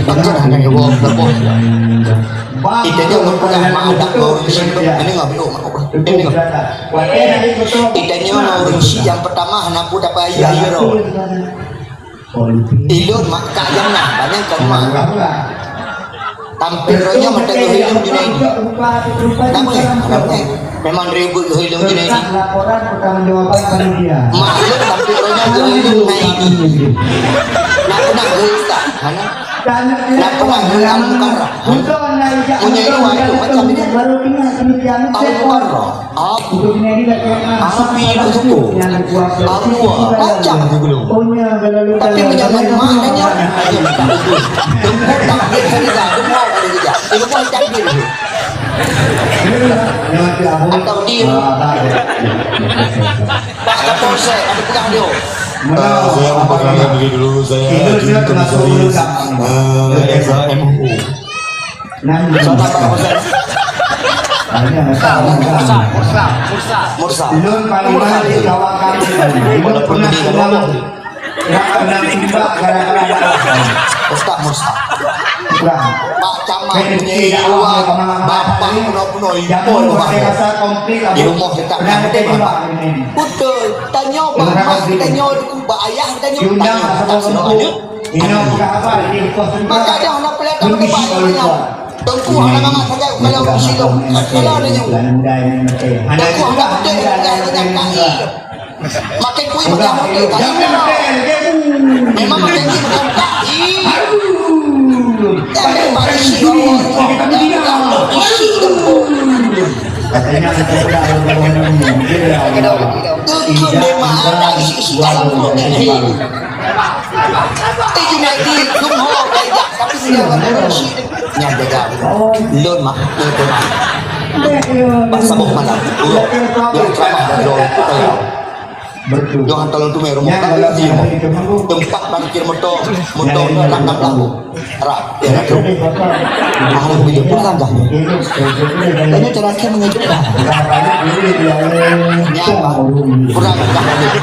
Betul, aneuk wong, betul. Kita ni orang pegang mak dak bau bisi. Ini enggak belum mak apa. Ini enggak. Kita ni orang bisi yang pertama hana pun dapat air, air roh. Ilun mak kak jannah, banyak kan mak. Tampil rohnya mata ilun dunia ini. Tak boleh, tak boleh. Memang ribut ilun dunia ini. Laporan pertanggungjawaban panitia. Mak ilun tampil Nak peugah keu ustaz, hana? Nak peugah keu Al-Mukarram, hana? Meunyoe luwa itu macam ni. Al-Mukarram. Api, api itu suku. Abu, macam tu dulu. Tapi meunyoe mak nanya, tempat tak dia cerita, semua boleh juga. Ilmu takdir tu. Atau dia. Pak Kapolsek, ada pegang dia. Eh, saya memperkenalkan diri dulu, saya Haji Komisaris, eh, S A M U. Saudara Pak Kapolsek. Mursa, Mursa, Mursa. Mursa. Lôn paling mahal di kawan kami. Walaupun dia dah ngomong. Nak kena timbak gara-gara darah. Ustaz Mursa. Pak Camat punya luwa, bapak bunoe-bunoe, ipon bapak. Di rumoh tetap nak betul. Betul. Tanyoe bak mak, tanyoe bak ayah, tanyoe, tanyoe. Maka dah hana peulata bak ayah. Teungku hana mangat sagai kalau silong. Kalau nyoe. Teungku hana beutôi sagai dengan kai. Makin kuih makin muda. Memang makin kuih makin muda. Ih. Tapi pada isi dong. Isi dong. Katanya kita pernah. Itu memang ada isi-isi dalam mulut ni. Tapi Junaidi, Jumho, Kaijak, tapi sini orang korupsi. Nyang jaga. Lôn mah, lôn mah. Bak saboh malam, uroe, nyang ceramah dan lôn teulau. Lôn hantar lôn teumé rumoh, tapi di rumoh. Teumpat parkir moto, moto, rang enam belas. Rah, ya, rah. Ah, lagu bijak pun langkah ni. Tanya cara akhir mengejutkan. Nyaman. Kurang langkah ni.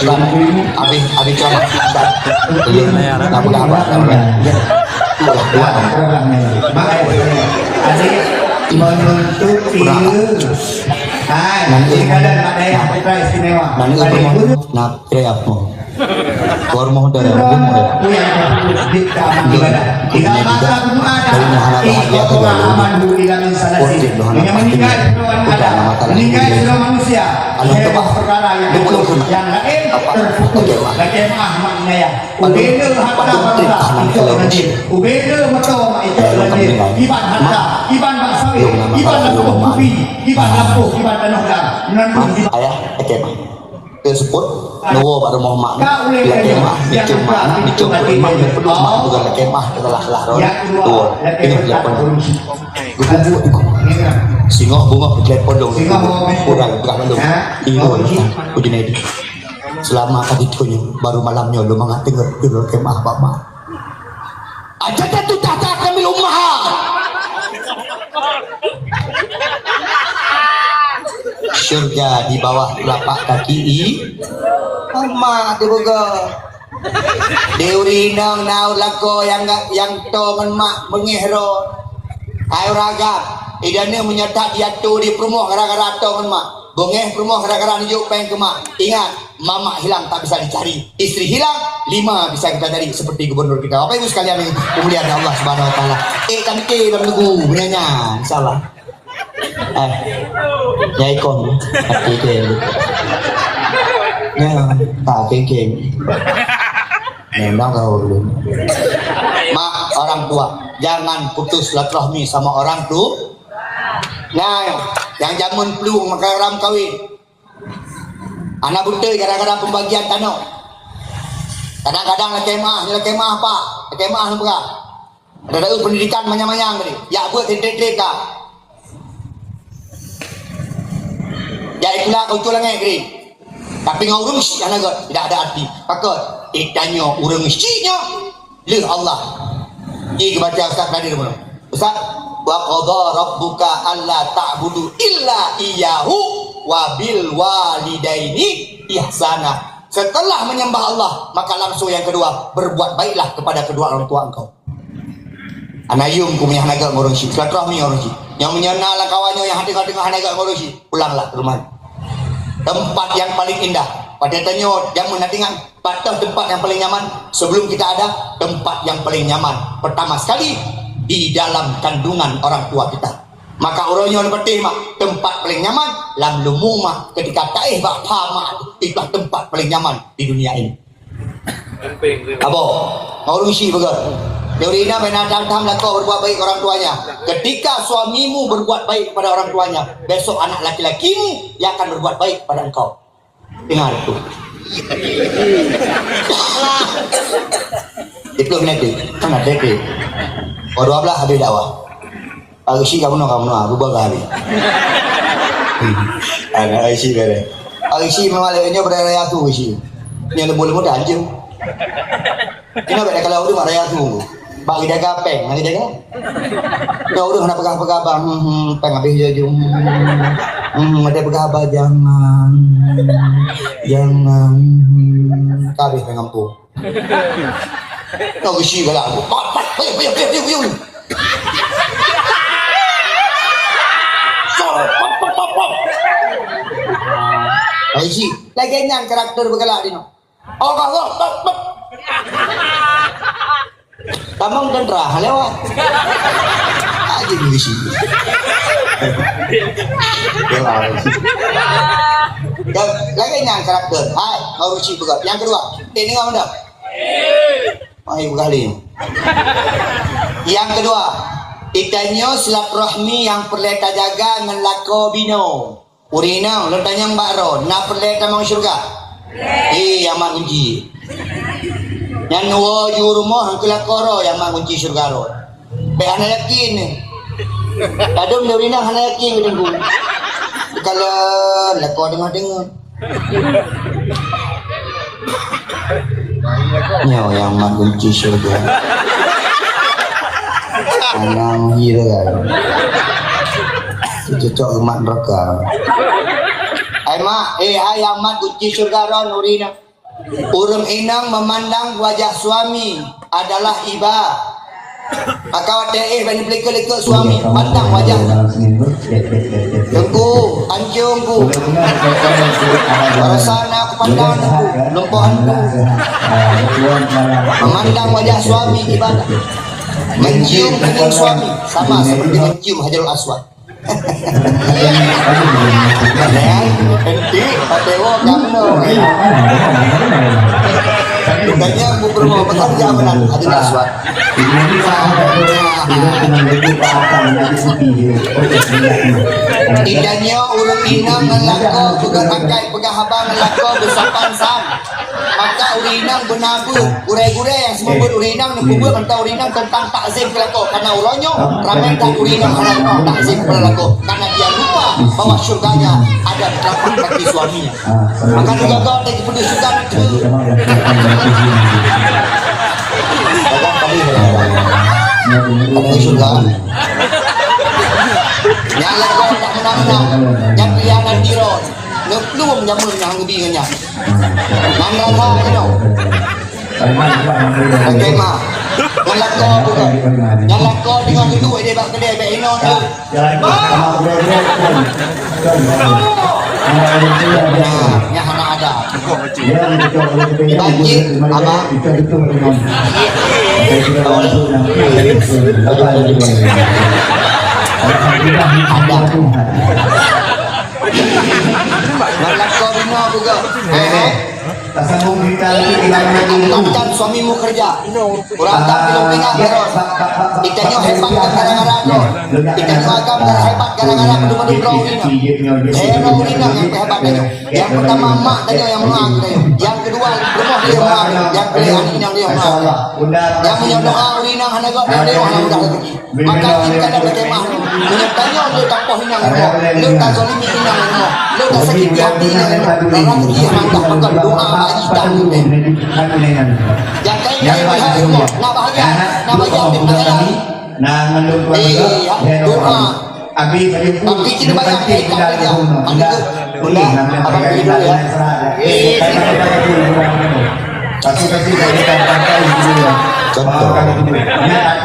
Kan, habis, habis ceramah. Belum, tak pegang apa, tak pegang. Ya. Itulah, itulah. Adik, menuntut ilmu. Hai, nanti kadang ada yang kita istimewa. Nanti ada yang, nah, Kira apa? Keluar modal, belum modal. Belum. Ini juga. Kalau mau hana bahagia tu, jangan lupa. Portret lo hana pasti. Udah, nama tak lagi. Alam tu, Pak. Lu boleh pun. Apa? Oke, Pak. Padahal, padahal trik tahanan kalau ni. Kalau tak mendengar. Mak. Lu nama tak lagi, lu mak. Mak, ayah, oke, Pak. Teusebut, neuwoe bak rumoh mak nyoe, lakée meuah, micong mak nyoe, micong peurumoh nyoe, peudong mak nyoe, lakée meuah, teulah-teulah droe nyoe. Tuwoe, ingat telepon. Geububuet dikoe. Singoh beungoh telepon dong. Kurang peugah mandum. Ingat, ujeuen itu. Seulama ka jiteupeue nyoe, baru malam nyoe lôn mangat teungoh, lakée meuah bak mak. Aja jatuh tahta kami ummahat. Syurga di bawah telapak kaki i-, mak teupeugah. Di ureueng inong na ureueng lakoe nyang, nyang toe ngon mak beungéh droe. Hai ureueng agam, idaneuh meunyoe that jiatoe di peurumoh gara-gara toe ngon mak. Beungéh peurumoh gara-gara neujok péng keu mak. Ingat, mamak hilang tak bisa dicari. Istri hilang, lima bisa kita cari seperti gubernur kita. Bapak Ibu sekalian yang dimuliakan Allah Subhanahu wa taala. Eh, kan ke dalam lagu menyanyi, insyaallah. Eh, ya ikon, hati ke. Ya, tak kengkeng. Memang kau belum. Mak, orang tua, jangan putus silaturahmi sama orang tu. Nah, yang jameun peulueng maka haram kawin. Hana beutôi gara-gara pembagian tanoh. Kadang-kadang lakée meuah, lakée meuah apa? Lakée meuah neupeugah. Ada tahu pendidikan manyang-manyang tadi. Yak buet tret-tret ka. Yak ikula kau tu langét kering. Tapi ngon ureueng syik hana gét, tidak ada arti. Pakon? Eh, tanyoe ureueng syik nyoe. Lheueh Allah. Di kebaca Ustaz Nadir bunoe. Ustaz, "Wa qadha rabbuka alla ta'budu illa iyyahu wa bil walidaini ihsana." Setelah menyembah Allah, maka langsung yang kedua, berbuat baiklah kepada kedua orang tua engkau. Hana yum ku meunyoe hana gét ngon ureueng syik. Silaturahmi ngon ureueng syik. Nyang meunyoe na lam kawan nyoe nyang hana gét ngon ureueng syik, pulanglah ke rumah. Tempat yang paling indah. Pada tanyoe jameun na tinggai. Pat teumpat nyang paleng nyaman? Sebelum kita ada, tempat nyang paleng nyaman pertama sekali di dalam kandungan orang tua kita. Maka uroe nyoe neupatéh mak, tempat paleng nyaman lam leumo mak, ketika taéh bak pha mak, itulah tempat paleng nyaman di dunia ini. Abo, ngon ureueng Syiek beugöt. Nuri na meunan tham-tham lakoe berbuat baik ke orang tuanya. Ketika suamimu berbuat baik kepada orang tuanya, besok anak laki-lakimu yang akan berbuat baik kepada engkau. Dengar tu. Di puluh menit tu, kan ada tu. Oh, dua belas habis dakwah. Pak Geuchik ka bunoe, ka bunoe, berubah kali. Anak Geuchik bere. Pak Geuchik memang lewat nyoe berdaya tu Geuchik. Nyoe lembu-lembu dah anjing. Kena bak kalau ureueng mak raya tu. Bak geujaga pèng, bak geujaga. Kau ureueng hana peugah-peugah bang, hmm, hmm, pèng habéh jaju. Hmm, hmm, ada peugah abah jangan. Jangan. Hmm, ka habéh pèng gampông. Kau bisi galak. Pop, pop, pop, pop, pop, pop. Pop, pop, pop, pop. Kau bisi. Lagèe nyan karakter beugalak di nyoe. Allah, Allah, Allah, Allah. Tamong tentara lewat. Aja bisi. Lagèe nyan karakter. Hai, harus sih peugah. Yang kedua, eh, dengar benda. Hai, peugah lé. Yang kedua, itanyoe silaturahmi nyang peureulèe tajaga ngon lakoe binoe. Ureueng inong, lôn tanyong bak droe, na peureulèe tamong syeuruga? Eh, nyang mat gunci. Nyan woe ju rumoh, han keu lakoe droe nyang mat gunci syeuruga droe. Bèk hana yakin. Padum di ureueng inong hana yakin keu Teungku. Kalon lakoe deungoe-deungoe. Nyoe nyang mat gunci syeuruga. Anang hira. Cocok umat neraka. Hai mak, eh, hai nyang mat gunci syeuruga droe nuri na. Ureueng inong memandang wajah suami adalah iba. Maka watèe éh bak neupeulikot-likot suami, pandang wajah. Teungku, anjong ku. Rasa na aku pandang teungku, lumpohan ku. Memandang wajah suami ibadah. Mencium keuning suami sama seperti mencium Hajarul Aswad. Kan? Enti, patéwo kamoe. Bukannya bu berumoh, bukan dia benar. Ada nak suat. Itanyoe ureueng inong ngon lakoe, bukan pakai peugah haba ngon lakoe, beusapan sang. Maka ureueng inong beuna beuet, gurèe-gurèe nyang seumeubeuet ureueng inong neupeubuet mantong ureueng inong teuntang takzim keu lakoe. Karena uroe nyoe ramè that ureueng inong hana teuntang takzim keu lakoe. Karena dia lupa bahwa syurganya ada di telapak kaki suaminya. Maka neujaga teuh keu peudeuh syurga nanti. Jaga kali syurga. Nyang lakoe tak meunang-meunang, nyang pilihan tiro. Neuplueng jameun nyang geubi ngon nyan. Nyan rasa jinoe. Oke, ma. Nyan lakoe bukan. Nyan lakoe deungon geuduk idéh bak keudè bèk inoe tu. Nah, nyan hana ada. Iban jih, abang. Ada. Nyan lakoe binoe bukan. Eh, eh. Tasambung cerita lagi di dalam lagi. Tempatkan suamimu kerja. Urang tak pilih pingah terus. Itanyoe hebat gara-gara tu. Itanyoe agam gara hebat gara-gara madu-madu bro ini. Saya bro ini yang hebat ini. Yang pertama mak tadi yang mengaku tadi. Yang kedua rumah dia mengaku. Yang ketiga anak yang dia mengaku. Yang punya doa urina hana gak dia hana mudah lagi. Maka jika ada berkemah, meunyoe tanyoe le tapoh inong rumoh, le tazalimi inong rumoh, le tasakiti hati inong rumoh, dalam dia mantah maka doa bagi tanyoe. Jakai kai melihat rumoh, na bahagia, na bahagia di pengadilan. Nah, ngandung keluarga, iya, doa. Abi baju. Tapi kena bayar, kita kerja. Anda Bunda, abang pergi dulu ya. Contoh.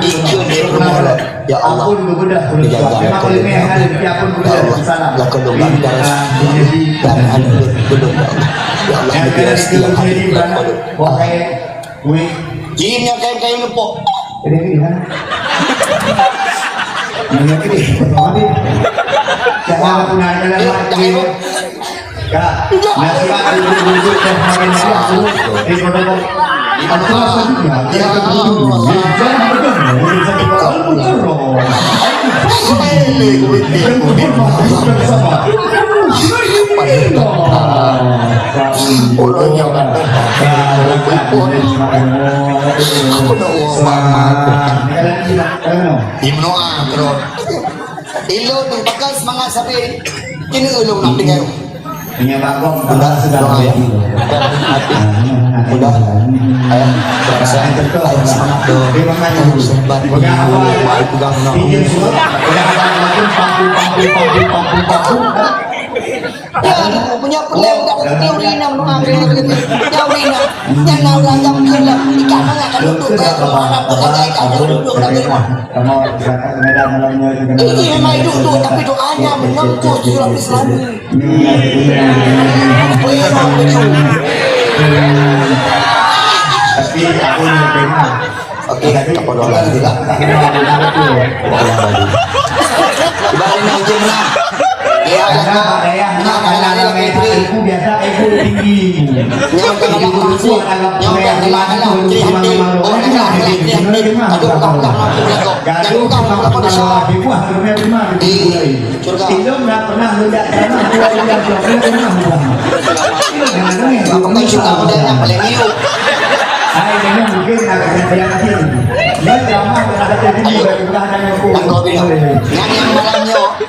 Ikut dia rumah lah. Ya Allah. Dijaga lakoe. Ya Allah. Lakoe lôn bantah. Dan aneuk lôn, ya Allah. Ya Allah, bagi rezeki yang halal. Jin yang kayu-kayu nepok. Jadi, gimana? Menyakiti, betul. Jangan pernah ada lagi. Kak, nasihat untuk, untuk, untuk, untuk, untuk, untuk, untuk, Adalah selanjutnya, yang kedua, yang bertemu dengan Al-Mukarram. Imnu Akron. Ilôn, bagaimana semangat sabe? Kini ulôn nak dengar. Punya bagong, udah, sudah, doa, ya. Udah. Ayo, semangat, doa. Terima kasih. Sebat. Udah, apa? Pegang, pegang. Pinjam semua. Udah, apa? Pampung, pampung, pampung, pampung, pampung. Ya, punya problem, tak ada teori, nak menang, teori, nak. Yang urang agam keu lom, ikan mangat ka duduek bak rumah, anak peukagai ka duduek bak rumah. Ini memang duduek, tapi doanya menunggu surah Islam. Tapi aku ni kena. Oke, tak apa, doa lagi lah. Ibarat ni nak ujian menang. Ya, karena, karena, karena, karena, karena, itu biasa, itu tinggi. Nyang teuh galak langsung, nyang teuh galak-galak, ciri hati. Oh, galak, galak, ciri hati. Aduh, bukan, bukan, bukan, bukan. Gaduh, bukan, bukan, bukan, bukan. Di syurga. Ilôn dah pernah melihat tanah, dua bulan, dua bulan, dua bulan. Ilôn dah pernah. Bukan syurga, bukan yang paling miyup. Hai, ini mungkin nak kena yakin. Dia ceramah terhadap ini, bukan hanya aku. Tangkap dia. Yang, yang malam nyoe,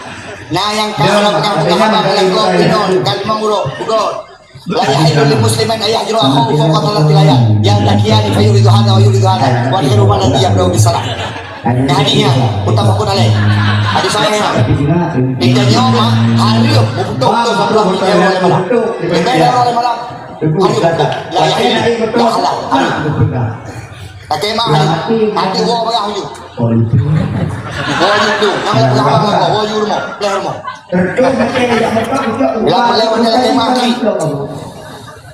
Nah, nyang ka lôn peugah-peugah haba lam gob inoe, ka limong uroe, uroe. La yahillu li muslimin an yahjura akhahu fawqa thalathati layal. Yaltaqiyan fa yughidhu hadha wa yughidhu hadha. Wa akhiru ma alladhi yabda'u bis salam. Nah, hadisnya muttafaqun alaih. Hadis sahih. Intinya mah, hareuem beutôi-beutôi sampoe tiga uroe malam. Tiga uroe malam. Hareuem beutôi. La yahillu. La halal. Hareuem. Kata Imam Ali, hati woe barang you. Oh, you tu. Nama yang berapa kau? Woe you rumah, pleh rumah. Lah, pleh mana lagi mati?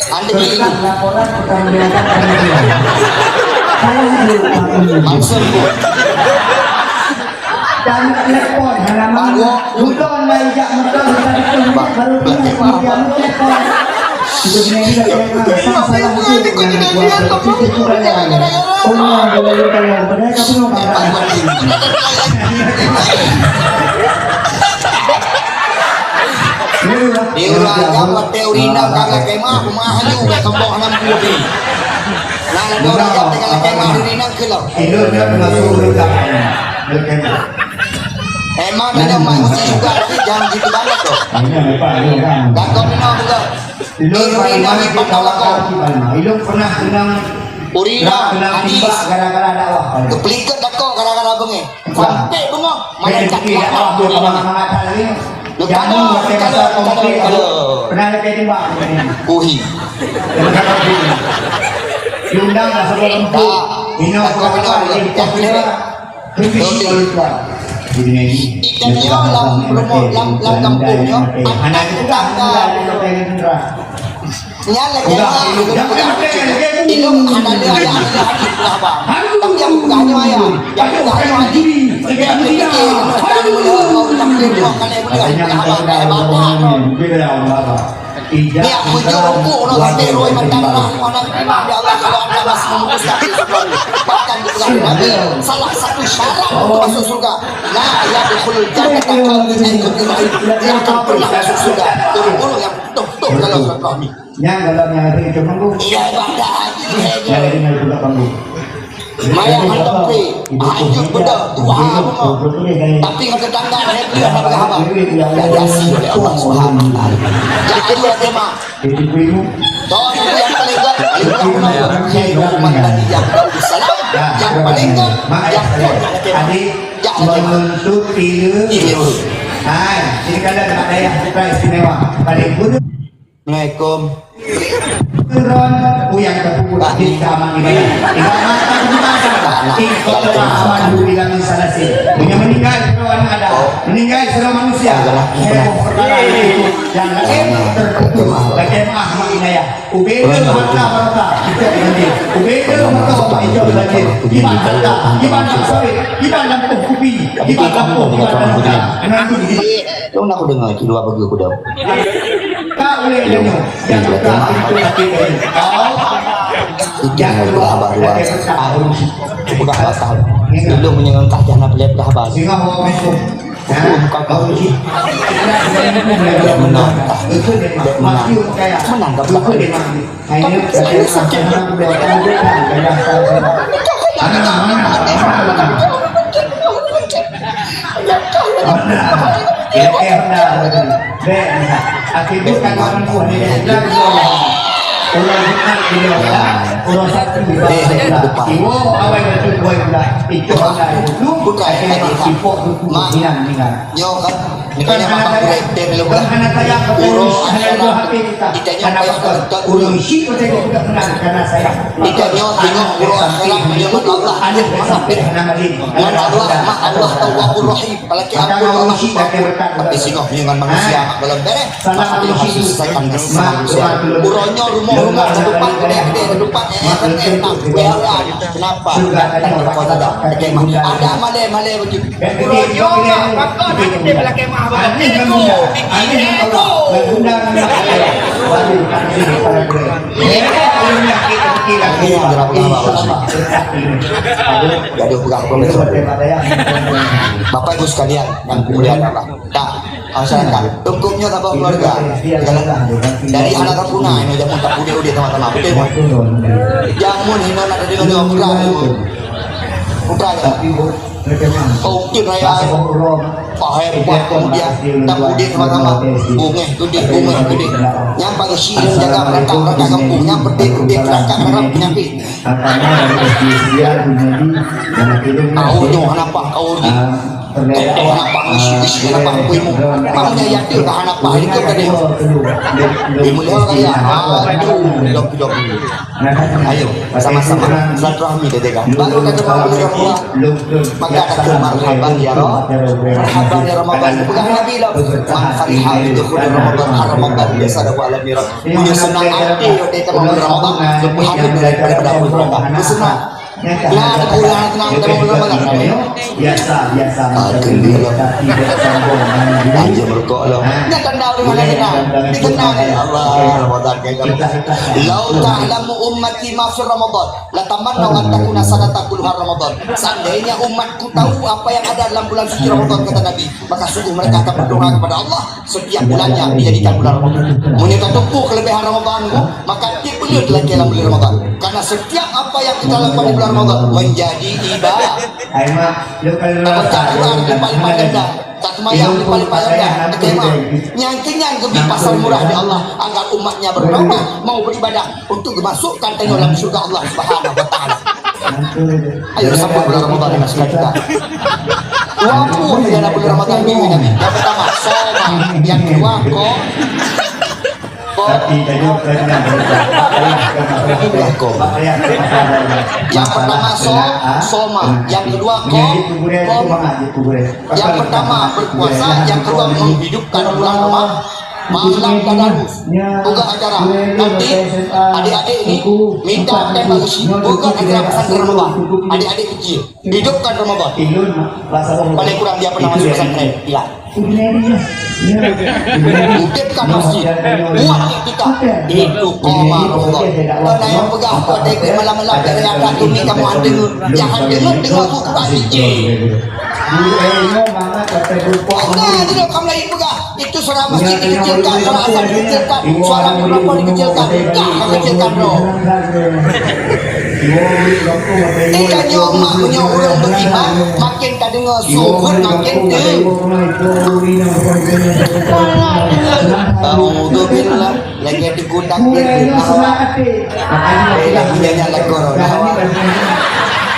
Anda ni. Laporan pertanggungjawab. Maksud tu. Dan telepon halaman. Baru. Udah lah, ijak motor, baru telepon. Itu jadi, di urang agam buat teori nak, kalau kemah, rumah hanya udah sombong enam puluh ni. Nah, ada orang yang tinggal kemah di Minang ke lo. Emang ada manusia juga, tapi jangan gitu banget loh. Dan kau minum juga. Ilôn pernah keunong ureueng timbak gara-gara dakwah. Keupeulingkeut dakwah gara-gara beungéh. Sampai beungoh, malaikat dakwah. Jamu pakai masa konflik, pernah lagi timbak. Uhi. Diundang lah sebelum tu. Minum dakwah, dakwah, dakwah. Ikan nyoe lam rumoh, lam, lam kampung nyoe, anak tetangga. Nyan lagèe ilôn, ilôn hana lé ayah, hana lé adik, peugah haba. Tapi nyang peugah nyoe ayah, nyang peugah nyoe adik. Tapi pikir, kalau meuleue mau taklim dua kali meuleue, peugah haba, peugah haba. Niat meujok rukuk uroe sabe roi mata darah muhana, ya Allah, kalau anda masih memutuskan untuk bahkan dipegang Nabi, salah satu syarat untuk masuk surga, la yadkhulul jannata qaumun la yadkhulul, tidak akan pernah masuk surga orang-orang yang betul-betul lalai silaturahmi. Nyang dalam nyang ada itu manggung. Iya, ibadah haji, haji. Yang ada pula panggung. Mayang hantom kueh, hajut beudôh, tuha bungo. Tapi ngon teutangga lhèe beuleuen hana peugah haba. Jadi asi oleh Allah Subhanahu wa Taala. Jadi dua tema. Jadi kuimu. Toh, itu yang paling gèt, paling gèt, paling gèt, paling gèt. Yang paling gèt, yang paling gèt. Adik, menuntut ilmu. Ilmu. Hai, jadi kalian kat dayah bukan istimewa. Paling gèt. Assalamualaikum. Turun, uyang tepuk di zaman ini. Ibarat mata buta, ingkau pemahaman bila misalasi. Punya meninggal, kalau anak ada. Meninggal, seluruh manusia. Heboh perkara itu. Yang lain terputus. Bagaimana hak wilayah? Ubeda mata barokah, kita diganti. Ubeda mata obat hijau diganti. Iban harta, iban sawit, iban lampu kupi, iban lampu, iban barokah. Menantu di Lu nak aku dengar itu dua bagi aku dah. Tak boleh dengar. Yang bukan itu lagi dari kau. Jangan lupa haba dua. Aku peugah bakal. Dulu meunyoe engkah jangan peuleueh peugah haba. Singoh wong musuh. Aku buka kau. Menang. Menang. Menang. Tapi saya sakit. Kira-kira dah. Bèk, akhé buet ka na meunan, uroe Jumat di luwa, uroe Sabtu di luwa. Iwoe awai bacut buai budak, itu anda itu. Bukan, akhé bukan. Sipok buku. Mak. Hilang, hilang. Nyoe kan, ni kan hana sayang. Bukan hana sayang, bukan hana dua hati kita. Hana faktor. Uroe isi, bukan hana sayang. Ita nyoe teungoh uroe akhirat meunyoe Allah. Ngon Allah, mak Allah Tawwabur Rahim. Palakèe ampôn Allah Subhanahu. Tapi singoh meunyoe ngon manusia mak belom bèrèh. Maka dia harus diselesaikan dengan sesama manusia. Uroe nyoe rumoh-rumoh tatupat, gede-gede tatupat, eh, eh, eh, eh, eh, eh, kenapa? Ada malèe-malèe begitu. Uroe nyoe mak, maka ada kita belakang mah. Aneh ngon budak. Aneh ngon Allah. Ngon budak ngon budak. Waduh, tak ada sini, tak ada gurèe. Mereka belum yakin, tapi yakin. Insya Allah. Jadi, pegang pun besok. Bapak Ibu sekalian yang dimuliakan Allah. Tak, masyarakat. Hukumnya tak bawa keluarga. Dari anak tak punah, ini jamu tak punah, udah sama-sama. Betul, Mak? Jamu ni, nak ada dengan dia, putra, Ibu. Putra, ya? Oh, tu raya. Pahai buah kemudian, tak mudik sama-sama. Bungeh tu deh, bungeh tu deh. Nyang paling sih jaga perangkat-perangkat kampung, nyang penting-penting perangkat harap penyakit. Tahu nyoh kenapa kau ni? Kenapa mesti, mesti kenapa aku ilmu? Kamu nyayat dia ke kenapa? Ini kau tadi. Ilmu dia kaya. Aduh, dok, dok. Ayo, sama-sama silaturahmi dah jaga. Baru kata Rasulullah, maka kata marhaban ya Rabb, marhaban ya Ramadan. Peugah Nabi lah, man fariha bi dukhuli Ramadan, ar Ramadan biasa ada buat lagi. Punya senang hati, dia kata bulan Ramadan, lebih hari daripada bulan Ramadan. Senang. Nah, ada bulan senang, ada bulan Ramadan. Biasa, biasa. Alhamdulillah. Aja merokok lah. Nya tanda orang lain lah. Dikenal, ya Allah, Ramadan kayak gini. Lau ta'lamu ummati ma fi Ramadan, la tamannau an takuna sanatan kulluha Ramadan. Seandainya umatku tahu apa yang ada dalam bulan suci Ramadan, kata Nabi, maka sungguh mereka akan berdoa kepada Allah setiap bulannya dijadikan bulan Ramadan. Meunyoe tateupeue kelebihan Ramadan, maka tiep buleuen teulakèe lam buleuen Ramadan. Karena setiap apa yang kita lakukan di bulan Ramadan menjadi ibadah. Hai, Mak, lu kalau Tabaca Quran berlipat-lipat ganda, tak sembahyang berlipat-lipat ganda, kata Imam. Nyang keunyan geubi pasar murah di Allah agar umatnya bertaubat, mau beribadah untuk dimasukkan tanyoe dalam syurga Allah Subhanahu wa Taala. Ayo sambut bulan Ramadan dengan sukacita. Dua puluh saja dalam bulan Ramadan minggu Nabi. Yang pertama, soma. Yang kedua, ko. Tapi tanyoe kena berubah. Yang pertama so, soma. Yang kedua ko, ko. Yang pertama berpuasa, yang kedua menghidupkan bulan Ramadan. Malam tadarus. Buka acara. Nanti adik-adik ni minta tenda usi. Buka acara pesantren Ramadan. Adik-adik kecil. Hidupkan Ramadan. Paling kurang dia pernah masuk pesantren. Tidak. Hidupkan masjid. Buat iktikaf. Itu koma Ramadan. Kau dah yang pegang kau tengok malam-malam dari atas bumi kamu hantu. Jangan dengar-dengar aku Quran. Nah, itu dah kamu lagi pegang. Itu suara masjid dikecilkan, suara azan dikecilkan, suara mikrofon dikecilkan. Dah kecilkan, bro. Ikan nyoe mak nyoe ureueng beriman, makin ka deungoe sukut makin teu. Alhamdulillah, lagi digudak dia.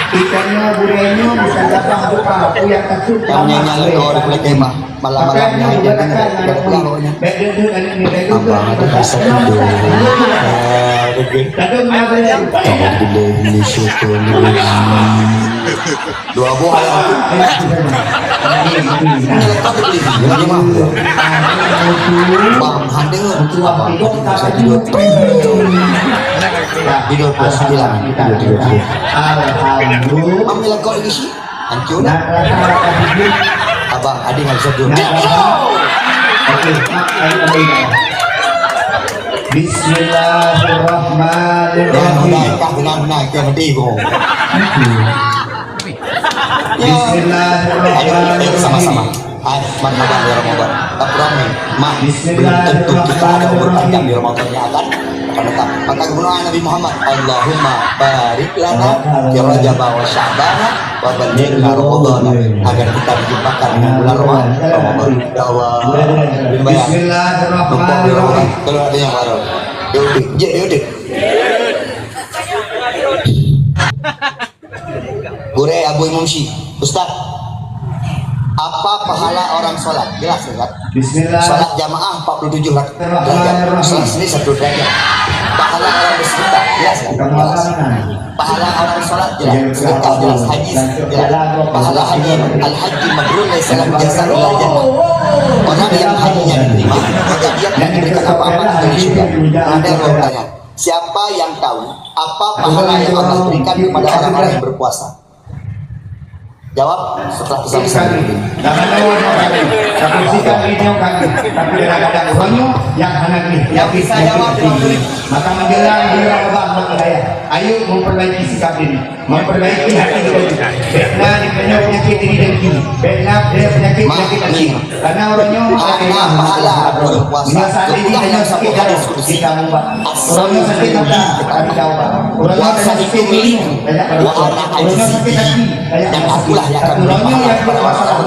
Ikan nyoe, gurèe nyoe, bisa dapat buka, puyak kasut. Kamu nyanyi lagu di Pulau Kemah. Malam-malam ni ada dengar, ada pulang bawahnya. Abang ada rasa tidur. Ah, betul. Alhamdulillah, ini syukur. Dua buah ayam. Ini lekat tu beli. Ini mah. Bang, ada. Abang ada rasa tidur. Tidur pukul sembilan. Tidur, tidur, tidur. Alhamdulillah. Mami lekak lagi sih. Hancur. Abang, adik nggak bisa duduk. Oke, Mak, ayo kembali. Bismillahirrahmanirrahim. Jangan benar, kah benar-benar, kah mati kau. Ayo, ayo, sama-sama. Hai, marhaban ya Ramadan. Tak kurang ni, mak, belum tentu kita ada umur panjang di Ramadan yang akan, akan datang. Maka guna Nabi Muhammad, Allahumma barik lana fi Rajab wa Sya'ban wa ballighna Ramadan, agar kita dijumpakan dengan bulan Ramadan. Ya Allah. Bismillahirrahmanirrahim. Kalau ada yang baru. Yaudah, yaudah. Gurèe Abu Imam Syik, Ustaz, apa pahala orang sholat? Jelas, Ustaz? Bismillah. Sholat jamaah empat puluh tujuh rak-, derajat. Sholat sendiri satu derajat. Pahala orang bersedekah, jelas, kan? Jelas. Pahala orang sholat, jelas. Sedekah, jelas. Haji, jelas. Pahala haji, al-haji mabrur laisa lahu jaza'un illal jannah. Orang yang hajinya diterima, maka dia tidak diberikan apa-apa kecuali syurga. Ada orang bertanya, siapa yang tahu apa pahala yang Allah berikan kepada orang-orang yang berpuasa? Jawab setelah pesan-pesan. Kami, jangan tahu orang kami, tapi sikap ini kami, tapi kadang-kadang orang yang hana ni, yang bisa jawab, maka menjelang bulan Ramadan, maka saya, ayo memperbaiki sikap ini, memperbaiki hati kita ini. Bèk na dikeunong penyakit diri dengki, bèk na penyakit-penyakit hati. Karena orang nyoe ada pahala berpuasa. Meunyoe seandainya nyoe sakit darah, kita meubat. Orang nyoe sakit mata, kita meubat. Orang nyoe sakit telinga, kita meubat. Orang nyoe sakit kaki, kita meubat. Tapi orang nyoe yang bermasalah,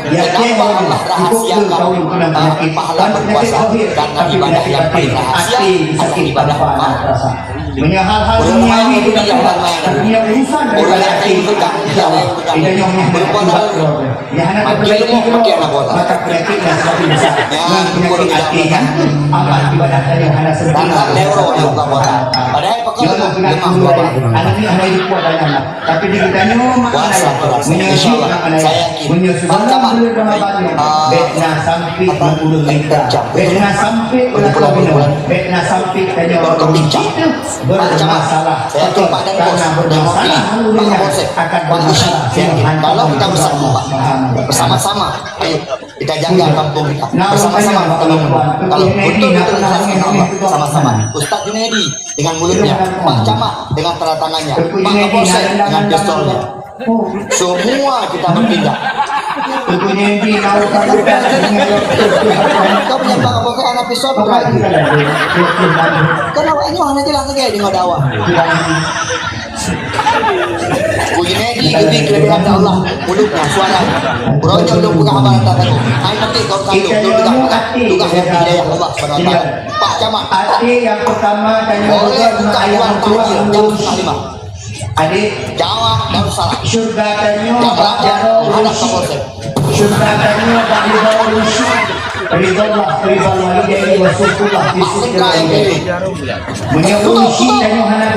ya, dia yang cukup tahu tentang penyakit. Bukan penyakit zahir, tapi penyakit batin. Hati sakit tanpa rasa. Meunyoe hal-hal duniawi itu tak ada, tapi nyoe urusan daripada hati. Insya Allah, kita nyoe hanya akibat keluarga. Nyang hana tapeureulee, maka penyakit nyan semakin besar. Nyan penyakit hati nyan, amal ibadah tanyoe hana sempurna. Padahai pakon lemah, lemah. Aneuk nyoe hana hidup kuat dalam. Tapi di geutanyoe makna, meunyoe jih makna, meunyoe sigohlom buleuen Ramadan nyoe, bèk na sampai meuuleueng lingka, bèk na sampai beulaku inong, bèk na sampai tanyoe bermasalah. Karena bermasalah ulama akan bermasalah. Kalau kita bersama, bersama-sama, ayo kita jaga kampung kita. Bersama-sama kita bangun. Kalau betul-betul ikhlas sama Allah, sama-sama. Ustaz Junaidi dengan mulutnya, Pak Camat dengan tanda tangannya, Pak Kapolsek dengan pistolnya. Semua kita bertindak. Kau punya Pak Kapolsek anak pistol, kan awak nyoe hana jelas lagi dengan dakwah. Uji Nabi lebih kelebihan Allah, mulutnya, suaranya. Uroe nyoe lôn peugah haba teuntang kamu. Hai nanti kau tahu, lôn peugah, peugah, peugah yang hidayah Allah Subhanahu wa Taala. Pak Camat. Até nyang peutama tanyoe boleh buka ruang takjil jam setengah lima. Adik, jawab dan salah. Syurga tanyoe bak jaroe urusi. Syurga tanyoe bak ridha urusi. Ridha Allah, ridha walidaini wa sukhutullah fi sukhti walidaini. Meunyoe urusi tanyoe hana,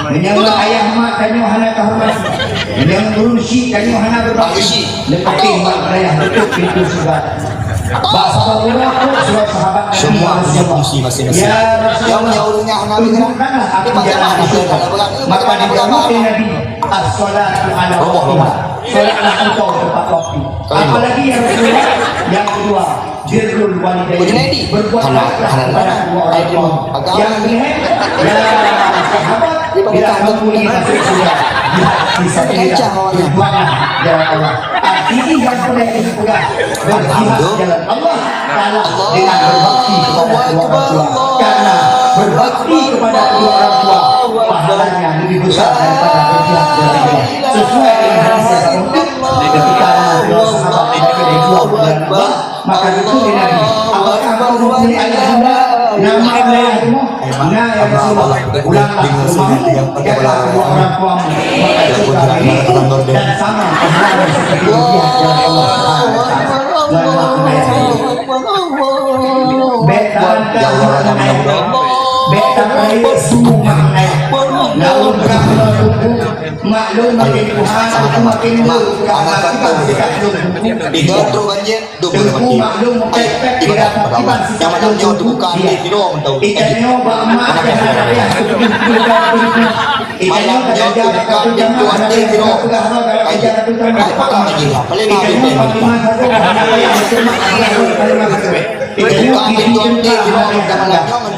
meunyoe ayah mak tanyoe hana kahormati, meunyoe urusi tanyoe hana beubakti, leupah mak ayah tutup pintoe syurga. Bak saboh uroe, saboh sahabat Nabi Muhammad, semua punya fungsi masing-masing. Ya Rasulullah, tunjukkanlah aku jalan Rasulullah. Maka dijawab oleh Nabi, "As-salatu ala waqtiha." Salatlah engkau tepat waktu. Apalagi ya Rasulullah, yang kedua, birrul walidain. Berbuat baiklah kepada kedua orang tua. Yang ketiga, ya sahabat, bila kamu ingin masuk surga, jihad fisabilillah, berjuanglah jalan Allah. Artinya yang sudah dipegang, berjihad jalan Allah kalah dengan berbakti kepada kedua orang tua. Karena berbakti kepada kedua orang tua pahalanya lebih besar daripada berjihad jalan Allah. Sesuai dengan hadis yang saya sebutkan, ketika kedua sahabat itu berjuang jalan Allah, maka ditanya Nabi, "Apakah engkau mempunyai ayahanda? Nama ayahmu?" "Na, ya Rasulullah." "Pulanglah ke rumahmu, jagalah kedua orang tuamu, maka surga milikmu dan sama pahalanya seperti berjihad jalan Allah Subhanahu wa Taala." Bèk tabantah mak ayah, bèk tapeuraya su mak ayah. Lawan ka maklum makin tuha, makin leuka, makin sikap leuka. Itu tu banjir. Teungku maklum mupèk-pèk, tidak akibat sikap teungku. Itanyoe bak mak, itanyoe bak ayah, itanyoe bak jamaah, itanyoe bak imam, itanyoe bak imam, itanyoe bak imam.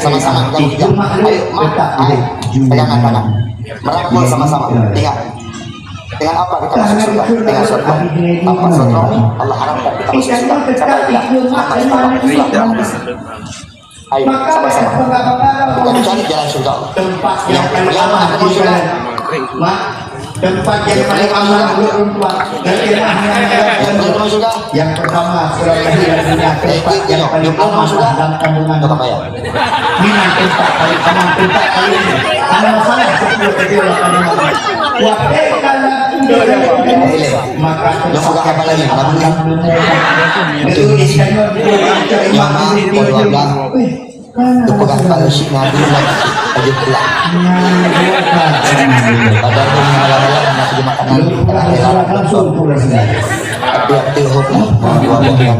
sama-sama kita berjuang. Ayo, mak, ayo, pegangan tangan. Merangkul sama-sama. Ingat, dengan apa kita masuk surga? Dengan surga. Apa surga? Allah harapkan kita masuk surga. Sampai bilang, Muhammad, Muhammad, Muhammad. Ayo, sama-sama. Kita cari jalan surga Allah. Yang pertama ada surga. Mak, tempat yang paling aman untuk perempuan. Daerah yang, yang pertama surga. Yang pertama surga, yang punya tempat yang paling aman dalam kandungan. Tetap bayar. Ini tempat paling aman, tempat paling aman. Ada masalah, sepuluh kecil akan aman. Wahai kalangan, maka tempat yang paling aman. Itu isinya. Nyoe, pukul dua belas. Teupeugah keu si Nabi lagi, aja pulang. Padahal lôn malam-malam hana tuju makanan, di tengah jalan langsung pulang sini. Tapi hati hok, mau dua buah kan.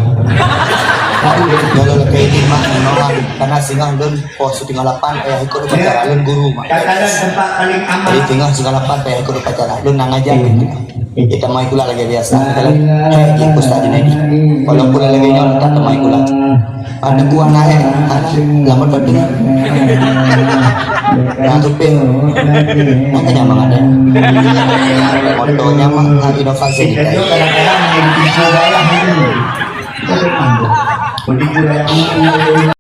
Kalau lebih lima, memang karena singoh lôn poh setengah lapan, payah ikut upacara, lôn guru, mak. Jadi singoh setengah lapan, payah ikut upacara, lôn na ngajar gitu. Kita mai kula lagèe biasa. Kita lagi, eh, di Ustaz Junaidi. Kalau kula lagèe nyoe, tak temai kula. Ada buah naik, ada lambat batu. Nah, supir. Makanya memang ada. Motornya mah inovasi kita. Kadang-kadang yang tipu orang ini.